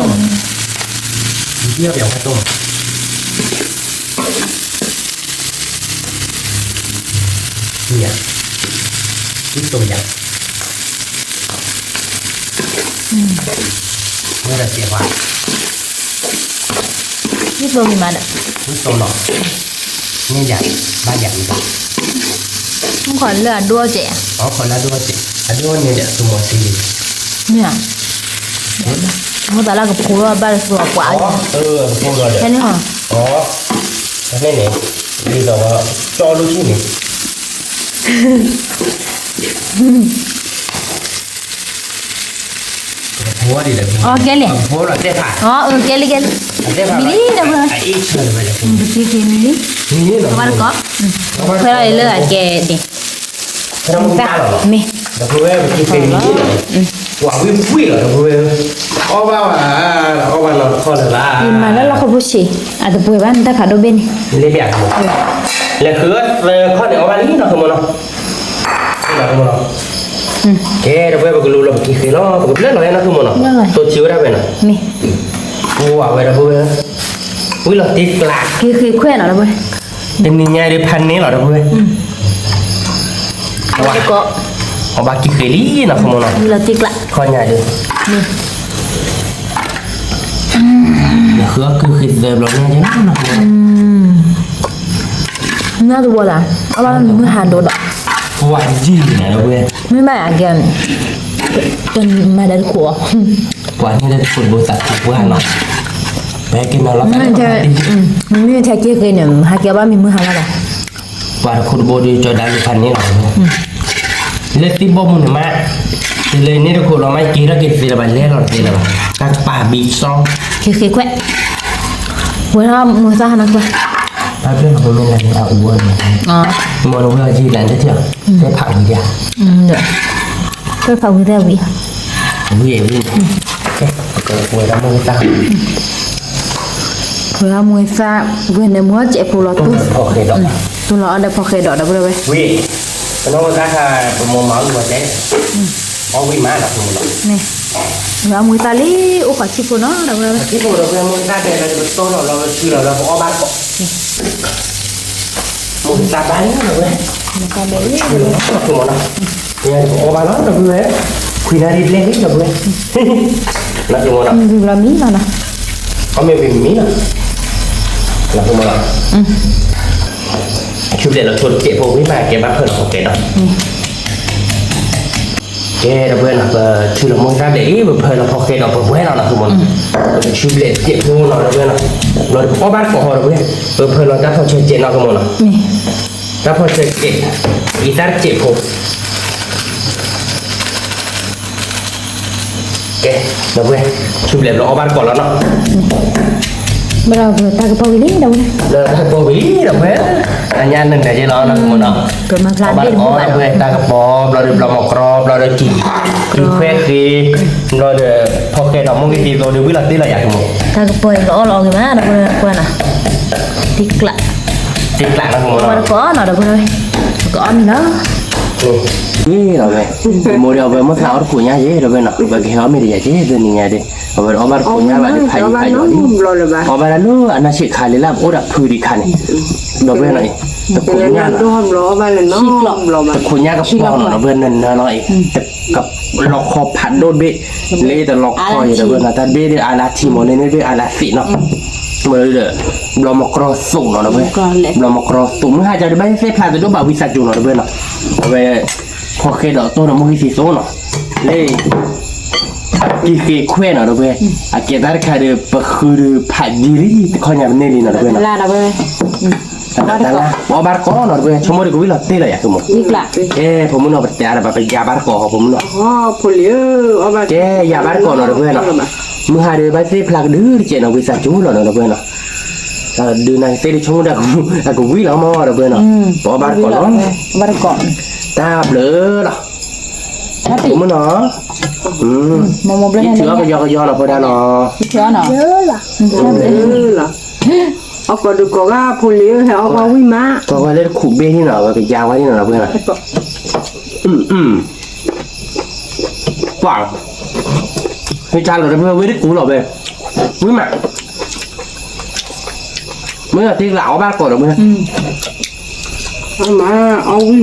ဒီးကဲဝါ, ဒ်သိးမ့ၢ်မးဒီး, ဒ်သိးနီၤ, မ့ၢ်ယၤ, ဘၣ်ယၤ, မ့ၢ်ခီလၢအဒိၣ်စဲးယၤ, အဒိၣ်န့ၣ်ဒီးအသူမီၤသံလံ, မ့ၢ်ဧါ, မိၢ်သးလၢကဖိလီၤဘၣ်လၢသူအပှၤ, ဖဲန့ၣ်ဟီ, ဖဲန့ၣ်န့ၣ်, ဒ်သိး, ကၠီလိၣ်ဆံန့ၣ် အကဲလံ, အကဲလံ, ကဲလံ, မံလံ, ပက့ၤက့ၤမံလံ, ဘၣ်တကီ, ခွဲးလီၤအံၤလၢအကဲဒ်, မ့ၢ်, ပှၤဝံပှံၢ်လီၤ, အီၣ်ဘၣ်ဝဲ, အီၣ်ဘၣ်နီတခီလၢၤဘၣ်, မၤလၢလီၢ်ခီဖိဆံး, အတပှဲၤဘၣ်နတၢ်ဖးဒိၣ်ဘ့ၣ်န့ၣ်, လဲၤဃုသၢခီၣ်န့ၣ် အီၣ်ဘၣ်လံနီၤ ဃုမနီၤ, ကဲဒီးပဝဲပကလူလီၤပက့ၤဃ့လီၤ ပကဘျၢလီၤနီၤ ဃုမနီၤ, သိးထံဝဲဒၣ်ဖဲနီၤ, ပဝဲဒီးပဝဲ, ဝံလီၤတ့ကျး, က့ၤဃ့ခွဲးနီၤဒီးပဝဲ, တနံၤညါဒ်ဖးန့ၢ်လီၤဒီးပဝဲ, အီၣ်ဘၣ်က့ၤဃ့လံနီၤ ဃုမနီၤ, ဝံလီၤတ့ကျး, ခီညါဒီး, ဃုအီၣ်က့ၤဃ့သၢဘျီညါ, နၢ်တဝီလၢ, အီၣ်ဘၣ်မုၢ်ဟါဒိၣ်ဒီး, ပှၤယံၤန့ၣ်ဒီးပဝဲ, မ့ၢ်ဘၣ်ယၤကဲ, တမၤဒီးတခိးအီၤ, ပှၤန့ၣ်လၢတခိးတဘိသးခိးပှၢ်နီၤ, ပဟဲက့ၤနီၤလီၤ, မ့မ့ၢ်ထဲက့ၤဃ့န့ၣ် ဟးက့ၤအီၣ်ဘၣ်မ့ၢ်မုၢ်ဟါလီၤဒီး ပှၤတခိးတဘိဒီးကၠီဒါလၢဖးန့ၢ်လီၤ, လၢသံဘီမုၢ်န့ၣ်မး, တုၤလၢန့ၣ်တခိးလီၤမး က့ၤထီၣ်က့ၤတသ့လၢၤဘၣ် လဲၤလီၤတသ့လၢၤဘၣ်, တၢ်ကပၤဘံၣ်စီ, က့ၤဃ့ခွဲး, ဝဲထီၣ်မုၢ်သၣ်ဟါနၤကွၢ်, ဘၣ်ဖျၢၣ်လီၤမုၢ်လၢန့ၣ်အအူအီၤန့ၣ်, မ့ၢ်နဝဲအီၤကံၣ်လၢတထံၣ်အီၤ, တဲဖးဝံၤဒၣ်, တဲဖးဝံၤသၣ်ဝံၤ, ဝံၤဝံၤ, ဝဲဒၣ်မုၢ်သၣ် ဝဲဒၣ်မုၢ်သၣ်, ဝဲန့ၣ်မုၢ်စဲးဖိလီၤတိၢ်, တိၢ်လီၤအီၣ်ဒီးဖီၣ်ဃဲးဒီးဒီးပဝဲ, ဝံၤ, ပနီၢ်ဝဲသၣ်ခါ, ပမိၢ်မၤအူဝဲတဲ, အီၣ်ဝံၤမးဒီး, ဝဲဒၣ်မုၢ်သၣ်လံ, အိၣ်ခိးဆံးဖိနီၤဒီးပဝဲ, ဆံးဖိဒီးပဝဲမုၢ်သၣ်တဲလၢပတိၢ်ထီၣ်လီၤပစုလီၤလၢပအီၣ်ဘၣ်တကိး မိၢ်သးဘၣ်လံလီၤဝဲ, မ့ၢ်အီၣ်ဘၣ်လီၤဒီပုၢ်ဝဲၢ်, ခွံနၣ်ရံၣ်ဘျဲၣ်လံလီၤပုၢ်ဝဲၢ်, လီၤမံလီၤနီၤ, အီၣ်မ့ၢ်ဝံၤမံလီၤနီၤ, လီၤမံလီၤ, ဆူဘျဲၣ်လီၤထိၣ်တစဲးဖိဝံၤမး ကဲဘၣ်ဖၢလီၤဖီၣ်ဃဲးဒီး ကဲဒီပုၢ်ဝဲၢ်နီၤ, ပထုးလီၤမိၢ်သၣ်ဘျဲၣ်လံ ပဖၢလီၤဖီၣ်ဃဲးဒီးပဝဲနီၤ လီၤမံနီၤ, ပဆူဘျဲၣ်တစဲးဖိနီၤဒီပုၢ်ဝဲၢ်နီၤ, လီၤဒီးပအီၣ်ဘၣ်တကိးဟီဒီပုၢ်ဝဲၢ်, ပဖၢလီၤတၢ်ဖီၣ်ဆၢစဲးနီၤ လီၤမံနီၤ, တၢ်ဖီၣ်ဆၢစဲး, အံသၣ်တစဲးဖိ ကဲ, ဒီပုၢ်ဝဲၢ်, ဆူဘျဲၣ်ဘျီအီၣ်ဘၣ်တကိးလီၤနီၤ, ဘၣ်ဒီးတၢ်ကပီၤဝံၤလံဒီပုၢ်ဝဲၢ်, လၢတၢ်ကပီၤဝံၤလံဒီပုၢ်ဝဲၢ်, အညါနၢၤနၢၤက့လီၤနီၤ လီၤမံနီၤ, အီၣ်ဘၣ်တကိးဒီပုၢ်ဝဲၢ် တၢ်ကပီၤ ဘျီဒီးဘျီမီၤကြီ ဘျီဒီးကံၣ်, ကံၣ်ခွဲဃ့, ဘျီဒီး ဖီၣ်ဃဲးဒီးမိၢ်ဂံၢ်သံသိဒီးဝံၤလီၤတ့ၢ်လီၤယၤ လီၤမံနီၤ, တၢ်ကပီၤအံၤလီၤအီၣ်လီၤအီၣ်ဂ့ၤမး ဒီပုၢ်ဝဲၢ်ကွၢ်နီၤ, တံကျး, တံကျးလီၤမံနီၤ, အီၣ်ဘၣ်တကိးနီၤ ဒီပုၢ်ဝဲၢ်, ပကအီၣ်မံနီၤ အ့ၣ်လီၤဝဲ, မိၢ်ဒီးအဝဲမိၢ်သးအီၣ်တခိးညါယဲဒီပုၢ်ဝဲၢ်နီၤ, ပကဟဲအီၣ်မ့ၢ်တယၤက့ တနံၤညါဒ့ၣ်, အဝဲအီၣ်ဘၣ်တခိးညါဘၣ်ဒီး ဖးယံၤဖးယီၤလံ, အီၣ်ဘၣ်ဒၣ်လၢအနၢ်ဆံးခါလံလၢအအိၣ်ဒီးဖုဒံးခါန့ၣ်, ဒီပုၢ်ဝဲၢ်နီၤအံၤ, တခိးညါနီၤ, တခိးညါကပီၤနီၤ ဒီပုၢ်ဝဲၢ် နၢၤနၢၤလီၤအံၤ, လီၤခီဖးဒိၣ်တဘ့ၣ်, လၢတလီၤခီယဲဒီပုၢ်ဝဲၢ်နီၤ, တၢ်ဘ့ၣ်ဒီးအါလၢထံမီၤလၢန့ၣ်ဘ့ၣ်အါလၢသ့ၣ်နီၤ, မ့ၢ်ဒီး ဘျီမီၤကြီသိးနီၤ ဒီပုၢ်ဝဲၢ်, ဘျီမီၤကြီသိး မုၢ်ဟါကဒီးဘၣ်သ့ၣ်ဖျါတဒိၣ်ဘၣ်ဝံသးစူၤနီၤ ဒီပုၢ်ဝဲၢ်နီၤ, အဝဲ ဖီၣ်ဃဲးဒီးတိၢ်ဒီးမိၢ်ဂံၢ်သံသိနီၤ, လၢ က့ၤဃ့ခွဲးနီၤ ဒီပုၢ်ဝဲၢ်, အကဲတၢ်တခါဒီး ပဃုဒီးဖးဒံလံ တခီညါပန့ၢ်လံနီၤ ဒီပုၢ်ဝဲၢ်နီၤ, တၢ်လၢ ပအီၣ်ဘၣ်တကိးနီၤ ဒီပုၢ်ဝဲၢ်, ဆိကမိၣ်ဒီးကဝံၣ်လီၤတ့ၢ်လီၤယၤ ဆိကမိၣ်, ကဲ ဖိမုၣ်နီၤ ပတဲဒီး ပယၤဘၣ်တကိး ဖိမုၣ်နီၤ, ကဲ ယၤဘၣ်တကိးနီၤ ဒီပုၢ်ဝဲၢ်နီၤ, မုၢ်ဟါဒီး ဘၣ်သ့ၣ်ဖျါကဒုတကဲးနီၤ ဝံသးစူၤလီၤနီၤ ဒီပုၢ်ဝဲၢ်နီၤ, ဒုးနၤကသ့ၣ်ဒီး ဆိကမိၣ်ဒီး အကဝံၣ်လီၤမး ဒီပုၢ်ဝဲၢ်နီၤ, ပအီၣ်ဘၣ်တကိးနီၤ, တၢ်ဘျုးလီၤ မုၢ်နီၤ, ယထုးအီၣ်ကယီကယီနီၤ ဖိဒါနီၤ, အီၣ်ကိးဒုးကိးဂၤဖိလံၤဧၢ ဟဲအီၣ်ဝံၣ်မး, ကိးဂၤလၢတခူးဘ့ၣ်န့ၣ်နီၤ ဝဲကယၤဝဲန့ၣ်နီၤ ဒီပုၢ်ဝဲၢ်နီၤ, ကွၢ်, မ့ၢ်တၢ်လီၤဒီပုၢ်ဝဲၢ် ဝံၣ်တကူလီၤဝဲ, ဝံၣ်မး, မ့ၢ်တ့ကျးအီၣ်ဘၣ်တကိးဒီပုၢ်ဝဲၢ် မး အီၣ်ဝံၣ်မး အီၣ်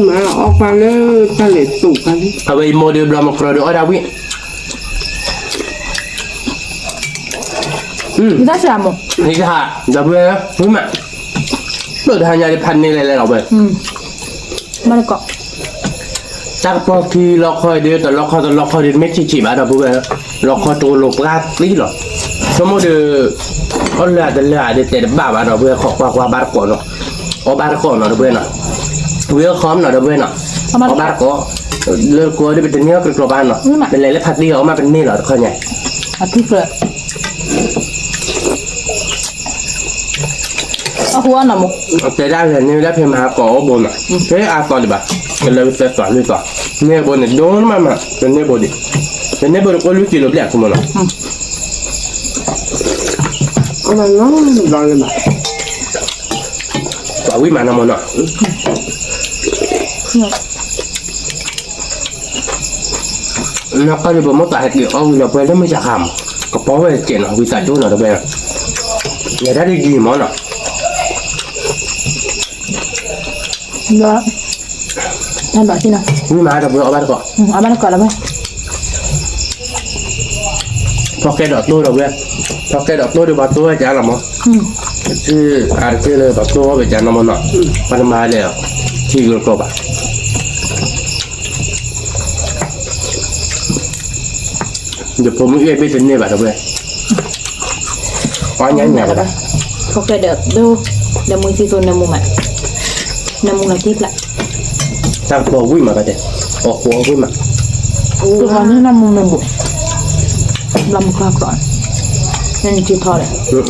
ပၢ်လၢတၢ်လဲၤတူာ်ခါလံ, အဝဲအံၤမိၢ်ဒီးဘျီမုၢ်ကြိဒီးအီၣ်ဒၣ်ဝံၣ်, မ့ၢ်တၢ်ဆၢမး, ဒီပုၢ်ဝဲၢ် ဝံၣ်မး, ပၢၢ်တဟါညါဒီးဖးန့ၢ်လဲၤလဲၤလီၤဝဲ, တၢ်ကပီၤခံလီခီဒီး တလီခီတလီခီဒီး တမ့ၢ်ဆံးဆံးဘၣ်ဒီပုၢ်ဝဲၢ်, လီခီတလိၤပှၢ်သံလီၤ, ဆိကမိၣ်ဒီး အီၣ်လၢအတလၢအဒ်တဲတဘၣ်ဘၣ်ဒီပုၢ်ဝဲၢ်, ခိးကွၢ်ကွၢ်ဘၣ်တကိးနီၤ, အီၣ်ဘၣ်တကိးနီၤ ဒီပုၢ်ဝဲၢ်နီၤ, ဝံၢ်အီၣ်ဃီမးနီၤ ဒီပုၢ်ဝဲၢ်နီၤ, အီၣ်ဘၣ်တကိး, လၢတကိးဒီး ပတန့ၢ်အီၣ်ကြၢးကြၢးဘၣ်နီၤ, ပလဲၤလၢဖးသံအီၤမးပန့ၢ်လီၤတခီညါ အဃိအနီၤမး, တဲဒၣ်လဲၤန့ၢ်ဝဲဒၣ်ဖဲမဟါကိးအိၣ်ဘိနီၤ, ဖဲအသီဒံးဘၣ်, ကလၢကသဲသီလွံၢ်သီ, န့ၢ်ဘိန့ၣ်ဒိၣ်မးမး, တန့ၢ်ဘိဒံး, တန့ၢ်ဘိဒံး အိၣ်လွံၢ်ကံလိၤဘျဲၣ်အခိၣ်မးနီၤ, ပှၤဝံၣ်မးနီၤမးနီၤ နီၢ်ကီၢ်လံ ပမိၢ်သးဟဲက့ၤအီၣ်ဝံၤလီၤပှဲၤလၢမုၢ်စှၤခါမး, ကပီၤဝဲကဲးနီၤ ဝံသးစူၤနီၤ ဒီပုၢ်ဝဲၢ်, ယဲဒၣ်တယံာ်မးနီၤ, ဝံၣ်မးဒီပုၢ်ဝဲၢ်အီၣ်ဘၣ်တကိး, ဖီကဲဒီးတိၢ်ဒီပုၢ်ဝဲၢ်, ဖီကဲဒီးတိၢ်ဒီးပှၤတိၢ်ဝဲကလီၤမး, အါတက့ၢ်လၢပှၤတိၢ်ဝဲကလီၤမးနီၤ, ပှၤတမၤလဲၣ်, ထံဂုၤကျိၤဘၣ် ဒီးဖိမုၣ်အ့ၣ်ဘ့ၣ်တန့ၢ်ဘၣ်ဒီပုၢ်ဝဲၢ်, အီၣ်ညါညါကဒၣ်, ဖီကဲဒီးဒိၣ်, ဒီးမုၢ်သံသိးနၢမူမး, နၢမူလီၤတံၢ်ဖျး, တၢ်ကပီၤဝံၣ်မးဘၣ်တဲ, အီၣ်ဃိအီၣ်ဝံၣ်မး, နၢမူနၢမူ, ဘျီမုၢ်ကျီကျီ, နနထံထီဒီး,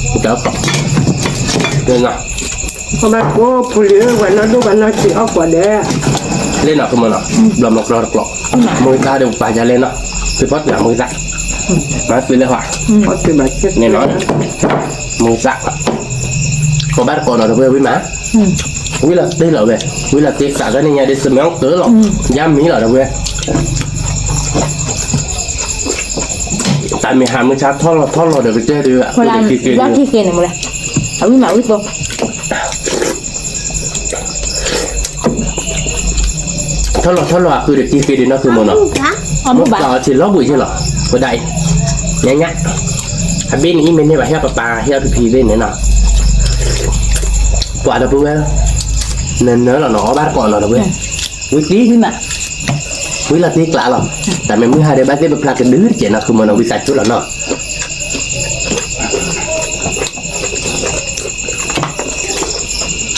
တၢ်ကပီၤ, ပှၤဘၣ်ကိးဖိလံၤဧၢ ပှၤနီၢ်ဒိၣ်ပှၤနီၢ်ဆံးအီၣ်ကွၢ်ဒဲး, လၢနီၤ ကမၢနီၤ, ဘျီမုၢ်ကျီတကျီ, မုၢ်သၣ်ဒီးပှၤယၤလဲၣ်နီၤ, သုဖီၣ်တၢ်မုၢ်သၣ်, မၤသုလၢဟီ, န့ၣ်နီၤ, မုၢ်သၣ်, ကီးဘၣ်တကိးနီၤ ဒီပုၢ်ဝဲၢ်ဝံၣ်မး, ဝံၣ်လီၤတ့ၢ်လီၤဝဲ, ဝံၣ်လီၤတ့ၢ်သးကန့ၣ်ညါဒီး သမၢကၢလီၤ, ယါမံလီၤ ဒီပုၢ်ဝဲၢ် တၢ်မ့ၢ်ဟးမုၢ်ဆါထီၣ်လီၤထီၣ်လီၤဒီးကတၢၢ်ဒီး က့ၤက့ၤန့ၣ်မး, အဝံၣ်မးဝံၣ်သိး, ထီၣ်လီၤထီၣ်လီၤ အဃုဒီးက့ၤက့ၤဒီးနီၢ်ဃုမိၢ်နီၤ, မုၢ်ကျီၢ်အီၤထံလီၤဘှံးယ့ၢ်လီၤ, ဝဲဒၣ်အံၤ, ညါညါ, အဘ့ၣ်န့ၣ်အံၤမ့ၢ်န့ၢ်ဘၣ် ဟဲပပၢ်ဟဲအီၤဖံဖံသ့ၣ်န့ၣ်နီၤ, ပှၤဒီပုၢ်ဝဲၢ်, နနၢလီၤနီၤ အီၣ်ဘၣ်တကိးနီၤ ဒီပုၢ်ဝဲၢ်, ဝံၣ်သံ ဝံၣ်လီၤတ့ၢ်ကျးလီၤ, တၢ်မ့ၢ်မုၢ်ဟါဒီး ဘၣ်သ့ၣ်ပဖျါကဒုတကဲးနီၢ်ဃုမိၢ်နီၤ ဝံသးစူၤလီၤနီၤ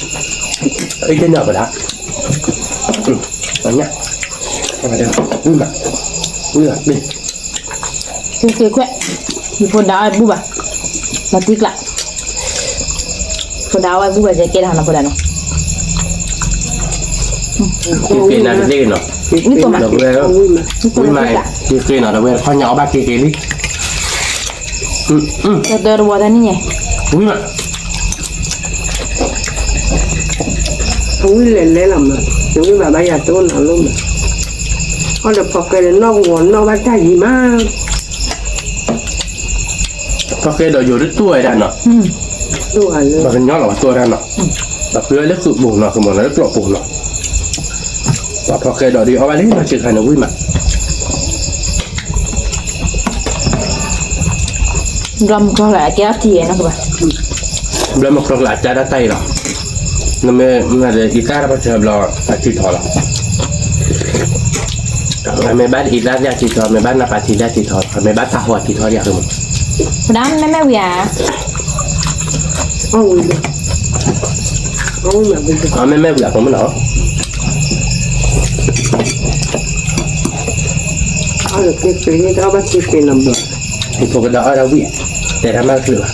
အံၤတန့ၢ်ပဒၣ်, အညါ, ဝံၣ်မး, ဝံၣ်လီၤတ့ၢ်, က့ၤက့ၤခွဲး, ယဖိဒါအီၣ်ဘူၣ်ဘၣ်, လီၤတံၢ်ကျး, ဖိဒါအီၣ်ဘူၣ်ဘၣ် ယကဲဒၣ်နီၤ ဖိဒါနီၤ, က့ၤက့ၤနၤတသ့ၣ်နီၤ, ဝံၣ်မး, က့ၤက့ၤနီၤ ဒီပုၢ်ဝဲၢ် တခီညါအီၣ်ဘၣ်က့ၤက့ၤလံ တၢ်တဝီတၢ်နံၣ်ညါ, ဝံၣ်မး, ဝံၣ်လဲၤလဲၤလီၤမး, တဝံၣ်ဘၣ်ဘၣ်ယၤတအိၣ်နီတလိၣ်မး, အီၣ်ဒီးဖီကဲဒီးနီၢ်ကဝီၤနီၢ်ဘၣ်တၢ်ယံၤမး, ဖီကဲဒီးယိၤတတူၢ်ဝဲဒၣ်နီၤ, ပှၤကညီလီၤပှၤတူၢ်ဝဲဒၣ်နီၤ, ပှၤဖုလၢဃုာ်ပူၤနီၤ ကမၤလၢကျိာ်ပူၤနီၤ, ပှၤဖီကဲဒီးဒ်အီၣ်ဘၣ်လံနီၤ ဆံးခါန့ၣ်ဝံၣ်မး ဘျီမုၢ်ကျီၢ်လၢအကဲအီၣ်ထံနီၤ, ဘျီမုၢ်ကျီၢ်လၢအကဲဒၣ်တၢ်အံၤလီၤ, နမ့ၢ်မၤဒီးအံၤတၢ်တပှၤစၢၤဘျီ အထံထီၣ်လီၤ, အမ့ၢ်ဘၣ်အံသၣ်ဒၣ်ထံထီ, အမ့ၢ်ဘၣ်နၢ်ပၤထံဒၣ်ထံထီ, အမ့ၢ်ဘၣ်တၢ်ဟီထံထီဒ်အဃိမး, ပဒၣ်မ့မ့ၢ်ဝံၤဧါ, အမ့မ့ၢ်ဝံၤအဖိမုၣ်နီၤ, ဖိကဒီးအီၣ်ဒၣ်ဝံၣ်, တဲတၢ်မၤတချုးဘၣ်, အဘ့ၣ်အံၤဝဲဒၣ်န့ၣ်,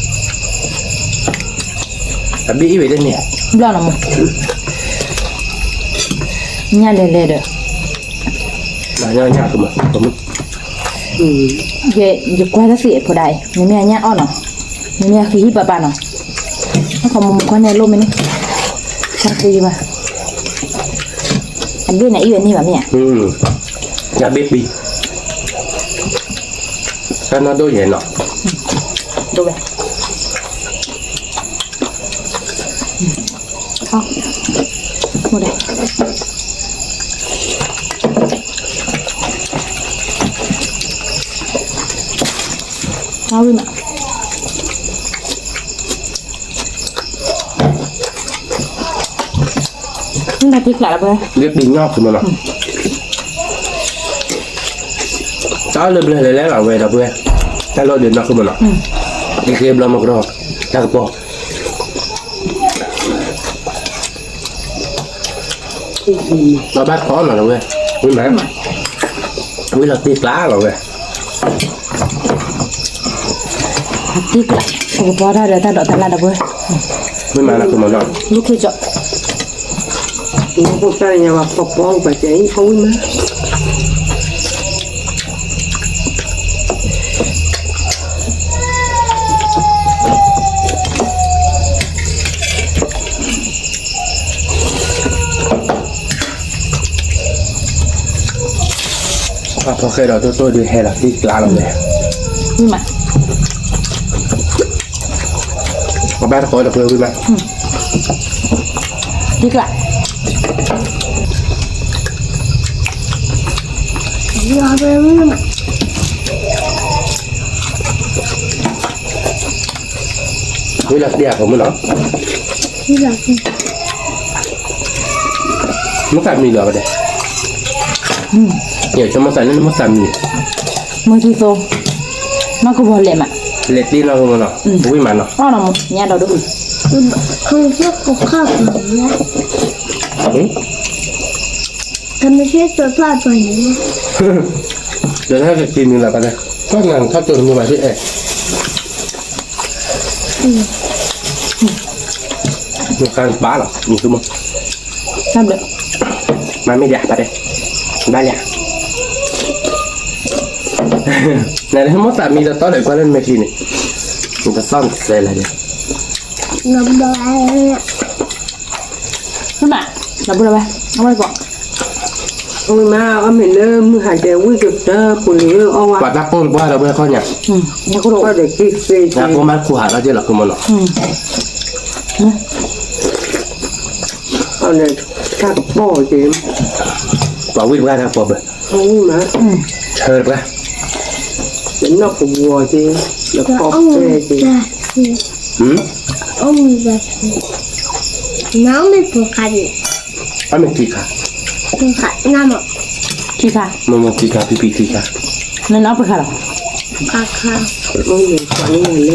ဘျီၣ်နီၤမး, ညၣ်လဲၤလဲၤဒီး, ညၣ်ညၣ်ဖိမုၣ်, ယကွၢ်တၢ်သ့ၣ်ဖိဒၣ်အံၤ, မ့မ့ၢ်အညၣ်အီၣ်နီၤ, မ့မ့ၢ်အဃံဟံၣ်ပၤပၤနီၤ, အခီမုၢ်မုၢ်ခီန့ၣ်လိၣ်မ့ၢ်န့ၣ်, တၢ်ဃံဘၣ်, အဘ့ၣ်န့ၣ်အံၤဝဲန့ၢ်ဘၣ်မ့ၢ်ဧါ, အဘ့ၣ်ပံ, တၢ်နီၢ်ဒိၣ်ယဲနီၤ, ဒိၣ်ဝဲ လၢပံၤညၣ်ဃုမနီၤ, တၢ်လၢဘျၢလဲၤလဲၤလီၤဝဲဒီပုၢ်ဝဲၢ်, တၢ်လီၢ်ဒုးနီၢ်ဃုမနီၤ, က့ၤက့ၤဘျီမကရီ, တၢ်ကပီၤ လီၤဘၣ်ထီနီၤလီၤဝဲ, ဝံၤမး, ဝံၤလီၤတ့ကျးလီၤဝဲ, တ့ကျး, ပကပီၤတၢ်ဒီးတၢ်ဒိးတၢ်လၢ်ဒီပုၢ်ဝဲၢ်, ဝံၤမးလၢကမနီၤ, လူၤခိၣ်ကၠီ, လူၤခိၣ်ကၠီန့ၣ် ယဝဲပီၤပီၤပှၤကဲအံၤ ပဝံၤမး ပှၤဖီၣ်ဃဲဒီးတိၢ်တိၢ်ဒုးဟဲလီၤတ့ကျးလီၤဝဲ, ဝံၤမး, ပဘၣ်တကိးဒီးပဝံၤမး, တ့ကျး ဝံၤလီၤတ့အဖိမုၣ်နီၤ, မ့ၢ်သးမံလီၤပဒဲး, ယဆိကမိၣ်သးန့ၣ် မ့ၢ်သးမံ, မ့ၢ်သံသိ, နီၢ်ကဝီၤလဲၤမး, လဲၤတ့နီၢ်ကဝီၤနီၤ, ဝံၤမးနီၤ, အီၣ်နီၤမ့ၢ်ညါဒီးဒိၣ်, တမ့ၢ်သ့ၣ်သ့ၣ်ဖးပှၤန့ၣ်, ဒီးဟဲက့ၤမံလီၤပဒဲး, ကွၢ်နၤထီၣ်ကၠိတမုာ်ဘၣ်သ့ၣ်အဲၣ် နကဘါလီၤ, နဆိကမိၣ်, မၤမ့ၢ်ဒၣ်ပဒဲး, ဘါလံ, နဆိကမိၣ်သးမံတတီဒီးကွၢ်လၢနမဲာ်ချံန့ၣ်, နတသီၣ်နတစဲးလဲၣ်, မ့ၢ်မး, နဘိလီၤဝဲ, အဝဲကိး ဝံၤမး အီၣ်မ့ၢ်လၢမုၢ်ဟါတဲဝံၣ်ကတၢၢ်ပူၤလံအီၣ်ဝဲ ပှၤတၢ်ပိၢ်တပှၢ်ဒီးဝဲခီညါ, တၢ်ပိၢ်မးခူၣ်ဟးထီၣ်က့ၤလီၤကမနီၤ, တၢ်ကပီၤက့ၤ, ပှၤဝံၣ်တပှၢ်တၢ်ကပီၤဘၢ, ဝံၤမး, ဆၢတပှၢ်, ယနီၢ်ကဝီၤက့ၤ, ယကီၢ်ပဲက့ၤ, နမ့ၢ်ပခါန့ၣ်, အမ့ၢ်ခံခါ, ခံခါ, မ့ၢ်မ့ၢ်ခံခါ ဖံဖံခံခါ, နနပခါလီၤ,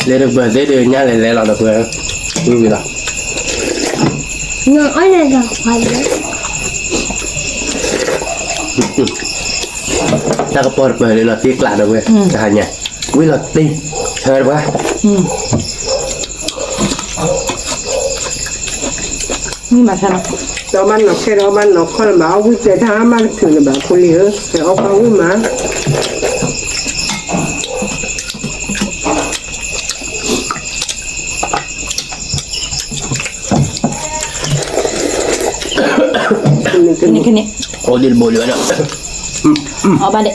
လဲၤတပှၢ်သ့ၣ်ဒီးညါလဲၤလဲၤလီၤဒီးပှဲၤ, ဝံၤဝံၤလီၤ, တၢ်ကပီၤတပှဲၤလၢလီၤတ့ကျးဒီးဝဲ, တဟါညါ, ဝံၤလီၤတ့, ဆၢတပှၢ်, မ့ၢ်မၤဆါနီၤ, ဒီးဘၣ်နီၤခဲဒီးဘၣ်နီၤခီလၢၤဘၣ် အဝံၣ်တဲတၢ်မၤတချုးလၢၤဘၣ် ဖိလံၤဧၢ, တဲအီၣ်ပှၤဝံၣ်မး န့ၣ်ကန့ၣ်, အိၣ်ဒံးတဘိလံဝဲဒၣ်, အီၣ်ဘၣ်ဒဲး,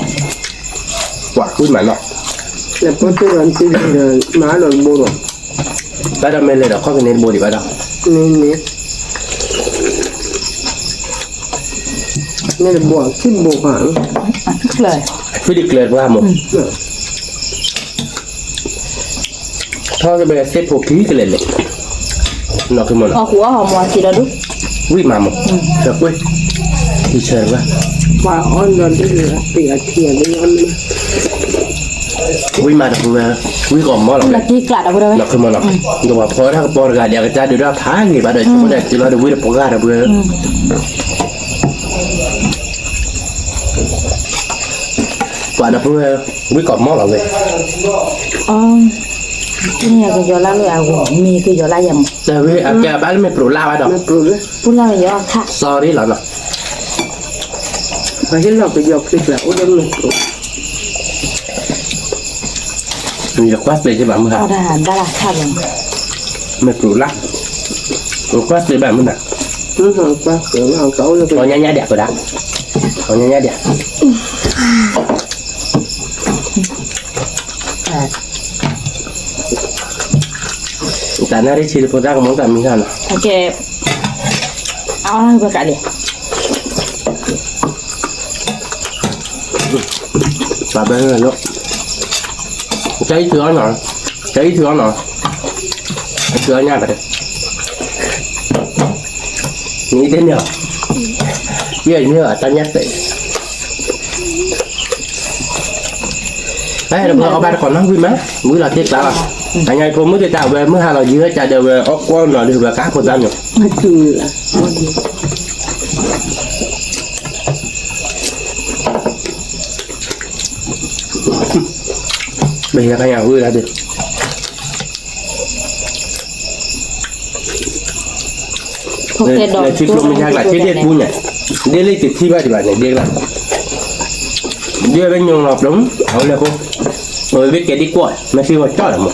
ပှၤကွံမးနီၤ, လဲၤပၢၢ်တုၤလီၤတံၢ်လံဒီး မၤလီၤတဘိဒီး, ဘၣ်ဒီးမ့ၢ်လဲၤဒီးခီၣ်ကန့ၢ်တဘိဒံးဘၣ်ဒီး, န့ၣ်န့ၣ်, န့ၣ်တဘိခံဘိဃီ, ဖုဒံကျၢၤတပှၢ်မး, ထီၣ်ကဘဲသ့ၣ်ဖိခံကလဲာ်လဲၣ်, နီၢ်ခိမနီၤ, အီၣ်ဃူအီၣ်ဟီမးစံးဒီးဒူၣ်, ဝံၣ်မးမး, ဆၢကွ့ၢ်, ထံဆၢတဝဲ, ပှၤအီၣ်ဒီးဒ်လၢအပ့ၤအထံအဒ်အီၣ်န့ၣ်, ဝံၣ်မးတပူၤဝဲ, ဝံၣ်ကီးမီၢ်လီၤဝဲ, လီၤခီမီၢ်လီၤ, ဒီးပှၤဖီတၢ်ကပီၤတဂၤဒီး အကစၢ်ဒုးဒၣ်ဖးဂ့ၤဘၣ်ဒီး ဆိကမိၣ်ဒၣ်တုၤလီၤဒီးဝံၣ်တပှၢ်တပူၤ ပှၤဒီပုၢ်ဝဲၢ် ဝံၣ်ကီးမီၢ်လီၤဝဲ, န့ၣ်ကယီၤလၢ်လၢအဂီၢ် မ့ၢ်ကယီၤလၢ်ယဲမး, တဝဲအကဲဘၣ်လၢမ့ၢ်ပျိးလၢ်ဘၣ်ဒီး, ပူလၢ်ကယီၤခါ sorry လီၤနီၤ, ပှၤဟ့ၣ်လီၤကယီၤချ့ကျါအိၣ်ဒီးမ့ၢ်ပျိး, မ့ၢ်ကွၢ်သ့ကဘၣ်မုၢ်ဟါ, မ့ၢ်ပျိးလၢ်, ကွၢ်သ့ဘၣ်မုၢ်နၤ, အီၤညါညါဒၣ်ကဒၣ်, အီၤညါညါဒၣ် တၢ်နၣ်ရံၣ်ဆံတဖိသၣ်ကမီၤတၢ်မံၤတၢ်နီၤ, အဝဲကလံ, ပှၤဘဲလီၤ, ကဲအံၤထုးအီၤနီၤ, ကဲအံၤထုးအီၤနီၤ, ထုးအီၤညါဘၣ်, နအံၤတန့ၢ်အီၤ, ယဲၢ်န့ၢ်အီၤတၢ်ညၣ်တဲာ် ဖဲတပှဲၤအီၣ်ဘၣ်တခီနီၣ်ဝံၣ်မး, ဝံၣ်လီၤတ့ၢ်ကျါလီၤ, အညါဖိမုၣ်သ့ၣ်တၢ်ဝဲမုၢ်ဟါလီၤယံၤဝဲကၢ်ဒီးဝဲအီၣ်ကွီၢ်နီၤဒုးဝဲကါဖိသၣ်မီၤ, ဘယ်ရကညာဝံၣ်လာတယ်, လဲၤထံကျိမ့ၢ်ညါကျါ ထံဒ့ၣ်ပူညါ, ဒ့ၣ်လၢတထံၣ်ဘၣ်ဒံးဘၣ်န့ၣ် ဒ့ၣ်ကျါ, ဒ့ၣ်ဝဲညိလီၤပျိမး အဝဲလဲၤဃိ, အဝဲဘၣ်ကဲဒ့ၣ်ကွီၢ် မ့ၢ်သံဝဲကၠီၣ်လီၤမး,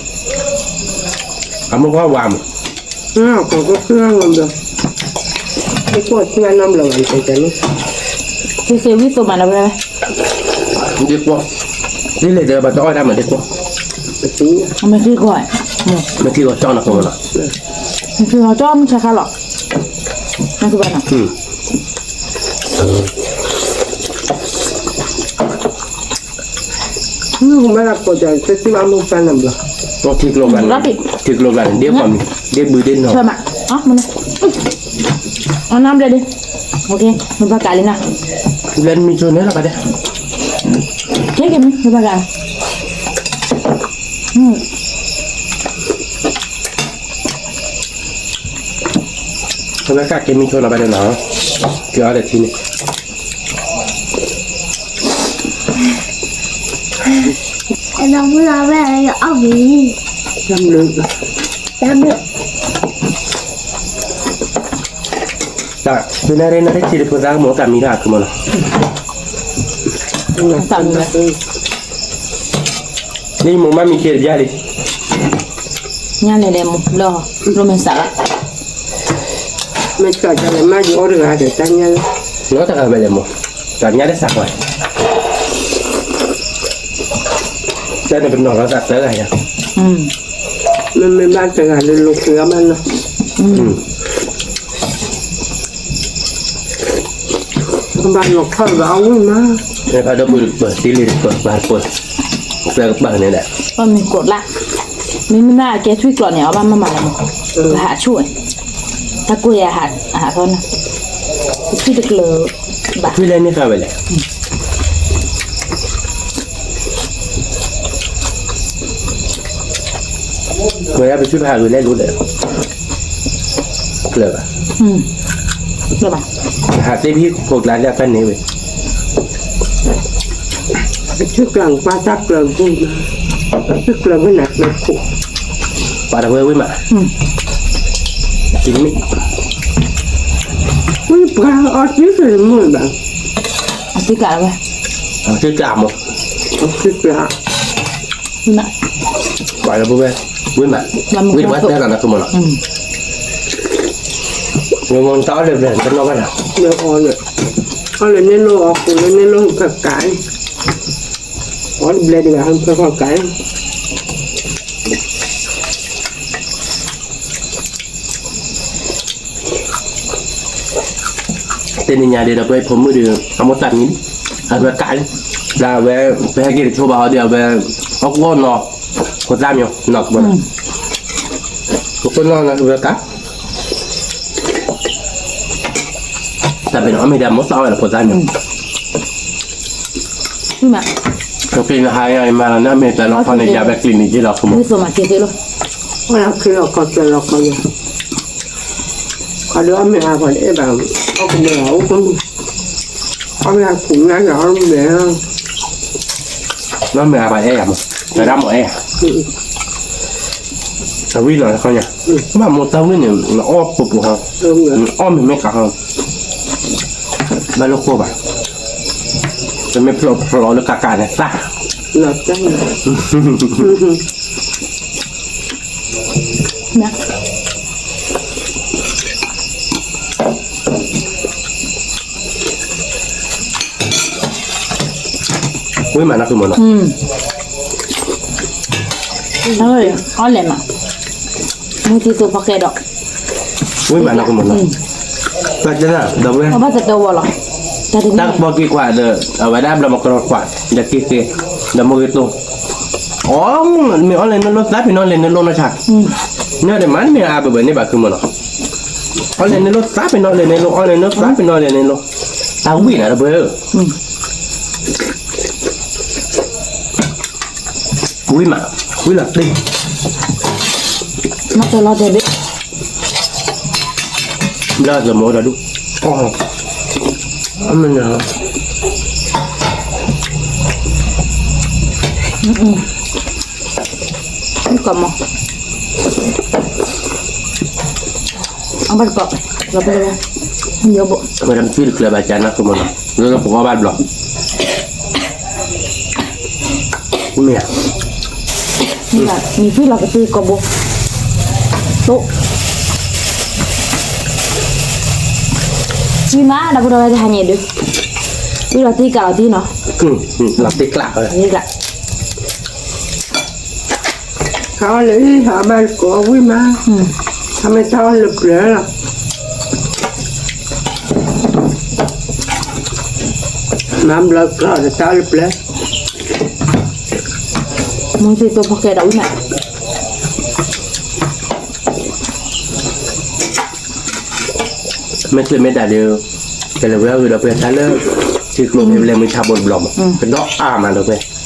အမိၢ်ပှၢ်ဝါမး, ကီၢ်ကီၢ်ခံဂၤလီၤဒီး, ဒ့ၣ်ကွီၢ်ခံဂၤနီတဘျီဘၣ်န့ၣ်, သ့သ့ဝံၣ်သိမးနီၤဝဲ, ဒ့ၣ်ကွီၢ်, ဒ့ၣ်လဲၤဒီးဘၣ်တအီၣ်တၢ်မးဒ့ၣ်ကွီၢ်, မ့ၢ်သံကွီၢ်, မ့ၢ်သံကွီၢ်ကၠီၣ်နီၤဃိမးနီၤ, မ့ၢ်သံကွီၢ်ကၠီၣ်မုၢ်ဆါခါလီၤ, မ့ၢ်သံကွီၢ်နီၤ မ့ၢ်ကမၤလၢကိးကၠီၣ် တသံဘၣ်မိၢ်ပှၢ်နဘျီ, ထံကျိကျါန့ၣ်, ထံကျိကျါန့ၣ် ဒ့ၣ်ဃီမံၤ, ဒ့ၣ်ဘုဒ့ၣ်နီၤ, အနဘျီဒ့ၣ်, မိၢ်ပှၢ်ကးလံနီၤ, ဘျီမံၤဆိန့ၣ်လီၤကါဒဲး, ကဲကဲမံၤ မိၢ်ပှၢ်ကး, ပဝဲကးက့ၤမံၤဆိနီၤဘၣ်ဒဲးနီၤ, က့ၤအီၣ်ဒီးထံန့ၣ် အဒီပုၢ်လီၤဝဲအီၣ်ဝံၤ, တၢ်ဘျုး, တၢ်ဘျုး, တၢ်ဘျုးနၣ်ရံၣ်နၣ်ရံၣ်ဆံတဖိသၣ်ကမီၤတၢ်မံၤတၢ်အကမီၤနီၤ, တၢ်ဘျုး, ဒ်မိၢ်မးမံၤက့ၤတဘျါလံ, ညါလဲၤလဲၤမိၢ်လီၤ, ရိမ့ၤစးလီၤ, မ့ၢ်တၢ်လဲၤမးယအီၣ်တဂၤဒီးတၢ်ညါလီၤ, နီတဂၤဝဲလဲၤမိၢ်, တၢ်ညါလၢစးကွၢ် တၢ်န့ၣ်ပနီၢ်လီၤသးသၢဂၤယၤ, မ့မ့ၢ်ဘၣ်တဂၤလၢလိာ်ကွဲအီၤဘၣ်နီၤ, ဘၣ်လီၤခီၣ်ဘၣ်အဝံၣ်မး, ဖးဒိၣ်ပှၤတပၢၢ် တ့လံတပၢၢ် ပှၤတပၢၢ်, ပၢၢ်ကပၢၢ်န့ၣ်ဒီး, ပမ့ၢ်ကိးလၢ်, မ့မ့ၢ်ဘၣ်အကဲထွံၣ်ကျိၤန့ၣ် အီၤဘၣ်မးမးလီၤမး, ပဟးဆူၣ်ဝဲ, တၢ်ကိၢ်ယၤဟးထီၣ်နီၤ, ပထွံၣ်တကျၢၤဘၣ်, ထွံၣ်လဲၣ်န့ၣ်ဃာ်ဝဲလဲၣ် ပှၤယါပစုပဟးဂုာ်လဲၣ်လိၤဒီး, ကျၢၤဘၣ်, ဟးသ့ဖံခိၣ်ကျါလၢအဖၢန့ၣ်ဝဲ, ပစုကျၢၤပှၤတၢ်ကျၢၤဂုာ်, ပစုကျၢၤဂုာ်နၤကျၢၤခိၣ်, ပှၤတဝဲဝဲမး, တမ့ၢ်, ဝံပှၤအီၣ်စုကလၢမုၢ်ဘၣ်, အစုကျၢၤဝဲ, အစုကျၢၤမး, အစုကျၢၤ ပှၤလၢပဝဲ, ဝံမး, ဝံတပှၢ်တၢၢ်လီၤနၤကမီၤလီၤ, ဝံမီတၢ်အီၣ်လၢဘျဲၣ်တနီၣ်ဘၣ်လီၤ, အီၣ်လၢန့ၣ်လိၣ်အီၣ်ကိၣ်လၢန့ၣ်လိၣ်ဖၢကး, အီၣ်တဘျဲၣ်တဂၤဖၢကီၢ်ကး တနံၤညါဒ်ဒီးပဝဲဖိမုၣ်ဒီး အမိၢ်သးမံလံ, အဝဲကးလံ, ဒီးအဝဲ ပဟဲက့ၤတဆိဘၣ်ဟီဒီး အဝဲ အီၣ်ကွီၢ်နီၤ, ဖိသၣ်မံၤနီၤ, ပကိးနီၤနီၤ အဝဲကး, တၢ်ပ့ၤနီၣ်အီၣ်မ့ၤဒၣ်မိၢ်သးဝဲလၢဖိသၣ်န့ၣ်, မ့ၢ်, က့ၤနဟါယၤအံၤမးလီၤ နမ့ၢ်တၢ်လီၤခီန့ၣ် ယၤဝဲကျံးန့ၣ်က့ၤလီၤ ခိၣ်မီၤ, မ့ၢ်သိးမၤက့ၤသ့လီၤ, ဝဲလီၤခ့လီၤခီၣ်စၢၤလီၤခီယၤ, ခီဒုးအီၣ်မ့ၤအါပှၤတအဲၣ်ဘၣ်, အီၣ်ကမ့ၢ်အအိၣ်ကမုာ်, အီၣ်မ့ၤအါခူၣ်ညါယၤအီၣ်မ့ၤ, အီၣ်မ့ၤအါပှၤအဲၣ်ယၤမး, တၢ်ဒၣ်မ့ၢ်အဲၣ်ယၤ အဝံၣ်လီၤခီညါ, ဘၣ်မိၢ်သးဝံၣ်န့ၣ် နအီၣ်ပူၤပူၤဟီ, နအီၣ်မ့ၤမ့ၢ်ကးဟီ, ဘၣ်လိၣ်ဃိဘၣ်, ပမ့ၢ်ဖျိးဖျိးလၢကးကးန့ၣ်သၣ်, ဝံၣ်မး နၢ်ခိၣ်မၢ်နီၤ, အီၣ်လဲၣ်မး, မုၢ်သံသိးဖီကဲဒီး, ဝံၣ်မး နၢ်ခိၣ်မၢ်နီၤ, တၢ်ကပီၤက့ၤကွၢ်ဒီး အဝဲဒၣ်ဘျီမကရီကွၢ် ဒီးက့ၤက့ၤ ဒီးမိၢ်ဂ့ၤတိၢ်, အီ မ့ၢ်အီၣ်လဲၣ်နလိၣ်သးပ့ၤနီၣ်လဲၣ်နလိၣ်နီၢ်ဆါ, နဒီးမ့ၢ်အါဘၣ်ဘၣ်န့ၣ်ဘၣ်ခုမၢ်နီၤ, အီၣ်လဲၣ်နလိၣ်သးပ့ၤနီၣ်လဲၣ်နလိၣ် အီၣ်လဲၣ်နလိၣ်သးပ့ၤနီၣ်လဲၣ်နလိၣ်, တၢ်ဝံၣ်နၤတပှဲၤဧၢ ဝံၣ်မး, ဝံၣ်လီၤတ့ၢ်, မ့ၢ်တဲလီၤတဲဘ့ၣ်, ဘျီသမူဒီဒူၣ်, အမ့ၢ်, ကမီၤ, အဘၣ်တကီး, လီၤပလီၤ, ယိဘိ, ဝဲဒၣ်မ့ၢ်သွံၣ်တကျၢၤဘၣ်ကၢ်နၢ်ခိၣ်မၢ်နီၤ, လၢလၢပဂီၢ်ဘၣ်တဘျီ မ့ၢ်ဧါ, မ့ၢ်သွံၣ်လီၤကတ့ၢ်ကိာ်ဘိ, တိၣ်, သွံၣ်မး ဒီပုၢ်ဒီဝဲၢ်တဟါညါဒုး, သွံၣ်လီၤတ့ၢ်ကျးလီၤတ့ၢ်နီၤ, လီၤတ့ၢ်ကျး, တ့ၣ်ကျး ဟးအီၣ်လၢအံၤဟးအီၣ်ဘၣ်တကိးဝံၣ်မး, ဟးမ့ၢ်တၢ်အီၣ်လၢပျၢၤလီၤ, မၤဘျီကျီဒီးတၢ်အီၣ်လၢပျၢၤ, မုၢ်သံသိးဖီကဲဒီးဝံၣ်မး မ့ၢ်ကျ့မ့ၢ်ဒၣ်ဒီး, ကလဲၤဝဲအဂ့ၢ်ဒီးပှဲၤတၢ်လၢ, ထံကျိဖဲပလဲၤမုၢ်ဆါဘိတဘျီမး, ကဒီးအါမးဒီးပှဲၤ,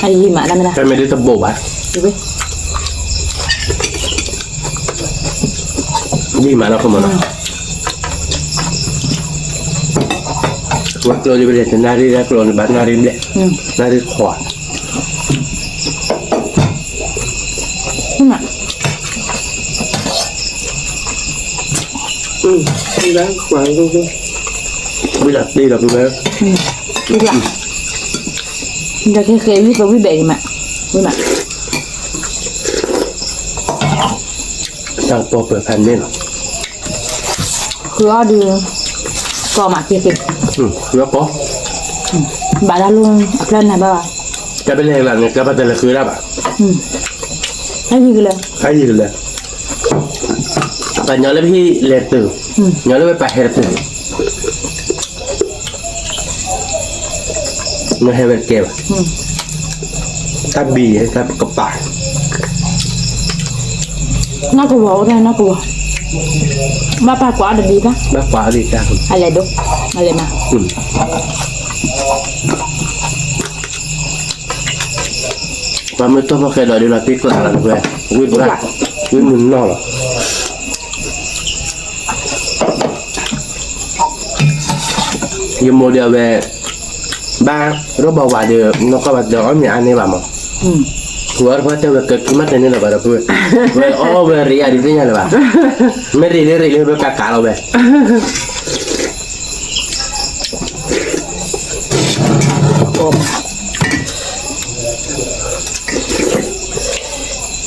အယံၤမးတၢ်မ့ၢ်ဒၣ်, တမ့ၢ်ဒ်တဘိဘၣ်, ယံၤမးနီၤခိၣ်မၢ်နီၤ, ဝဲကျိဒ်ပလဲၤတနၣ်ရံၣ်လၢကျိန့ၣ်ဘၣ်နၣ်ရံၣ်ဘျဲၣ်, နၣ်ရံၣ်ခွါ ဝံၣ်လီၤတ့ၢ်ဒီးပဝဲ, ဒီးခဲကဲဝံၣ်သိးဝံၣ်ဘဲးက့ၤမး, ဝံၣ်မး, တၢ်ကပီၤပၢၤဖးန့ၣ်လီၤ, ဃုအီၣ်ဒုး, ကီမးက့ၤက့ၤ, ဃုအီၣ်ကီ, ဘၣ်တၢ်လိၣ်အဖျၢၣ်နၤဘၣ်ဘၣ်, တၢ်ပလဲၤလၢန့ၣ် တၢ်ပတလဲၤဃုဒၣ်ဘၣ်, ဟဲယံၤကလၢ, ဟဲယံၤကလၢ ပှၤညီလၢပဟံၣ်လဲၤတုၤ, ညီလၢဝဲပှၤဟဲတတုၤ, နဟဲဝဲတကဲဘၣ်, တၢ်ဘံယဲ တၢ်ကပၤ, နီၢ်ကဝီၤအိၣ်တၢ်နီၢ်ကဝီၤ, ဘၣ်ပာ်ကွၢ်အီၤတဘံတၢ်, ဘၣ်ကွၢ်အီၤတဘံတၢ်, အလဲၤဒိ, အလဲၤမး ပှၤမ့ၢ်တီၢ်ဖီၣ်ဃဲဒီးဒ်လီၤတ့ၢ်ကျးလီၤတပှဲၤ, ဝံၣ်ဘျၣ်, ဝံၣ်မုၢ်နီၢ်လီၤ, ယမိၢ်ဒီးအဝဲ, ဘၣ်, ရိဘၣ်ဝၤဒီး နီၢ်ကီၢ်ဘၣ်ဒီးအီၣ်မ့ၤအါန့ၢ်ဘၣ်မး, ဝဲတပှၢ်တဲဝဲကၢခံမးတဲန့ၣ်လီၤဘၣ်ဒီးပှဲၤ, ဝဲအီၣ်ဝဲရ့အါဒုးသ့ၣ်ညါလၢၤဘၣ်, မ့ၢ်ရ့လၢရ့လၢဝဲကးကးလီၤဝဲ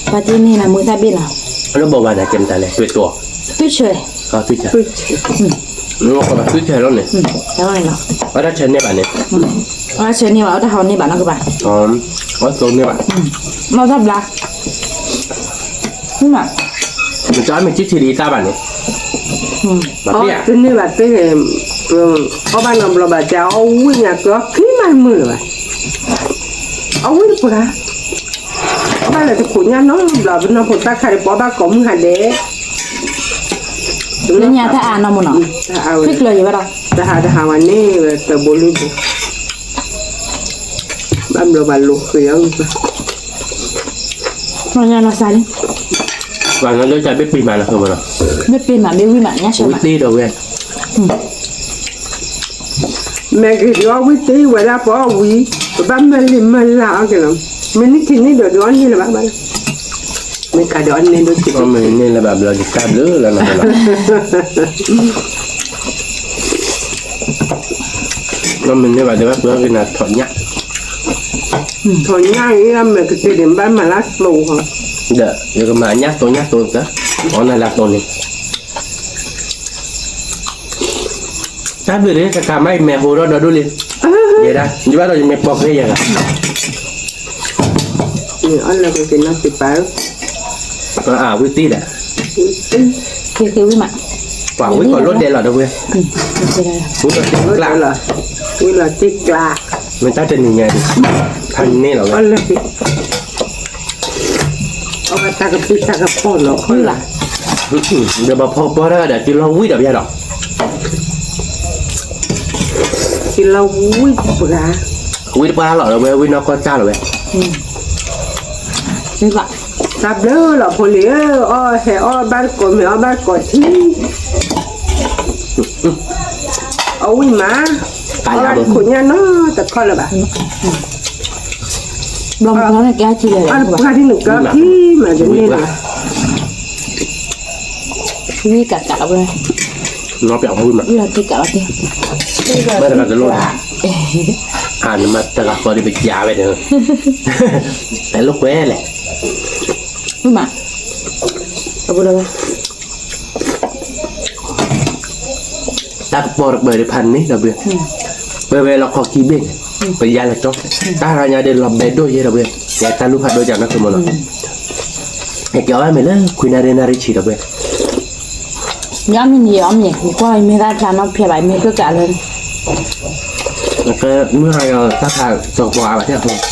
ပှၤတ့န့ၢ်နၤမုၢ်သၣ်ဘ့ၣ်နီၤ, လၢဘီဝါန့ၣ် ကဲမတၤလဲၣ် တွ့ၢ်တိၢ်, တွ့ၢ်ဆၢ, တွ့ၢ်ဆၢလီၤန့ၣ်, အီၣ်တၢ်ဆၢန့ၢ်ဘၣ်န့ၣ်, အီၣ်တၢ်ဆၢန့ၢ်ဘၣ် အီၣ်တၢ်ဟီန့ၢ်ဘၣ်နီၢ်ကဘၣ်, အီၣ်သိန့ၢ်ဘၣ်, မ့ၢ်တၢ်ဘျါ မ့ၢ်တၢ်မ့ၢ်တထံၣ်ဒ်အံၤတၢ်ဘၣ်န့ၣ်, တန့ၢ်ဘၣ်သ့ၣ်, အီၣ်ဘၣ်နီတဘျီဘၣ် ကအီၣ်ဝံၣ်ညါကီခံမးမုာ်လၢၤဘၣ်, အီၣ်ဝံၣ်တပှၢ်, အီၣ်ဘၣ်လၢတခိးညါနီတဘျီ ပနီၢ်ဖိသၣ်ခါဒံး ပအီၣ်ဘၣ်ကိးမုၢ်ဟါဒဲး လၢညါတၢ်အါနီၢ်မူနီၤ, ဖ့ကျၢၤယံၤဘၣ်ဒီး, တဟးတဟးဝဲန့ၣ်ဝဲတဘိလူၢ်ဘိ, ဘၣ်ဘျီဘၣ်လိာ်ဃ့အီၤ, ညါနီၤစၢ်လံ, ပှၤလၢတၢ်ဘ့ၣ်ပ့ၤမးလၢဃိမးနီၤ, ဘ့ၣ်ပ့ၤမး ဘ့ၣ်ဝံၣ်မး ညါဆၢမး, ဝံၣ်တ့ၢ်ဒီးဝဲ မ့ၢ်ဂ့ၤဒုးအီၣ်ဝံၣ်တ့ၢ်ဝဲဒၣ်ပအီၣ်ဝံၤ, ပဘၣ်မၢလံာ်မၢလၢ်အီၣ်က့ၤလီၤ, မ့ၢ်နံၣ်ထံနံၣ်ဒီးဒုးအီၣ်န့ၢ်လၢၤဘၣ်ဘၣ်, မ့ၢ်ကးဒုးအီၣ်န့ၢ်ဒိၣ်ထံ, မ့ၢ်န့ၢ်လၢၤဘၣ်ဘျီဒုးတၢ်ဘျုးလၢနီၤလီၤ, မ့ၢ်န့ၢ်ဘၣ်ဒုးဘၣ်ပှၤကနၤထီၣ်ညၣ်, ထီၣ်ညၣ်အံၤ မ့ၢ်ကတ့ၢ်န့ၣ် ဘၣ်မၤလၢသိဟီ, ဒီးယကမၤညၣ်သိညၣ်သိက, အီၣ်နၤလၢသိန့ၣ် တၢ်ဘျုးန့ၣ် တကးမ့ၢ်အံၤမဲာ်ဟိဒီးဒီဒိၣ်လံ, ယဲဒၣ် ယဘၣ်ဒီးယမ့ၢ်ပိာ်ဃဲယဲဒၣ်, အီၣ်လၢကက့ၤနီၢ်က့ၤပၢ်, အဝံၣ်တ့ၢ်ဒၣ်, က့ၤက့ၤဝံၣ်မး, ပှၤဝံၣ်ကီးလိၣ်ဒဲးလီၤဒီးဝဲ, ဝံၣ်လီၤတ့ၢ်ကျါ, ဝံၣ်လီၤတ့ၢ်ကျါ, မ့ၢ်တၢ်တနံၤညါဒံး, ဖးန့ၢ်လီၤဝဲ အဝဲတၢ်ကပံၢ်တၢ်ကပီၤလီၤခီလၢ်, ဒီးဘၣ်ဖီကပီၤတၢ်ဒီး တုၤလီၤဝံၣ်ဒီးပယါဒီး, တုၤလီၤဝံၣ်ပှၤ, ဝံၣ်တပှၢ်လီၤဒီးဝဲ ဝံၣ်နီၢ်ကီၢ်တၢ်လီၤဝဲ, တၢ်ဘျုးလီၤဖိလံၤဧၢ, အီၣ်ဟဲအီၣ်ဘၣ်တကိး မ့ၢ်အီၣ်ဘၣ်တကိးထံ အီၣ်ဝံၣ်မး, အီၣ်ဘၣ်တခိၣ်ညၣ်နီတခီလၢၤဘၣ်, ဘျီမုၢ်ကီၢ်န့ၣ်ကဲထီၣ်ထံလဲၣ်, အီၣ်တပှၢ်ဒ်န့ၣ်ကီၢ်ထံမး တန့ၢ်လၢၤဘၣ်, ဝံၣ်ကးကးဝဲ, နီၢ်ပျီဝံၣ်မး, ဝံၣ်လီၤတ့ၢ်ကးလီၤတ့ၢ်, ဘၣ်တဂၤတလိၣ်, အနမ့ၢ်တဂၤဃီဒီးပယါဝဲဒီး, တလိၣ်ကွဲလဲၣ်, ဝံၣ်မး, အပူၤဒီးဝဲ တၢ်ကပီၤတပၢၤဒံးဖးန့ၣ်ဒီးဘၣ်, ပဝဲလီၤခီခံဘ့ၣ်န့ၣ်, ပယါလၢကၠီ, တၢ်ရၤညါဒ်လီၤဘဲဒိၣ်ယဲဒီးဘၣ်, ယဲတၢ်လူၢ်ဖးဒိၣ်ကနီၢ်ခိမနီၤ, ဟဲက့ၤအီၣ်ဝဲမ့ၢ်လၢခွံနၣ်ရံၣ်နၣ်ရံၣ်ဆံဒီးဘၣ်, ယအီၣ်မ့ၢ်န့ၣ် ယအီၣ်မ့ၢ်န့ၣ် ယကွၢ်မ့ၢ်တၢ်ဖျါနီၢ်ဖျါဘၣ် မ့ၢ်ကကးလၢ မုၢ်ဟါယတၢ်ဖးတကပီၤအါဘၣ်, ဆိက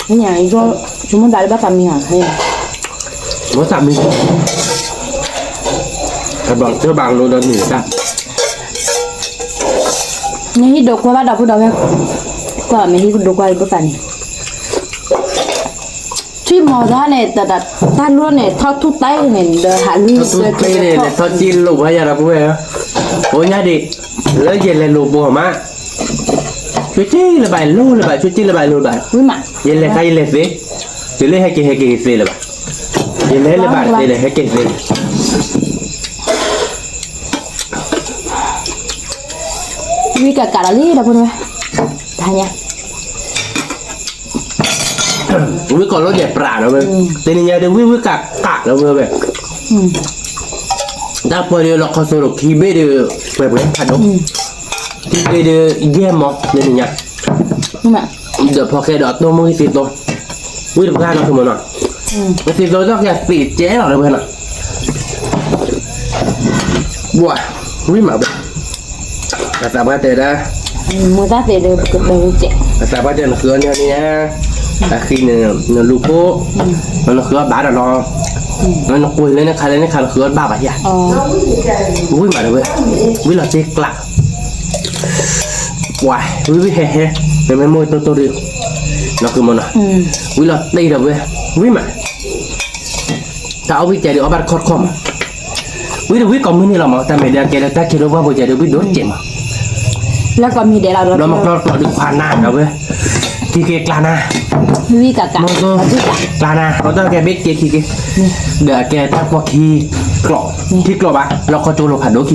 မိၣ်သးလၢဘၣ်သးမံဟီ, ဘၣ်သးမံ, အဘၣ်တဘၣ်လိဒီးန့ၣ်တၢ်, မ့ၢ်ဟံၣ်ဒိးကွၢ်ဘၣ်ဒီပုၢ်ဒီဝဲၢ်, ကွၢ်မ့ၢ်ဟံၣ်ဒိးကွၢ်ဘၣ်သးန့ၣ်, ထံၣ်မီၤတၢ်န့ၣ် တၢ်လိၣ်န့ၣ် ထီၣ်ထူၣ်တဲန့ၣ် ဒီးဟးလူၢ် ထီၣ်ထူၣ်တဲန့ၣ် ထီၣ်က့လိာ်ဘၣ်ယၤဒီပုၢ်ဝဲၢ်, အိၣ်ညါဒံး, လၢယလဲၤလိာ်ဘိမး, ဆူက့လၢၤဘၣ်လိၣ်လၢၤဘၣ် ဆူက့လၢၤဘၣ်လိၣ်ဘၣ်, ယလဲၤခါယလဲၤသ့, တုၤလၢဟဲက့ၤဟဲက့ၤသ့လၢၤဘၣ်, ယလဲၤလၢၤဘၣ်သ့လၢဟဲက့ၤသ့ ဝံၣ်ကးကးဒီးလံဒီပုၢ်ဝဲၢ်, တဟါညါ, ဝံၣ်ကီးလိၣ်ယဲၢ်ပြးဒီပုၢ်ဝဲၢ်, တနံၤညါဒီးဝံၣ်ဝံၣ်ကးကးဒီပုၢ်ဝဲၢ်, တၢ်ပှဲၤဒီးလီၤခီသိးဒီးခံဘ့ၣ်ဒီး ပှဲၤပှဲၤဖးဒိၣ်, ခံဘ့ၣ်ဒီးယဲၢ်မီၤ တနံၤညါ, ဒီးဖီၣ်ဃဲဒီးအတိၢ်မုၢ်သ့သိး, ဝံၣ်တပှၢ်နီၤ ဆိကမိၣ်နီၤ, သ့သိးဒီးကသ့ၣ်ကဲလီၤဒီပုၢ်ဝဲၢ်နီၤ, ဝံၣ်မးဘၣ်, အသးပှၢ်တဲဒၣ်, အသးပှၢ်တဲနဃုအီၣ်န့ၢ်န့ၣ်, အဃံန့ၣ် နလူၤဖိ, နဃုအီၣ်ဘၣ်ဒီးလီၤ, နကွံာ်လၢနခါလၢနခါနဃုအီၣ်ဘၣ်ဘၣ်ယၤ, ဝံၣ်မးဒီပုၢ်ဝဲၢ်, ဝံၣ်လီၤတ့ၢ်ကျး, ပှၤဝံၣ်ဝံၣ်ဟဲဟဲ, မ့မ့ၢ်မိၢ်တိၢ်တိၢ်ဒီး, နီၤ ဆိကမိၣ်နီၤ, ဝံၣ်လီၤတ့ၢ်ဒီပုၢ်ဝဲၢ်, ဝံၣ်မး တၢ်အီၣ်ဝံၣ်ကဲဒီးအီၣ်ဘၣ်တခီတခီမး, ဝံၣ်ဒီးဝံၣ်ကိးမုၢ်နံၤလီၤမး တၢ်မ့ၢ်ဒၣ်ကဲလၢတၢ်ခံးဒိၣ်ဘၣ်ဘိကဲဒီးဝံၣ်ဒိၣ်တကဲးမး, လၢကိးမံၤဒဲးလီၤဒီး ဘျီမကျီကျီဒုးခွါနၤဒီပုၢ်ဝဲၢ်, ခံက့ၤကျါနၤ, ဝံၣ်ကးကး, ကျါနၤ အီၣ်တၢ်ကဲဘ့ၣ်က့ခံက့, ဒီးအကဲတၢ်ပီၢ်ခံကျိး, ခံကျိးဘၣ် လီၤခီကၠိလိာ်ဖးဒိၣ်ခံဘ့ၣ်, လၢတီ,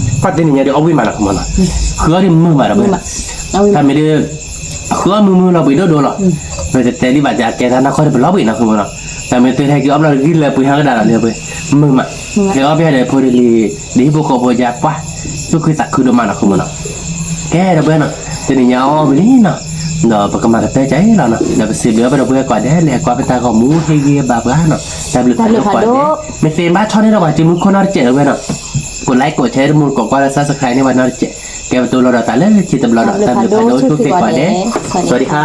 ကွၢ်တနံၤညါဒီးအီၣ်ဝံၣ်မးနီၤ ဆိကမိၣ်နီၤ, ဃုအီၣ်ဒ်မုာ်မးဒီပုၢ်ဝဲၢ်, တၢ်မ့ၢ်ဒ် ဃုအီၣ်မုာ်မုာ်လီၤဘှံးဒိၣ်ဒိၣ်လီၤ, ပတတဲဒံးဘၣ်ဒ်အကဲတၢ်နီၢ်ခီၣ်တပလီၢ်ဘှံးနီၤ ဆိကမိၣ်နီၤ, တၢ်မ့ၢ်တဲထဲက့ၤအီၣ်ဘျီတဂံၢ်လၢပှ့ၤဟီကဒါလီၤလၢပှ့ၤ, မုာ်မး, ဟဲအီၣ်ဖဲဒီးဖိတလံၤ, ဒ်ဟံၣ်ဖိဃီဖိယါပှၢ်, သူၣ်ခုသးခုဒိၣ်မးနီၤ ဆိကမိၣ်နီၤ, ကဲဒီပုၢ်ဝဲၢ်နီၤ, တနံၤညါအီၣ်ဝံၤလံနီၤ, ဒီးပကမၤကတၢၢ်ကဲလီၤနီၤ, ဒီးပစံးဘျုးဘၣ်ဒီပုၢ်ဝဲၢ်ကိးဂၤဒဲးလၢအကွၢ်ပတၢ်ဂီၤမူ ဟ့ၣ်ဂံၢ်ဘါပှၤနီၤ, တၢ်ဘျုးဖးဒိၣ်ကိးဂၤဒဲး, မ့ၢ်သ့ဘၣ်ထီၣ်န့ၢ်ဒီးပှၤစုမုၢ်ခိၣ်နီတစဲးဒီပုၢ်ဝဲၢ်နီၤ, ကိးlikeကိးshareတမူတကိးကွၢ်လၢ subscribe န့ၢ်ပှၤနီတစဲး, ကဲပတိလိၤဒီးတၢ်လၢခံတဘျီဒီး တၢ်ဘျုးဖးဒိၣ်ဆိၣ်ဂ့ၤကိးဂၤဒဲး, စဝၤစဒံခါ